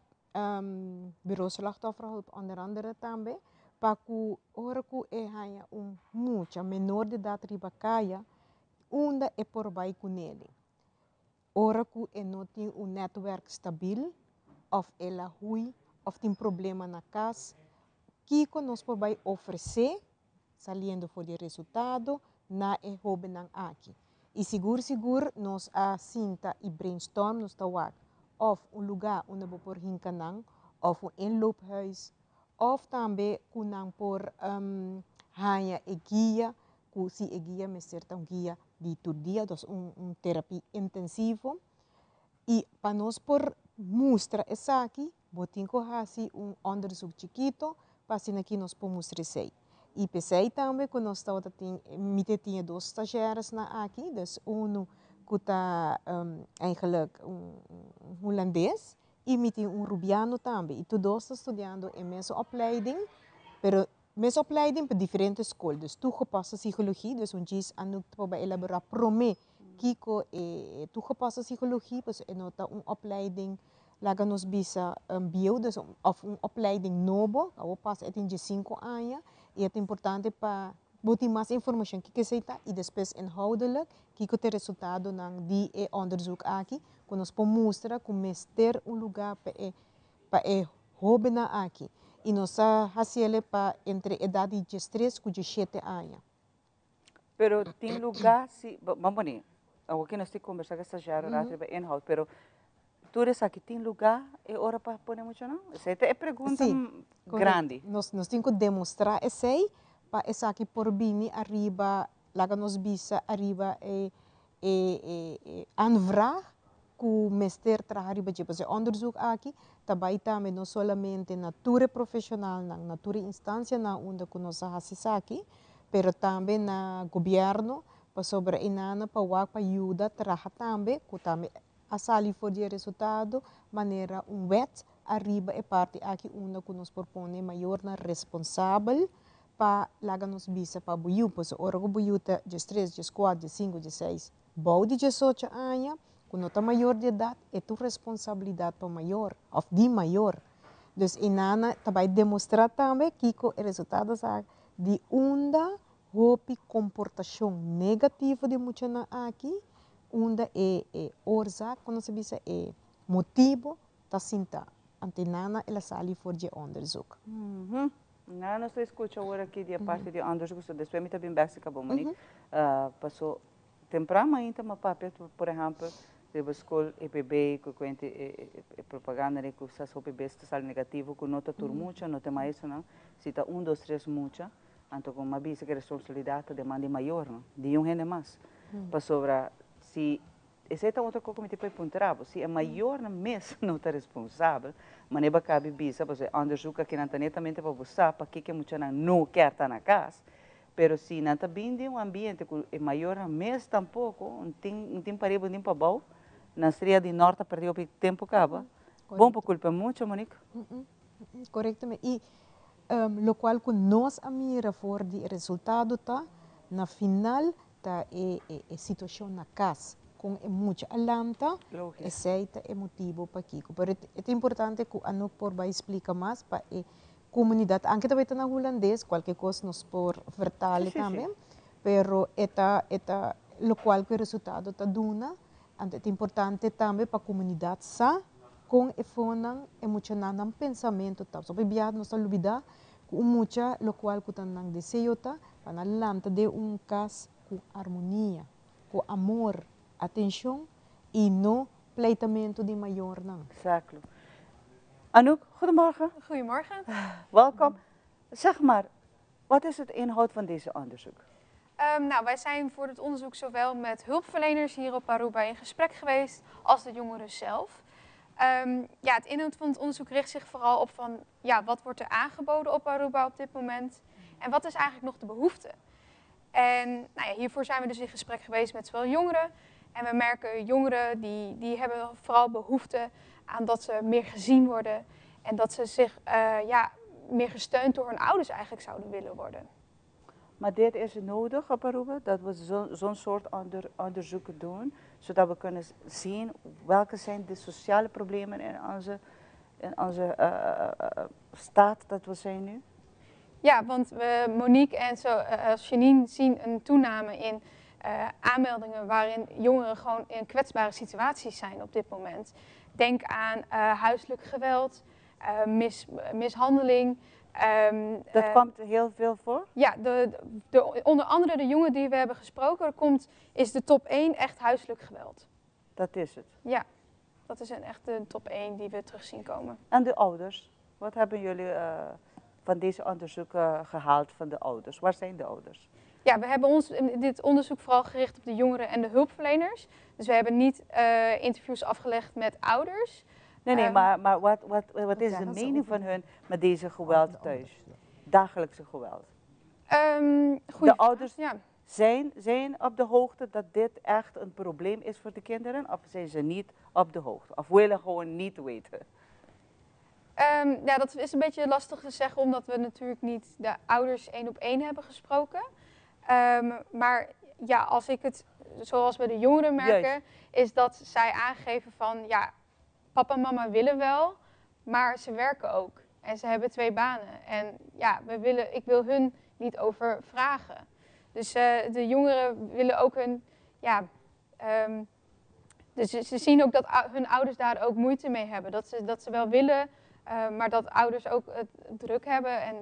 Bureau Slachtofferhulp onder andere tambe, pa cu ora cu e haya un mucha menor di edad riba caya, unda e por bai ku neli. Ora ku e no tin un netwerk stabil òf el a hui òf tin problema na kas, kiko nos por bai ofresé, saliendo for di e resultado, na e hóbennan aki. I sigur sigur nos a sinta i brainstorm, nos ta wak òf un lugá unda bo por hinka nan òf un inloophuis òf tambe ku nan por haña e guia ku si e guia mester ta un guia di tur dia, dus un un terapia intensivo. I pa nos por mustra esaki, bo tin ku hasi un onderzoek chikito pa asina ki nos por mustra esei. I p'esei tambe ku nos tabata tin, mi te tin e dos stagiairesnan aki, dus unu ku ta eigenlijk un hulandes i mi tin un rubiano tambe. I tur dos ta studiando e mesun opleiding, pero Mes opleiding pa diferente skol, dus toegepaste psychologie, dus un djis Anouk ta por bai elaborá promé kiko e toegepaste psychologie, pasobra e no ta un opleiding laga nos bisa bieu, dus òf un opleiding nobo, awor pas e tin diesinku aña i e ta importante pa bo tin mas informashon kiko esei ta i despues inhoudelijk kiko ta e resultadonan di e onderzoek aki ku nos por mustra ku mester un lugá pa e pa e hóbennan aki i nos a hasiele pa entre edat di diestres ku dieshete aña. Pero tin lugá si, ban pone, awor ke nos tin kombersá ku e stagiario rato riba inhoud, pero tur esaki tin lugá e ora pa pone muchanan? Esei ta e pregunta grandi. Nos nos tin ku demostrá esei pa esaki por bini ariba, laga nos bisa ariba e E aanvraag ku mester traha riba dje. Pasobra e onderzoek aki ta bai tambe no solamente na tur e profeshonalnan, na tur e instansianan unda ku nos a hasi esaki, pero tambe na gobièrnu Pasobra einan pa wak pa yuda traha tambe ku tambe a sali for di e resultado manera un wet ariba e parti aki unda ku nos por pone mayornan responsabel pa laga nos bisa pa bo yu. Pasobra ora ku bo yu ta diestres, dieskuater, diesinku, diesseis bou di diesocho aña ku no ta mayor di edat e ta un responsabilidat pa mayor òf di mayor. Dus einan ta bai demostrá tambe kiko e resultado sa di unda Hopi komportashon negativo di muchanan aki, unda e e oorzaak, ku nos ta bisa e motibo, ta sinta. Anto nana el a sali for dje onderzoek. Nana nos ta skucha awor aki di e parti di onderzoek, so despues mi ta bin bek si kaba Monique. Paso tempran mainta mi a papia por ehèmpel riba skol EPB ku kuenta e propaganda ku sa hopi bes ta sali negativo ku no ta tur mucha, no ta e maestronan, si ta un dos tres mucha. Anto ku m'a bisa ku e responsabilidat ta den man di mayornan, di un hende mas. Pasobra si, esei ta otro kos ku mi tin por puntra bo, si e mayornan mes no ta responsabel, manera bo a kabi bisa, pasobra e onderzoek akinan ta netamente pa bo sa pakiko e muchanan no kier ta na kas, pero si nan ta bin den un ambiente ku e mayornan mes tampoko, un tin un tin pariba un tin pabou, nan stria di nort a perdi hopi tempu kaba, bon por kulpa e mucha, Monique. Korekto, i Locual cu nos a mira for di e resultado ta, na final ta e e situacion na cas con e mucha a lanta, esey ta e motibo pakico. Pero e ta importante cu Anouk por bay splica mas pa e comunidad, anke ta bay ta na Hulandes, cualke cos nos por vertale tambe, pero e ta e ta locual cu e resultado ta duna. Anto e ta importante tambe pa comunidad sa con e fonan e muchanan nan pensamento ta. Pasobra hopi biaha nos ta lubida cu un mucha locual cu ta nan deseo ta pa nan lanta den un cas cu armonia, cu amor, atencion y no pleitamento di mayornan. Exacto. Anouk, goedemorgen. Goedemorgen. Welkom. Zeg maar, wat is het inhoud van deze onderzoek? Nou, wij zijn voor het onderzoek zowel met hulpverleners hier op Aruba in gesprek geweest als de jongeren zelf. Ja, het inhoud van het onderzoek richt zich vooral op van, ja, wat wordt er aangeboden op Aruba op dit moment en wat is eigenlijk nog de behoefte? En nou ja, hiervoor zijn we dus in gesprek geweest met zowel jongeren. En we merken jongeren die hebben vooral behoefte aan dat ze meer gezien worden en dat ze zich ja, meer gesteund door hun ouders eigenlijk zouden willen worden. Maar dit is nodig op Aruba, dat we zo'n soort onderzoeken doen, zodat we kunnen zien welke zijn de sociale problemen in onze staat dat we zijn nu. Ja, want we, Monique en zo, Janine zien een toename in aanmeldingen waarin jongeren gewoon in kwetsbare situaties zijn op dit moment. Denk aan huiselijk geweld, mishandeling. Dat komt heel veel voor? Ja, onder andere de jongen die we hebben gesproken, is de top 1 echt huiselijk geweld. Dat is het? Ja, dat is echt de top 1 die we terug zien komen. En de ouders? Wat hebben jullie van deze onderzoeken gehaald van de ouders? Waar zijn de ouders? Ja, we hebben ons in dit onderzoek vooral gericht op de jongeren en de hulpverleners. Dus we hebben niet interviews afgelegd met ouders. Nee, nee, maar wat is de mening van hun met deze geweld thuis? Dagelijkse geweld. Goeie De ouders vraag, ja. zijn op de hoogte dat dit echt een probleem is voor de kinderen? Of zijn ze niet op de hoogte? Of willen gewoon niet weten? Ja, dat is een beetje lastig te zeggen, omdat we natuurlijk niet de ouders 1 op 1 hebben gesproken. Maar ja, als ik het zoals we de jongeren merken, is dat zij aangeven van, ja, papa en mama willen wel, maar ze werken ook. En ze hebben 2 banen. En ja, ik wil hun niet over vragen. Dus de jongeren willen ook hun, ja, dus ze zien ook dat hun ouders daar ook moeite mee hebben. Dat ze wel willen, maar dat ouders ook het druk hebben en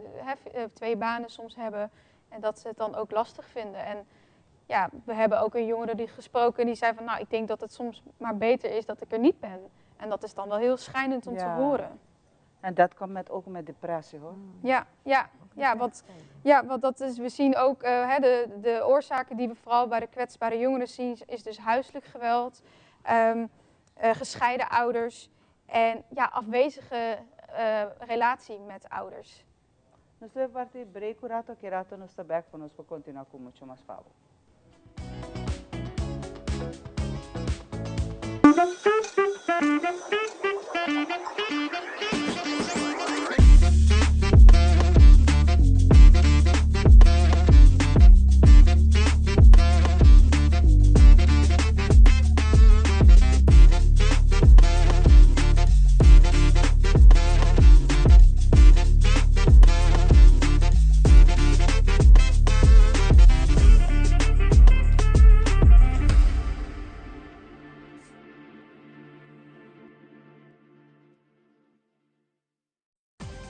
2 banen soms hebben. En dat ze het dan ook lastig vinden. En ja, we hebben ook een jongere die gesproken en die zei van, nou, ik denk dat het soms maar beter is dat ik er niet ben. En dat is dan wel heel schrijnend om te horen. En dat komt ook met depressie, hoor. Ja, ja, ja, want, ja, want dat is, we zien ook hè, de oorzaken die we vooral bij de kwetsbare jongeren zien, is dus huiselijk geweld, gescheiden ouders en ja, afwezige relatie met ouders. Nos ta parti break un rato, aki rato nos ta back pa nos por continua cu mucho mas pabo.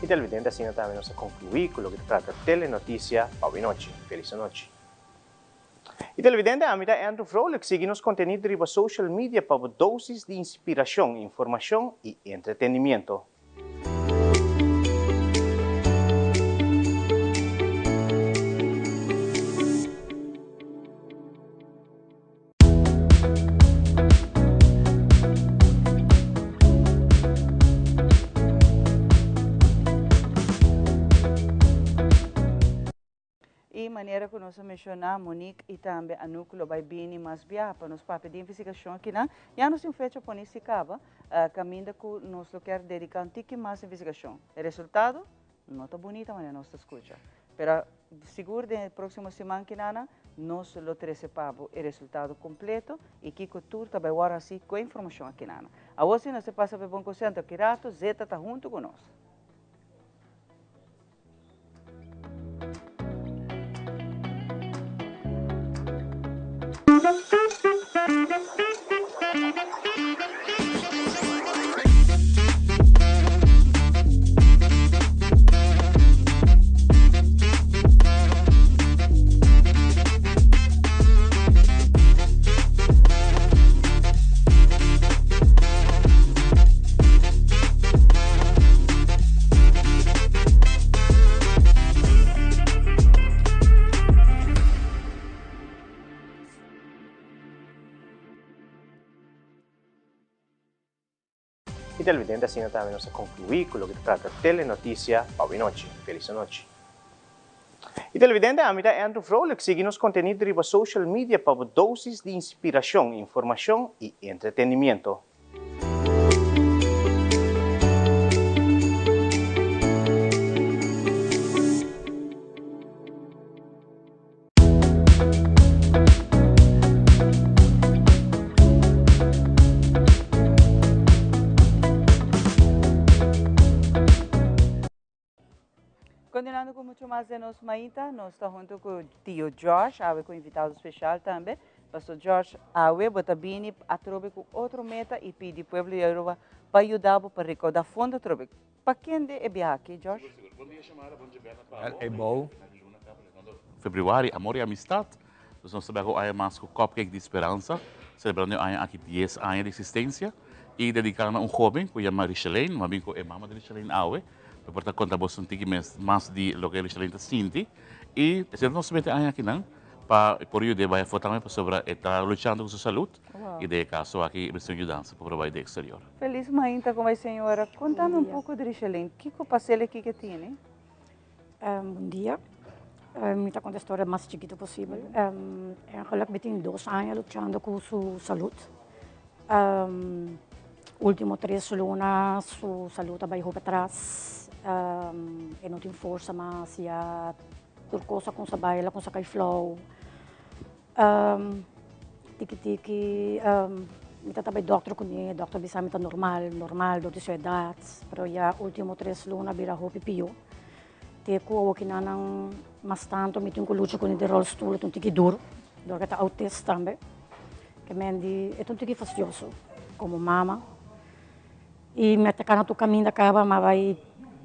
Y televidente asina tambe nos a conclui cu loke ta trata Telenoticia pa awe nochi. Feliz anochi. Y televidente ami ta Andrew Vrolijk sigui nos contenido riba social media pa bo dosis di inspiracion, informacion y entretenimiento. E manera ku nos a menshoná, Monique i tambe Anouk lo bai bini mas biaha pa nos papia di investigashon akinan. Ya nos tin un fecha poni si kaba, kaminda ku nos lo kier dediká un tiki mas investigashon. E resultado no ta bunita manera nos ta skucha. Pero sigur den e próksimo siman kinana nos lo trese pa bo e resultado kompleto i kiko tur ta bai wòrdu hasi ku e informashon akinana. Awor si nos ta pasa pa e bon konsento aki rato, Zeta ta huntu ku nos. Y televidente asina tambe nos a conclui cu loke ta trata Telenoticia pa awe nochi. Feliz anochi. Y televidente ami ta Andrew Vrolijk sigui nos contenido riba social media pa bo dosis di inspiracion, informacion y entretenimiento. Continuando cu mucho mas de nos mainta, nos ta hunto cu tio Josh, awe cu invitado special tambe. Pastor Josh, awe bo ta bini atrobe cu otro meta y pidi pueblo di Aruba pa yuda bo pa recauda fondo atrobe. Pa kende e biaha aki, Josh? Sigur, sigur. Bon dia, Xiomara. Bon dje bèrna pa bo. E bou. Februari, Amor y Amistad. Dus nos ta bek un aña mas cu Cupcake di Speransa, celebrando e aña aki dies aña di existencia y dedica na un hoben cu yama Richelaine. M'a bin cu e mama di Richelaine awe, pa por ta conta boso un tiki mes mas di loke Richelaine ta sinti. Y esei ta nos mete aña akinan pa por yud'é bai afo tambe pasobra e ta luchando cu su salud y den e caso aki mester un yudansa pa por bai den exterior. Feliz mainta con bai señora. Contame un poco di Richelaine. Kico pasel e kiko tene? Bon dia. Mi ta conta e storia mas chikito posibel. Eigenlijk mi tin dos aña luchando cu su salud. Ultimo tres luna su salud a bay hopi atras. E no tin forsa mas ya tur cos a cuminsa bay, el a cuminsa cay flauw. Tiki tiki mi ta tabay dokter kuné, dokter bisa mi ta normal, normal dor di su edat, pero ya ultimo tres luna a bira hopi pio. Te ku awokinan mas tantu mi tin ku lucha kuné den rolstoel, e ta un tiki duru, dor ku e ta autist tambe. Ke men di e ta un tiki fastioso komo mama. I mi a ta kana tur kaminda kaba, mi a bai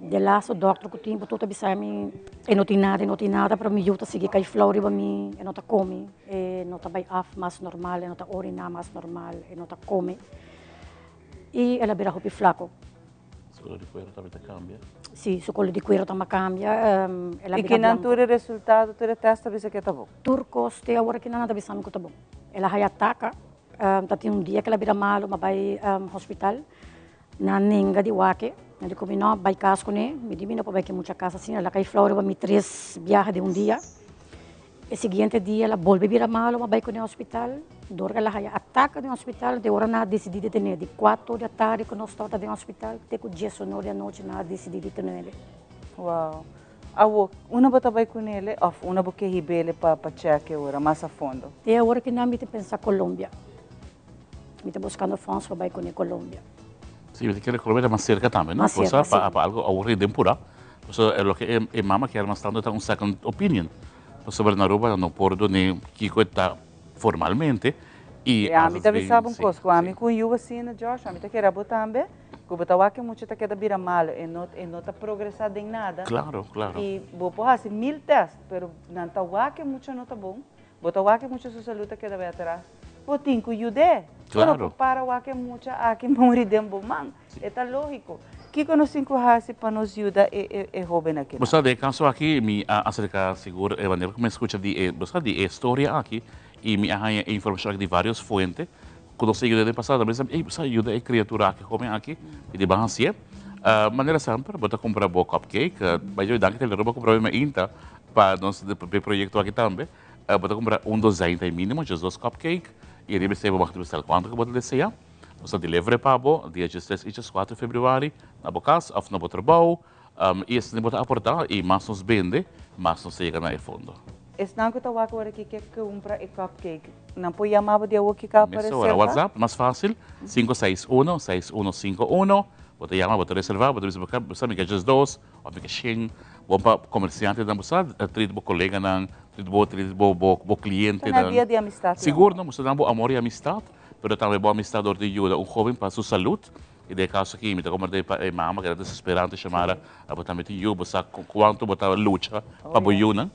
de laatste dòkter ku tin, tur ta bisa mi e no tin nada, e no tin nada, pero mi yu ta sigui kai flou riba mi, e no ta kome, e no ta bai af mas normal, e no ta oriná mas normal, e no ta kome. I el a bira hopi flako. Su kolor di kuero tambe ta kambia? Si, su kolor di kuero tambe a kambia, el a I bira kinan blanko. tur e resultado, tur e tèst ta bisa ke ta bon? Tur kos te awor kinan nan ta bisa mi ku ta bon. El a haya taka. Ta tin un dia ku el a bira malu, mi a bai hospital, nan nenga di wak-e, nan di ku mi no bai kas kuné, mi di mi no por bai ku e mucha kas asina, el a kai flou riba mi tres biaha den un dia, E siguiente dia el a bolbe bira malo, m'a bai kuné hospital. Dor el a haya ataka den hospital, te ora nan a disidí di ten'é. Di kuater di atardi ku nos tabata den hospital te ku diesunor di anochi nan a disidí di ten'é. Wow. Awo, unda bo ta bai kunele òf unda bo ke hib'ele pa pa chèk e ora mas a fondo? Te awor ki nan mi ta pensa Colombia. Mi ta buskando fonds pa bai kuné Colombia. Si, mi ta kere Colombia ta mas serka tambe, no? Mas serka, si. Pa algo awor den pura. Pasobra loke e mama kier mas tanto ta un second opinion. Pasobra na Aruba no por dune kiko e ta formalmente y E ami ta bisa bo un cos, cu ami cu un yu asina, Josh, ami ta kere abo tambe, cu bo ta wak e mucha ta keda bira malo, e no e no ta progresa den nada. Claro, claro. Y bo por haci mil test, pero nan ta wak e mucha no ta bon, bo ta wak e mucha su salud ta keda bay atras, bo tin cu yud'e. Bo no por para wak e mucha aki muri den bo man. E ta lógiko. Kiko nos tin ku hasi pa nos yuda e hóben akinan? Bo sa, den e kaso aki mi a aserká sigur e manera ku mi a skucha di e, bo sa, di e storia aki i mi a haña e informashon aki di vários fuente ku nos a yuda den pasado. Mi a bisa, ey, bo sa yuda e kriatura aki, hóben aki, mi di ban hasié. Manera semper bo ta kumpra bo cupcake, by the way danki Teleroba kumpra mi mainta pa nos e proyekto aki tambe. Bo ta kumpra un dozijn ta e mínimo, djes dos cupcake i riba esei bo mag ta bestel kuantu ku bo ta deseá. Nos ta deliver pa bo dia diestres i dieskuater februari na bo kas òf na bo trabou i esei bo ta aportá i mas nos bende, mas nos ta yega na e fondo. Esnan ku ta wak ora ki ke kumpra e cupcake, nan por yama bo di awor ki ka pa Mesora, reserva? WhatsApp, mas fásil, 561 6151, bo ta yama, bo ta reserva, bo ta bisa bo ka bo sa mi ke diesdos òf mi ke shen, bon pa komersiantenan bo sa, trita bo koleganan, trita bo trita bo bo klientenan. Ta na dia di amistat i amor. Sigur no, mustra nan bo amor i amistat. Pero tambe bo amistad dor di yuda un hoben pa su salud. I den e kaso aki mi ta komprendé pa e mama ku ta desesperante Shamara, abo tambe tin yu, bo sa kuantu bo ta lucha pa bo yunan.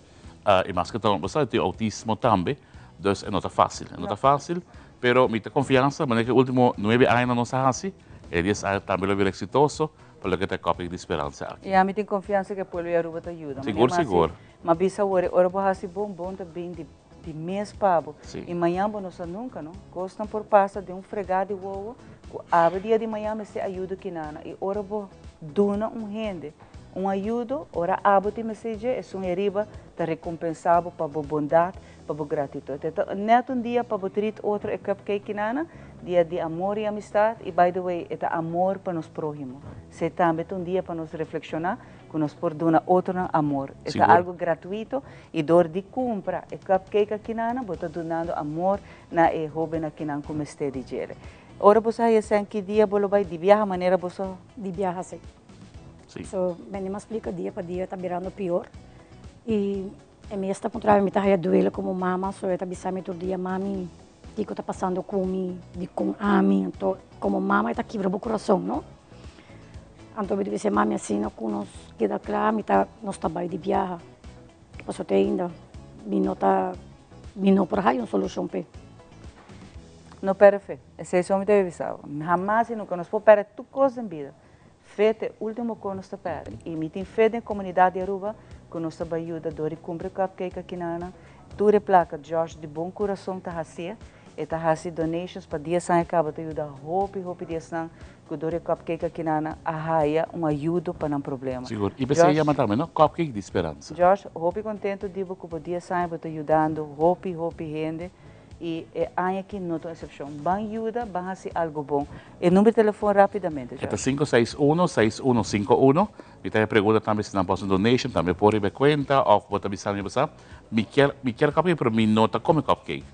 I maske ta bo sa tin outismo tambe, dus e no ta fásil, e no ta fásil, pero mi ta konfiansa manera ku e último nuebe añanan nos a hasi, e dies aña tambe lo bira eksitoso pa loke ta e Cupcake di Speransa aki. Ya, mi tin konfiansa ku e pueblo di Aruba ta yuda. Sigur, sigur. M'a bisa awor, ora bo hasi bon, bon ta bin di. Di mes pa bo. Sí. I mañan bo no sa nunka, no? Kosnan por pasa den un fregá di wowo ku awe dia di mañan mester ayudo kinana. I ora bo duna un hende un ayudo, ora abo tin mester dje, esun eriba ta rekompensá bo pa bo bondat, pa bo gratitut. E ta nèt un dia pa bo trit otro e cupcake kinana, dia di amor i amistat. I by the way, e ta amor pa nos próhimo. Esei tambe ta un dia pa nos reflekshoná ku nos por duna otronan amor. E ta algu gratuito i dor di kumpra e cupcake akinan bo ta dunando amor na e hóben akinan ku mester di djere. Ora boso haya esei ki dia bo lo bai di biaha manera boso. Di biaha si. So mi a splika dia pa dia ta birando pior i e mes ta puntra mi ta haya duele komo mama so e ta bisa mi tur dia mami kiko ta pasando ku mi dikon ami anto komo mama e ta kibra bo kurason no. Anto mi ta bisa mami asina ku nos keda kla mi ta nos ta bai di biaha pasobra te ainda mi no ta mi no por haya un solushon p'e. No perde fe, esei so mi ta bisa bo, hamas i nunka nos por perde tur kos den bida, fe ta e ultimo kos nos ta perde i mi tin fe den komunidat di Aruba ku nos ta bai yuda dor di kumpra e cupcake akinanan, tur e plaka Josh di bon kurason ta hasié, e ta hasi donations pa dies aña kaba ta yuda hopi hopi di esnan Cu dor e cupcake aki nan a haya un ayudo pa nan problema. Sigur. Y p'esey yama tambe, no? Cupcake di speransa. Josh, hopi contento di bo cu bo dies aña bo ta yudando hopi, hopi hende y e aña aki no ta un excepcion. Ban yuda, ban haci algo bon. E number di telefon rapidamente, E ta Josh. 561 6151. Mi ta pregunta tambe si nan por haci un donation, tambe por riba e cuenta of bo ta bisa mi bo sa, mi kier, mi kier cupcake pero mi no ta come cupcake.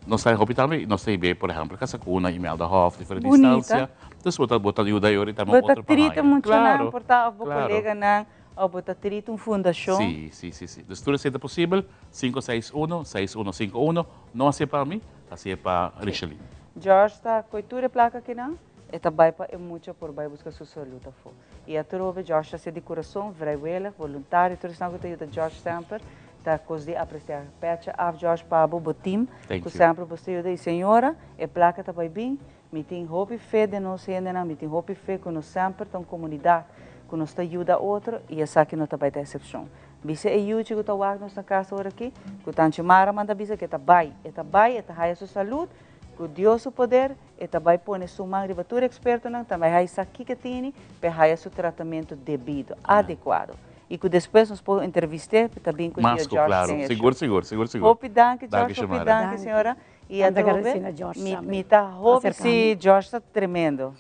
Nos ta hopi tambe, nos ta hib'é, por ehèmpel, Casa Cuna, Imelda Hof, diferente Bunita. instansia. Dus bo ta bo ta yuda e ora tambe Bo ta otro pa trita haña. muchanan Claro, por ta òf bo claro. koleganan òf bo ta trita un fundashon. Sí, sí, sí, sí. Dus tur esei ta posibel, 561 6151, no hasié pa mi, hasié pa Richeline. George ta koe tur e plaka akinan, e ta bai pa e mucha por bai buska su salud afó. I atrobe George ta hasié di kurason, vrijwillig, voluntario, tur esnan ku ta yuda George semper. Ta kos di apresiá. Pecha af George pa bo, bo team Thank ku you. semper bo ta yuda. I señora, e plaka ta bai bin. Mi tin hopi fe den nos hendenan, mi tin hopi fe ku nos semper ta un komunidat ku nos ta yuda otro i esaki no ta bai ta esepshon. Bisa e yuchi ku ta wak nos na kas ora aki, ku Tanchi Mara manda bisa ku e ta bai, e ta bai, e ta haya su salud, ku Dios su poder e ta bai pone su man riba tur ekspertonan, ta bai haya sa kiko e tini pa e haya su tratamentu debido, Amen. adekuado. y cu despues nos por entrevist'e pa ta bin cu Mas tio cu George claro. den e Sigur, show. sigur, sigur, sigur. Hopi danki Danki, George, hopi Xiomara. danki señora. Y Anda atrobe agradeci na George mi tambe mi ta pa hopi acerca mi. si George ta tremendo.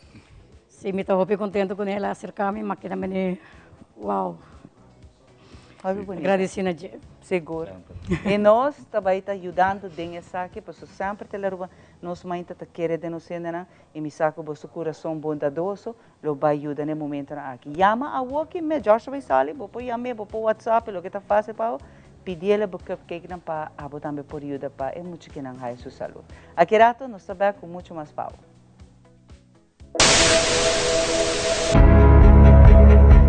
Si, mi ta hopi contento cu el a acerca mi, ma keda mene wow. Hopi bunita. Agradeci na dje. Sigur. Y nos ta bay ta yudando den esaki, pasobra semper Tele Aruba nos mainta ta kere den nos hendenan y mi sa cu boso curason bondadoso lo bay yuda na e momentonan aki. Yama awoki me, George ta bay sali, bo por yam'e, bo por whatsapp, loke ta facil pa bo, pidiele bo cupcakenan pa abo tambe por yuda pa e muchakinan haya su salud. Aki rato nos ta bek cu mucho mas pa bo.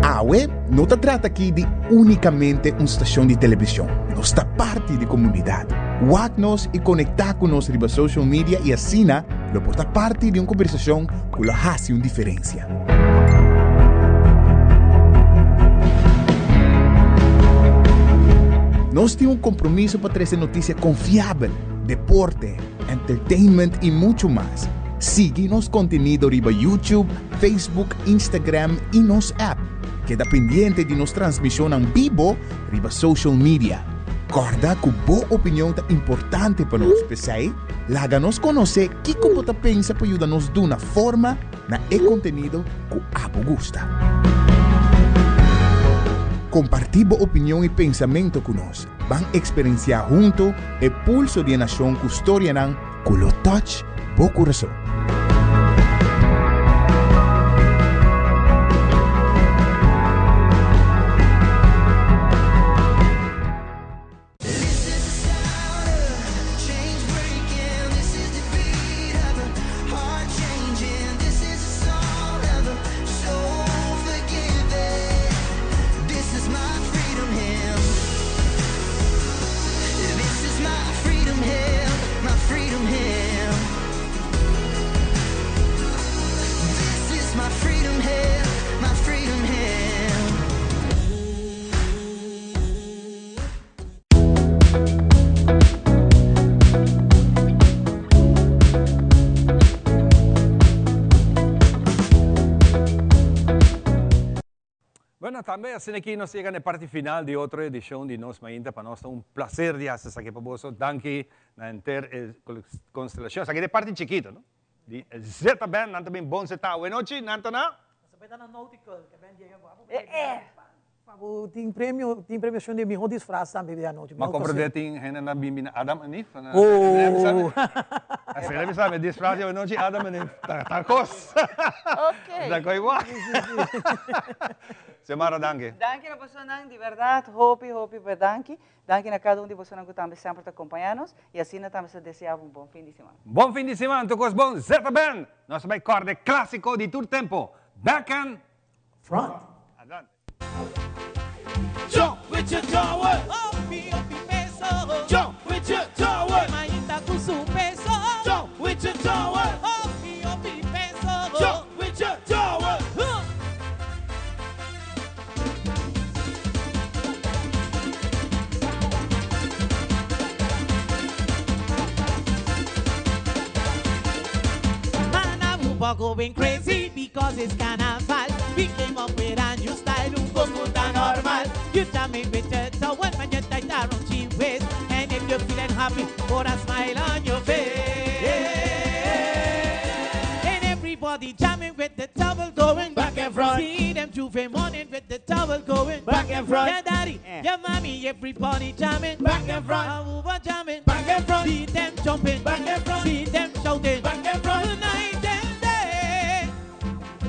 Awe no ta trata aki di únikamente un stashon di televishon, nos ta parti di komunidat. Wak nos i konektá ku nos riba social media i asina lo por ta parti di un kombersashon ku lo hasi un diferensia. Nos tin un kompromiso pa trese notisia konfiabel, deporte, entertainment i muchu mas. Sigui nos kontenido riba YouTube, Facebook, Instagram i nos app. Keda pendiente di nos transmishonnan bibo riba social media. Kòrda ku bo opinion ta importante pa nos, p'esei laga nos konosé kiko bo ta pensa pa yuda nos duna forma na e kontenido ku abo gusta. Kompartí bo opinion i pensamentu ku nos. Ban eksperensiá huntu e pulso di e nashon ku storianan ku lo touch bo kurason. Bueno, tambe asina aki nos yega na e parti final di otro edicion di Nos Mainta. Pa nos ta un placer di haci esaki pa boso. Danki na henter e constelacion. Esaki ta e parti chikito, no? Di Zeta Band, nan ta bin bon seta awe nochi, nan ta na? Nos ta na Nautical, ke band yega guapo. Pa bo tin premio, tin premiacion di miho disfraz tambe di anochi. Ma comprende tin hende na bin bin Adam and Eve? Oh! Asina mi sabi, disfraz di awe nochi Adam and Eve, ta cos. Ok. Ta coi wak. Xiomara, danki. Danki na bosonan, di berdad, hopi, hopi bedanki. Danki na kada un di bosonan ku tambe semper ta kompañá nos i asina tambe sa deseá bo un bon fin di siman. Bon fin di siman, tur kos bon, Zeta Band! Nos ta bai kòrda e klásiko di tur tempu, Back and Front! Adelante! Jump with your towel. Hopi, hopi peso. Jump with your towel. E mainta cu su peso. Jump with your towel. Hopi, hopi peso. Jump with your towel. Huh. Man, Aruba going crazy because it's carnival. We came up with a new style, un poco tan normal. You jamming with your towel, man, you tight around your waist. And if you're feeling happy, put a smile on your face. And everybody jamming with the towel going back and front. See them Juve morning with the towel going back and front. Your daddy, your mommy, everybody jamming back and front. Aruba jamming back and front. See them jumping back and front. See them shouting back and front. Tonight and day.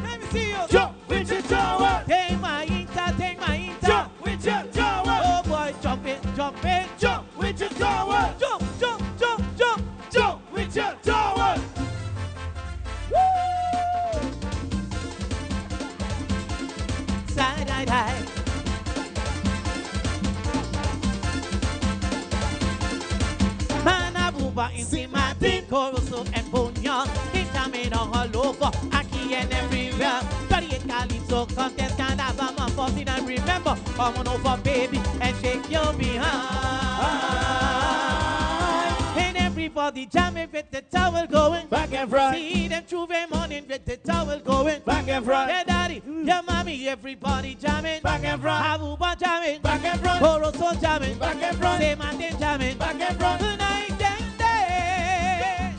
Let me see you jump with your towel. Take my inta, take my inta. Jump with your towel. Oh boy, jumping, jumping, jump with your towel. Jump, jump, jump, jump, jump with your towel. Woo! Side, side, side. Man, Aruba encima de Corozo and Puño. Jamming all over, aquí and everywhere. Party and Calypso contest, carnival, man, 14 and remember, come on over, baby, and shake your behind. And everybody Everybody jamming with the towel going back and front. See them J'ouvert morning with the towel going back and front. Yeah, daddy, yeah, mommy, everybody jamming back and front. Aruba jamming back and front. Corozo jamming back and front. Say Martin jamming back and front. Tonight and day.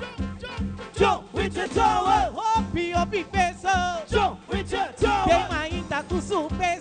Jump with your towel. Hopi, hopi, peso. Jump with your towel. Que mainta cu su peso.